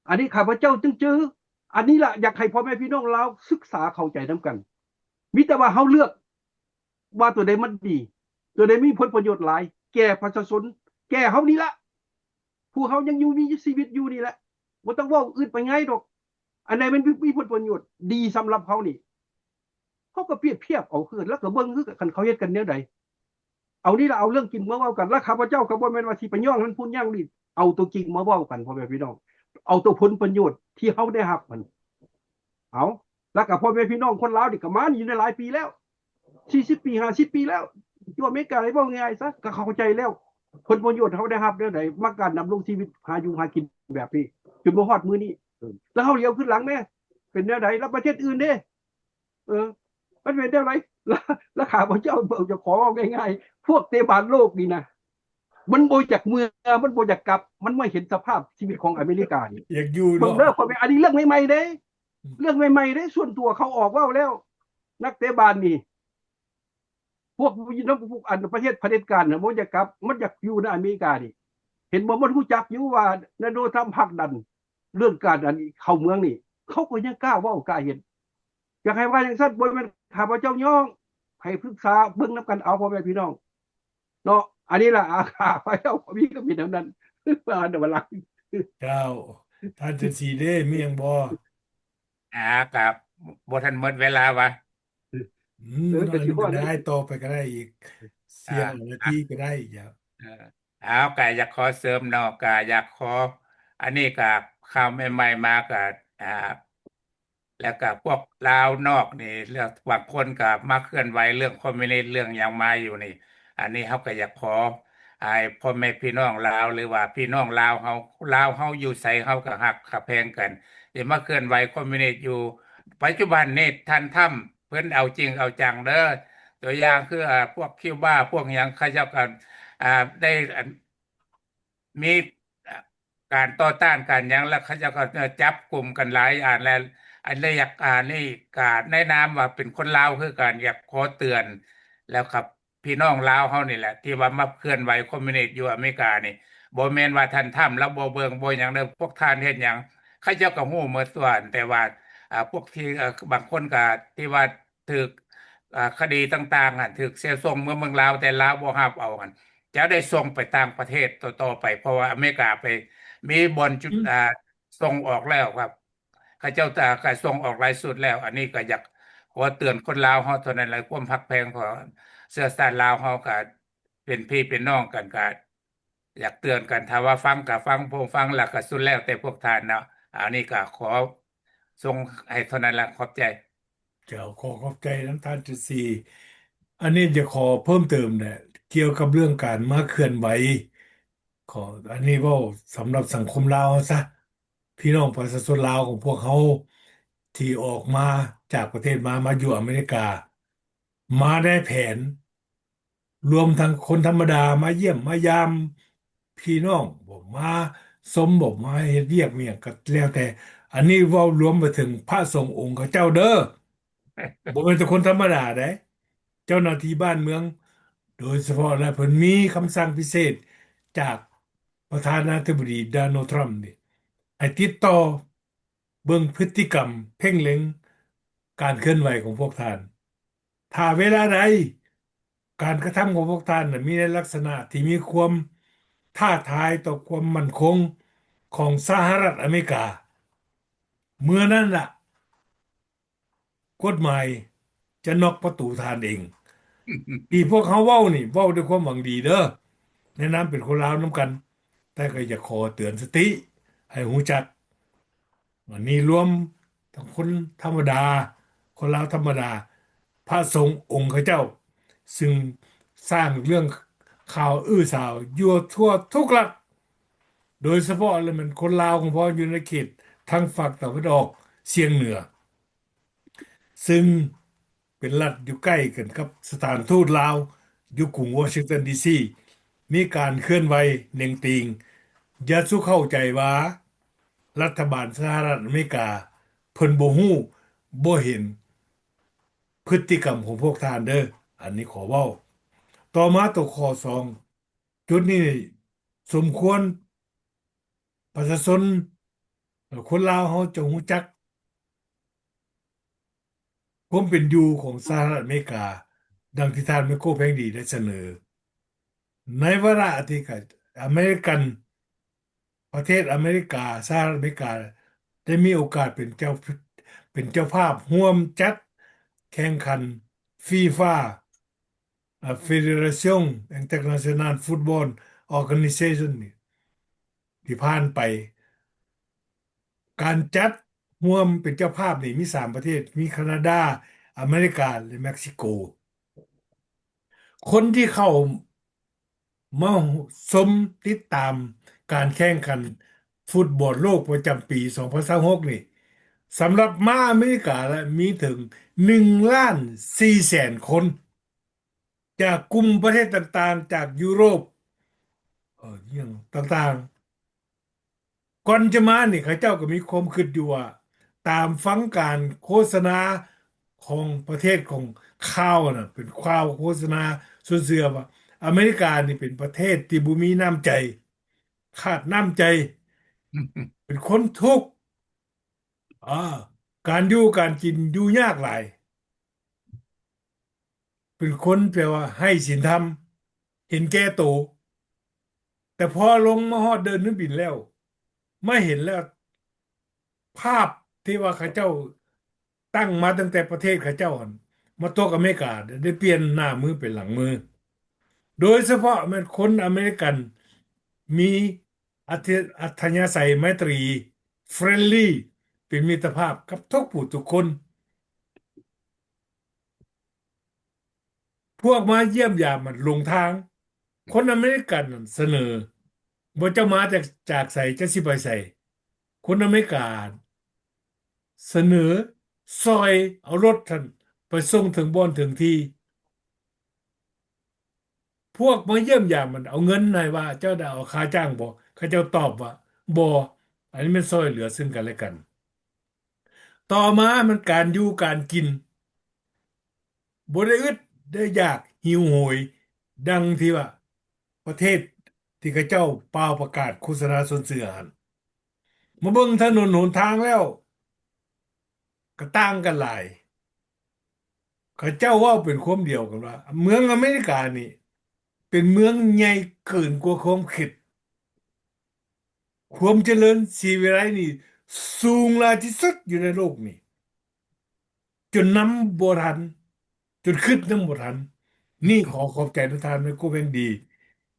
ອັນນີ້ຂ້າພະເຈົ້າຈຶ່ງຈື່. ອັນນີ້ລະ ຢາກໃຫ້ພໍ່ແມ່ພີ່ນ້ອງລາວສຶກສາເຂົ້າໃຈນຳກັນ. ມີແຕ່ວ່າເຮົາເລືອກ ວ່າຕົວໃດມັນດີ ຕົວໃດມີຜົນປະໂຫຍດຫຼາຍແກ່ປະຊາຊົນ ແກ່ເຮົານີ້ລະ ຜູ້ເຮົາຍັງຢູ່ມີຊີວິດຢູ່ນີ້ແຫຼະ ບໍ່ຕ້ອງເວົ້າອື່ນໄປງ່າຍດອກ. ອັນໃດມັນມີ ມີຜົນປະໂຫຍດດີສຳລັບເຮົານີ້ ເຮົາກໍປຽບທຽບເອົາຄືກັນ ແລ້ວກໍເບິ່ງຄືກັນ ຄັນເຂົາເຮັດກັນແນວໃດ. ເອົານີ້ລະ ເອົາເລື່ອງຈິງມາເວົ້າກັນ ແລະ ຂ້າພະເຈົ້າກໍບໍ່ແມ່ນວ່າຊິໄປຍ້ອງນັ້ນພູ້ນຢ່າງນີ້ ເອົາຕົວຈິງມາເວົ້າກັນ ພໍ່ແມ່ພີ່ນ້ອງ ເອົາຕົວຜົນປະໂຫຍດທີ່ເຮົາໄດ້ຮັບຫັ້ນ ເອົາ ແລ້ວກໍພໍ່ແມ່ພີ່ນ້ອງຄົນລາວນີ້ກໍມານີ້ຢູ່ໄດ້ຫຼາຍປີແລ້ວ ສີ່ສິບປີ ຫ້າສິບປີແລ້ວ ຢູ່ອາເມລິກາ ເວົ້າງ່າຍໆຊະ ກໍເຂົ້າໃຈແລ້ວ ຜົນປະໂຫຍດເຮົາໄດ້ຮັບແນວໃດ ມາການດຳລົງຊີວິດຫາຢູ່ຫາກິນແບບນີ້ ຈົນມາຮອດມື້ນີ້ ເອີ ແລ້ວເຮົາຫຼຽວຄືນຫຼັງແມ້ ເປັນແນວໃດ ແລ້ວປະເທດອື່ນເດ ເອີ ມັນເປັນແນວໃດ ລະ ລະຂ້າພະເຈົ້າ ເຈົ້າຂໍເວົ້າງ່າຍໆ ພວກເຕະບານໂລກນີ້ນະ ມັນບໍ່ຢາກເມືອ ມັນບໍ່ຢາກກັບ ມັນມາເຫັນສະພາບຊີວິດຂອງອາເມລິການີ້ ຢາກຢູ່ເນາະ ເບິ່ງເດີ ຂ້ອຍ ອັນນີ້ເລື່ອງໃໝ່ໆເດ້ ອືມ ເລື່ອງໃໝ່ໆເດ້ ສ່ວນຕົວເຂົາອອກເວົ້າແລ້ວ ນັກເຕະບານນີ້ ພວກຢູ່ນຳພວກ ອັນ ປະເທດຜະເດັດການນະ ບໍ່ຢາກກັບ ມັນຢາກຢູ່ໃນອາເມລິການີ້ ເຫັນບໍ່ ມັນຮູ້ຈັກຢູ່ວ່ານາໂດນທຳຜັກດັນ ເລື່ອງການອັນເຂົ້າເມືອງນີ້ ເຂົາກໍຍັງກ້າເວົ້າກ້າເຮັດ ຢາກໃຫ້ວ່າຈັ່ງຊັ້ນ ບໍ່ແມ່ນຂ້າພະເຈົ້າຍ້ອງ ໃຫ້ປຶກສາເບິ່ງນຳກັນເອົາ ພໍ່ແມ່ພີ່ນ້ອງເນາະ ອັນນີ້ລະ ອາ ຂ້າພະເຈົ້າມີຄຳເຫັນເທົ່ານັ້ນ ວ່າແຕ່ວ່າຫຼັງ ເຈົ້າ ທ່ານຈັນສີເດ້ ມີຫຍັງບໍ່? ອາ ກະບໍ່ທັນໝົດເວລາຫວາ? ອືມ ເອີ ກໍຊິພໍແລ້ວ ໄດ້ຕໍ່ໄປກໍໄດ້ອີກ ເອີ ສ່ຽງນາທີກໍໄດ້ ເອີ ເອົາ ກະຢາກຂໍເສີມເນາະ ກະຢາກຂໍ ອັນນີ້ກະຂ່າວໃໝ່ໆມາກະ ອາ ແລ້ວກະພວກລາວນອກນີ້ ແລ້ວບາງຄົນກະມາເຄື່ອນໄຫວເລື່ອງຄອມມິວນິດ ເລື່ອງຫຍັງມາຢູ່ນີ້ ອັນນີ້ເຮົາກໍຢາກຂໍໃຫ້ພໍ່ແມ່ພີ່ນ້ອງລາວ ຫຼືວ່າພີ່ນ້ອງລາວເຮົາ ລາວເຮົາຢູ່ໃສເຮົາກໍຮັກກໍແພງກັນ ທີ່ມາເຄື່ອນໄຫວຄອມມິວນິດຢູ່ປັດຈຸບັນນີ້ ທ່ານທຳ ເພິ່ນເອົາຈິງເອົາຈັງເດີ ຕົວຢ່າງຄື ອາ ພວກຄິວບາ ພວກຫຍັງ ເຂົາເຈົ້າກໍ ອາ ໄດ້ ອັນ ມີ ອາ ການຕໍ່ຕ້ານການຫຍັງ ແລ້ວເຂົາເຈົ້າກໍ ເອີ ຈັບກຸມກັນຫຼາຍອັນ ແລະ ອັນໃດຢາກ ອັນນີ້ກໍໃນນາມວ່າເປັນຄົນລາວຄືກັນ ຢາກຂໍເຕືອນ ແລ້ວກໍພີ່ນ້ອງລາວເຮົານີ້ແຫຼະ ທີ່ວ່າມາເຄື່ອນໄຫວຄອມມິວນິດຢູ່ອາເມລິການີ້ ບໍ່ແມ່ນວ່າທ່ານທຳລາວບໍ່ເບິ່ງບໍ່ຫຍັງເດີ ພວກທ່ານເຮັດຫຍັງ ເຂົາເຈົ້າກໍຮູ້ໝົດສ່ວນ ແຕ່ວ່າ ອາ ພວກທີ່ ເອີ ບາງຄົນກໍທີ່ວ່າ ຖືກ ອາ ຄະດີຕ່າງໆຫັ້ນ ຖືກເຊວສົ່ງເມືອເມືອງລາວ ແຕ່ລາວບໍ່ຮັບເອົາຫັ້ນ ຈະໄດ້ສົ່ງໄປຕ່າງປະເທດຕໍ່ໆໄປ ເພາະວ່າອາເມລິກາໄປມີບ່ອນຈຸດ ອືມ ອາ ສົ່ງອອກແລ້ວຄັບ ເຂົາເຈົ້າກໍສົ່ງອອກຫຼາຍຊຸດແລ້ວ ອັນນີ້ກໍຢາກຂໍເຕືອນຄົນລາວເຮົາເທົ່ານັ້ນແຫຼະ ຄວາມຮັກແພງຂອງເຊື້ອຊາດລາວເຮົາກໍເປັນພີ່ເປັນນ້ອງກັນ ກໍ ຢາກເຕືອນກັນ ຖ້າວ່າຟັງກໍຟັງ ບໍ່ຟັງລະກໍສຸດແລ້ວແຕ່ພວກທ່ານເນາະ ອັນນີ້ກໍຂໍສົ່ງໃຫ້ເທົ່ານັ້ນລະ ຂອບໃຈ. ເຈົ້າ ຂໍຂອບໃຈນຳທ່ານຈຸດສີ່ ອັນນີ້ຈະຂໍເພີ່ມເຕີມແຫຼະ ກ່ຽວກັບເລື່ອງການມາເຄື່ອນໄຫວ ຂໍ ອັນນີ້ເວົ້າສຳລັບສັງຄົມລາວເຮົາຊະ ພີ່ນ້ອງປະຊາຊົນລາວຂອງພວກເຮົາ ທີ່ອອກມາຈາກປະເທດມາ ມາຢູ່ອາເມລິກາ ມາໃນແຜນ ລວມທັງຄົນທຳມະດາມາຢ້ຽມມາຢາມພີ່ນ້ອງ ບໍ່ມາຊົມ ບໍ່ມາເຮັດວຽກຫຍັງກໍແລ້ວແຕ່ ອັນນີ້ເວົ້າລວມໄປເຖິງພະສົງອົງເຂົາເຈົ້າເດີ ບໍ່ແມ່ນແຕ່ຄົນທຳມະດາໃດ ເຈົ້າໜ້າທີ່ບ້ານເມືອງ ໂດຍສະເພາະແລ້ວເພິ່ນມີຄຳສັ່ງພິເສດຈາກປະທານາທິບໍດີ ໂດນັລ ທຣຳ ນີ້ ໃຫ້ຕິດຕໍ່ ເບິ່ງພຶດຕິກຳ ເພັ່ງເລັງການເຄື່ອນໄຫວຂອງພວກທ່ານ ຖ້າເວລາໃດການກະທຳຂອງພວກທ່ານນະ ມີໃນລັກສະນະທີ່ມີຄວາມທ້າທາຍຕໍ່ຄວາມໝັ້ນຄົງຂອງສະຫະລັດອາເມລິກາ ເມື່ອນັ້ນລະ ກົດໝາຍຈະນັອກປະຕູທ່ານເອງ. ທີ່ພວກເຮົາເວົ້ານີ້ ເວົ້າດ້ວຍຄວາມຫວັງດີເດີ ໃນນາມເປັນຄົນລາວນຳກັນ, ແຕ່ກໍຢາກຂໍເຕືອນສະຕິໃຫ້ຮູ້ຈັກ, ອັນນີ້ລວມທັງຄົນທຳມະດາ, ຄົນລາວທຳມະດາ, ພະສົງອົງເຂົາເຈົ້າ, ຊຶ່ງສ້າງເລື່ອງຂ່າວອື້ສາວຢູ່ທົ່ວທຸກລັດ, ໂດຍສະເພາະແລ້ວແມ່ນຄົນລາວຂອງພວກເຮົາຢູ່ໃນເຂດທາງຝັ່ງຕາເວັນອອກສຽງເໜືອ. ຊຶ່ງເປັນລັດຢູ່ໃກ້ກັນກັບສະຖານທູດລາວຢູ່ກຸງວໍຊິງຕັນ ດີຊີ ມີການເຄື່ອນໄຫວເໜັງຕີງ. ຢ່າສູ່ເຂົ້າໃຈວ່າລັດຖະບານສະຫະລັດອາເມລິກາເພິ່ນບໍ່ຮູ້ບໍ່ເຫັນພຶດຕິກຳຂອງພວກທ່ານເດີ. ອັນນີ້ຂໍເວົ້າ. ຕໍ່ມາຕົວຂໍ້ສອງ ຈຸດນີ້ສົມຄວນປະຊາຊົນ ແລະ ຄົນລາວເຮົາຈະຮູ້ຈັກຄວາມເປັນຢູ່ຂອງສະຫະລັດອາເມລິກາ, ດັ່ງທີ່ທ່ານໄມໂຄ ແພງດີ ໄດ້ສະເໜີ ໃນວາລະອາທິກາ ອາເມລິກັນ ປະເທດອາເມລິກາ ສະຫະລັດອາເມລິກາ ໄດ້ມີໂອກາດເປັນເຈົ້າ ເປັນເຈົ້າພາບຮ່ວມຈັດແຂ່ງຂັນ FIFA ອາ Federation International Football Organization ນີ້ ທີ່ຜ່ານໄປ ການຈັດຮ່ວມເປັນເຈົ້າພາບນີ້ມີສາມປະເທດ ມີຄານາດາ, ອາເມລິກາ ແລະ ເມັກຊິໂກ. ຄົນທີ່ເຂົ້າມາຊົມຕິດຕາມການແຂ່ງຂັນຟຸດບອນໂລກປະຈຳປີສອງພັນຊາວຫົກນີ້ ສຳລັບມາອາເມລິກາລະມີເຖິງໜຶ່ງລ້ານສີ່ແສນຄົນ ຈາກກຸ່ມປະເທດຕ່າງໆ ຈາກຢູໂຣບ ເອີ ອີ່ຫຍັງຕ່າງໆ ກ່ອນຈະມານີ້ ເຂົາເຈົ້າກໍມີຄວາມຄິດຢູ່ວ່າ ຕາມຟັງການໂຄສະນາຂອງປະເທດຂອງຂ່າວນະ ເປັນຂ່າວໂຄສະນາຊົວນເຊື່ອວ່າ ອາເມລິການີ້ເປັນປະເທດທີ່ບໍ່ມີນ້ຳໃຈ ຂາດນ້ຳໃຈ ເປັນຄົນທຸກ ອາ ການຢູ່ການກິນຢູ່ຍາກຫຼາຍ ເປັນຄົນແປວ່າໄຮ້ສິນທຳ ເຫັນແກ່ໂຕ. ແຕ່ພໍລົງມາຮອດເດີ່ນເຮືອບິນແລ້ວ ມາເຫັນແລ້ວ ພາບທີ່ວ່າເຂົາເຈົ້າຕັ້ງມາຕັ້ງແຕ່ປະເທດເຂົາເຈົ້າຫັ້ນ ມາຕົກອາເມລິກາ ໄດ້ປ່ຽນໜ້າມືເປັນຫຼັງມື. ໂດຍສະເພາະແມ່ນຄົນອາເມລິກັນມີອັດທະ ອັດທະຍາໄສໄມຕີ friendly ເປັນມິດຕະພາບກັບທຸກຜູ້ທຸກຄົນ. ພວກມາຢ້ຽມຢາມມັນຫຼົງທາງ. ຄົນອາເມລິກັນນັ້ນສະເໜີ ບໍ່ ເຈົ້າມາຈາກ ຈາກໃສ ເຈົ້າຊິໄປໃສ? ຄົນອາເມລິກາສະເໜີຊ່ອຍເອົາລົດຫັ້ນໄປສົ່ງເຖິງບ່ອນເຖິງທີ່. ພວກມາຢ້ຽມຢາມມັນເອົາເງິນໃຫ້ວ່າ ເຈົ້າໄດ້ເອົາຄ່າຈ້າງບໍ່? ເຂົາເຈົ້າຕອບວ່າ ບໍ່. ອັນນີ້ແມ່ນຊ່ອຍເຫຼືອເຊິ່ງກັນແລະກັນ. ຕໍ່ມາມັນການຢູ່ການກິນ ບໍ່ໄດ້ອຶດໄດ້ຢາກຫິວໂຫຍ ດັ່ງທີ່ວ່າປະເທດທີ່ເຂົາເຈົ້າປ່າວປະກາດໂຄສະນາຊົວນເຊື່ອຫັ້ນ. ມາເບິ່ງຖະໜົນຫົນທາງແລ້ວ ກໍຕ່າງກັນຫຼາຍ. ເຂົາເຈົ້າເວົ້າເປັນຄວາມດຽວກັນວ່າ ເມືອງອາເມລິການີ້ເປັນເມືອງໃຫຍ່ເກີນກວ່າຄວາມຄິດ. ຄວາມຈະເລີນສີວິໄລນີ້ສູງຫຼາຍທີ່ສຸດຢູ່ໃນໂລກນີ້ ຈົນນຳບໍ່ທັນ ຈົນຄິດນຳບໍ່ທັນ. ນີ້ຂໍຂອບໃຈນຳທ່ານໄມໂກແວງດີ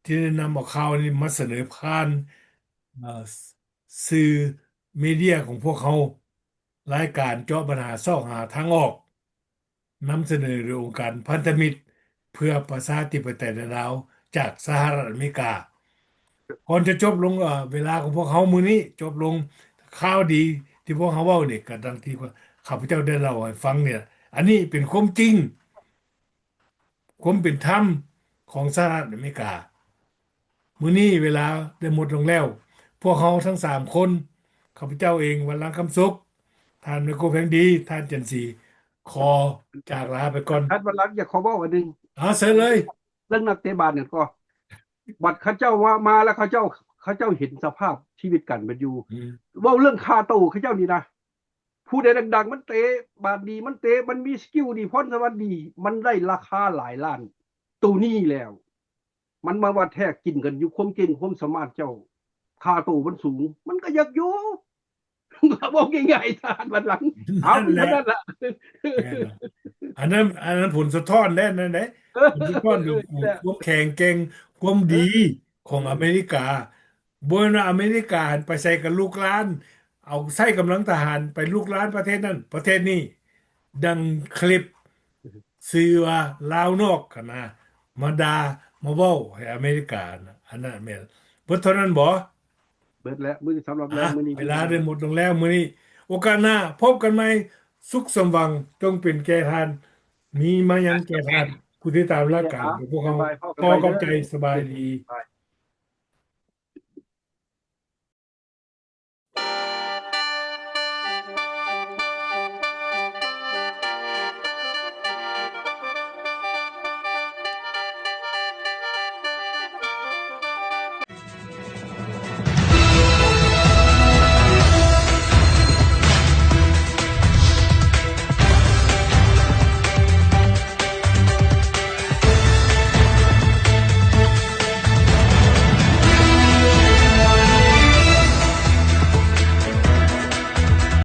ທີ່ໄດ້ນຳເອົາຂ່າວນີ້ມາສະເໜີຜ່ານ ເອີ ສື່ເມເດຍຂອງພວກເຮົາ, ລາຍການເຈາະບັນຫາຊອກຫາທາງອອກ. ນຳສະເໜີໂດຍອົງການພັນທະມິດເພື່ອປະຊາທິປະໄຕໃນລາວ ຈາກສະຫະລັດອາເມລິກາ. ກ່ອນຈະຈົບລົງ ເອີ ເວລາຂອງພວກເຮົາມື້ນີ້ຈົບລົງ, ຂ່າວດີທີ່ພວກເຮົາເວົ້ານີ້ ກໍດັ່ງທີ່ຂ້າພະເຈົ້າໄດ້ເລົ່າໃຫ້ຟັງນີ້ລະ. ອັນນີ້ເປັນຄວາມຈິງ, ຄວາມເປັນທຳຂອງສະຫະລັດອາເມລິກາ. ມື້ນີ້ເວລາໄດ້ໝົດລົງແລ້ວ. ພວກເຮົາທັງສາມຄົນ, ຂ້າພະເຈົ້າເອງ ວັນລັງ ຄຳສຸກ, ທ່ານໄມໂກແພງດີ, ທ່ານຈັນສີ, ຂໍຈາກລາໄປກ່ອນ. ທ່ານວັນລັງ ຢາກຂໍເວົ້າອັນໜຶ່ງ. ເອົາ ເຊີນເລີຍ. ເລື່ອງນັກເຕະບານນັ້ນກໍ ບັດເຂົາເຈົ້າວ່າມາແລ້ວ ເຂົາເຈົ້າ ເຂົາເຈົ້າເຫັນສະພາບຊີວິດການເປັນຢູ່. ອືມ. ເວົ້າເລື່ອງຄ່າໂຕເຂົາເຈົ້ານີ້ນະ, ຜູ້ໃດດັງໆ ມັນເຕະບານດີ, ມັນເຕະ, ມັນມີສະກິວດີ, ພອນສະຫວັນດີ, ມັນໄດ້ລາຄາຫຼາຍລ້ານ. ໂຕນີ້ແລ້ວ ມັນມາວັດແທກກິນກັນຢູ່ຄວາມເກັ່ງຄວາມສາມາດເຈົ້າ, ຄ່າໂຕມັນສູງ, ມັນກໍຢາກຢູ່. ເວົ້າງ່າຍໆ ທ່ານວັນລັງ. ເອົາ ນັ້ນແຫຼະ ເທົ່ານັ້ນລະ. ແມ່ນລະ. ອັນນັ້ນ ອັນນັ້ນຜົນສະທ້ອນແດ່ ນັ້ນເດ້. ເອີ ຜົນສະທ້ອນຢູ່ ແມ່ນແຫຼະ ຄວາມແຂງແກ່ງ ຄວາມດີ ເອີ ຂອງອາເມລິກາ. ບໍ່ແມ່ນວ່າອາເມລິກາຫັ້ນໄປໃສ່ກັບລູກຫຼານ, ເອົາໃຊ້ກຳລັງທະຫານໄປລຸກລານປະເທດນັ້ນປະເທດນີ້. ດັ່ງຄລິບຊື່ວ່າລາວນອກຫັ້ນນະ ມາດ່າມາເວົ້າໃຫ້ອາເມລິການະ. ອັນນັ້ນແມ່ນ ເບິດເທົ່ານັ້ນບໍ? ເບິດແລ້ວ ມື້ ສຳລັບແລງມື້ນີ້. ເວລາໄດ້ໝົດລົງແລ້ວມື້ນີ້. ໂອກາດໜ້າພົບກັນໃໝ່. ສຸກສົມຫວັງຈົ່ງເປັນແກ່ທ່ານ, ມີມາຍັງແກ່ທ່ານ ຜູ້ຕິດຕາມລາຍການຂອງພວກເຮົາ. ຂໍຂອບໃຈ. ສະບາຍດີ.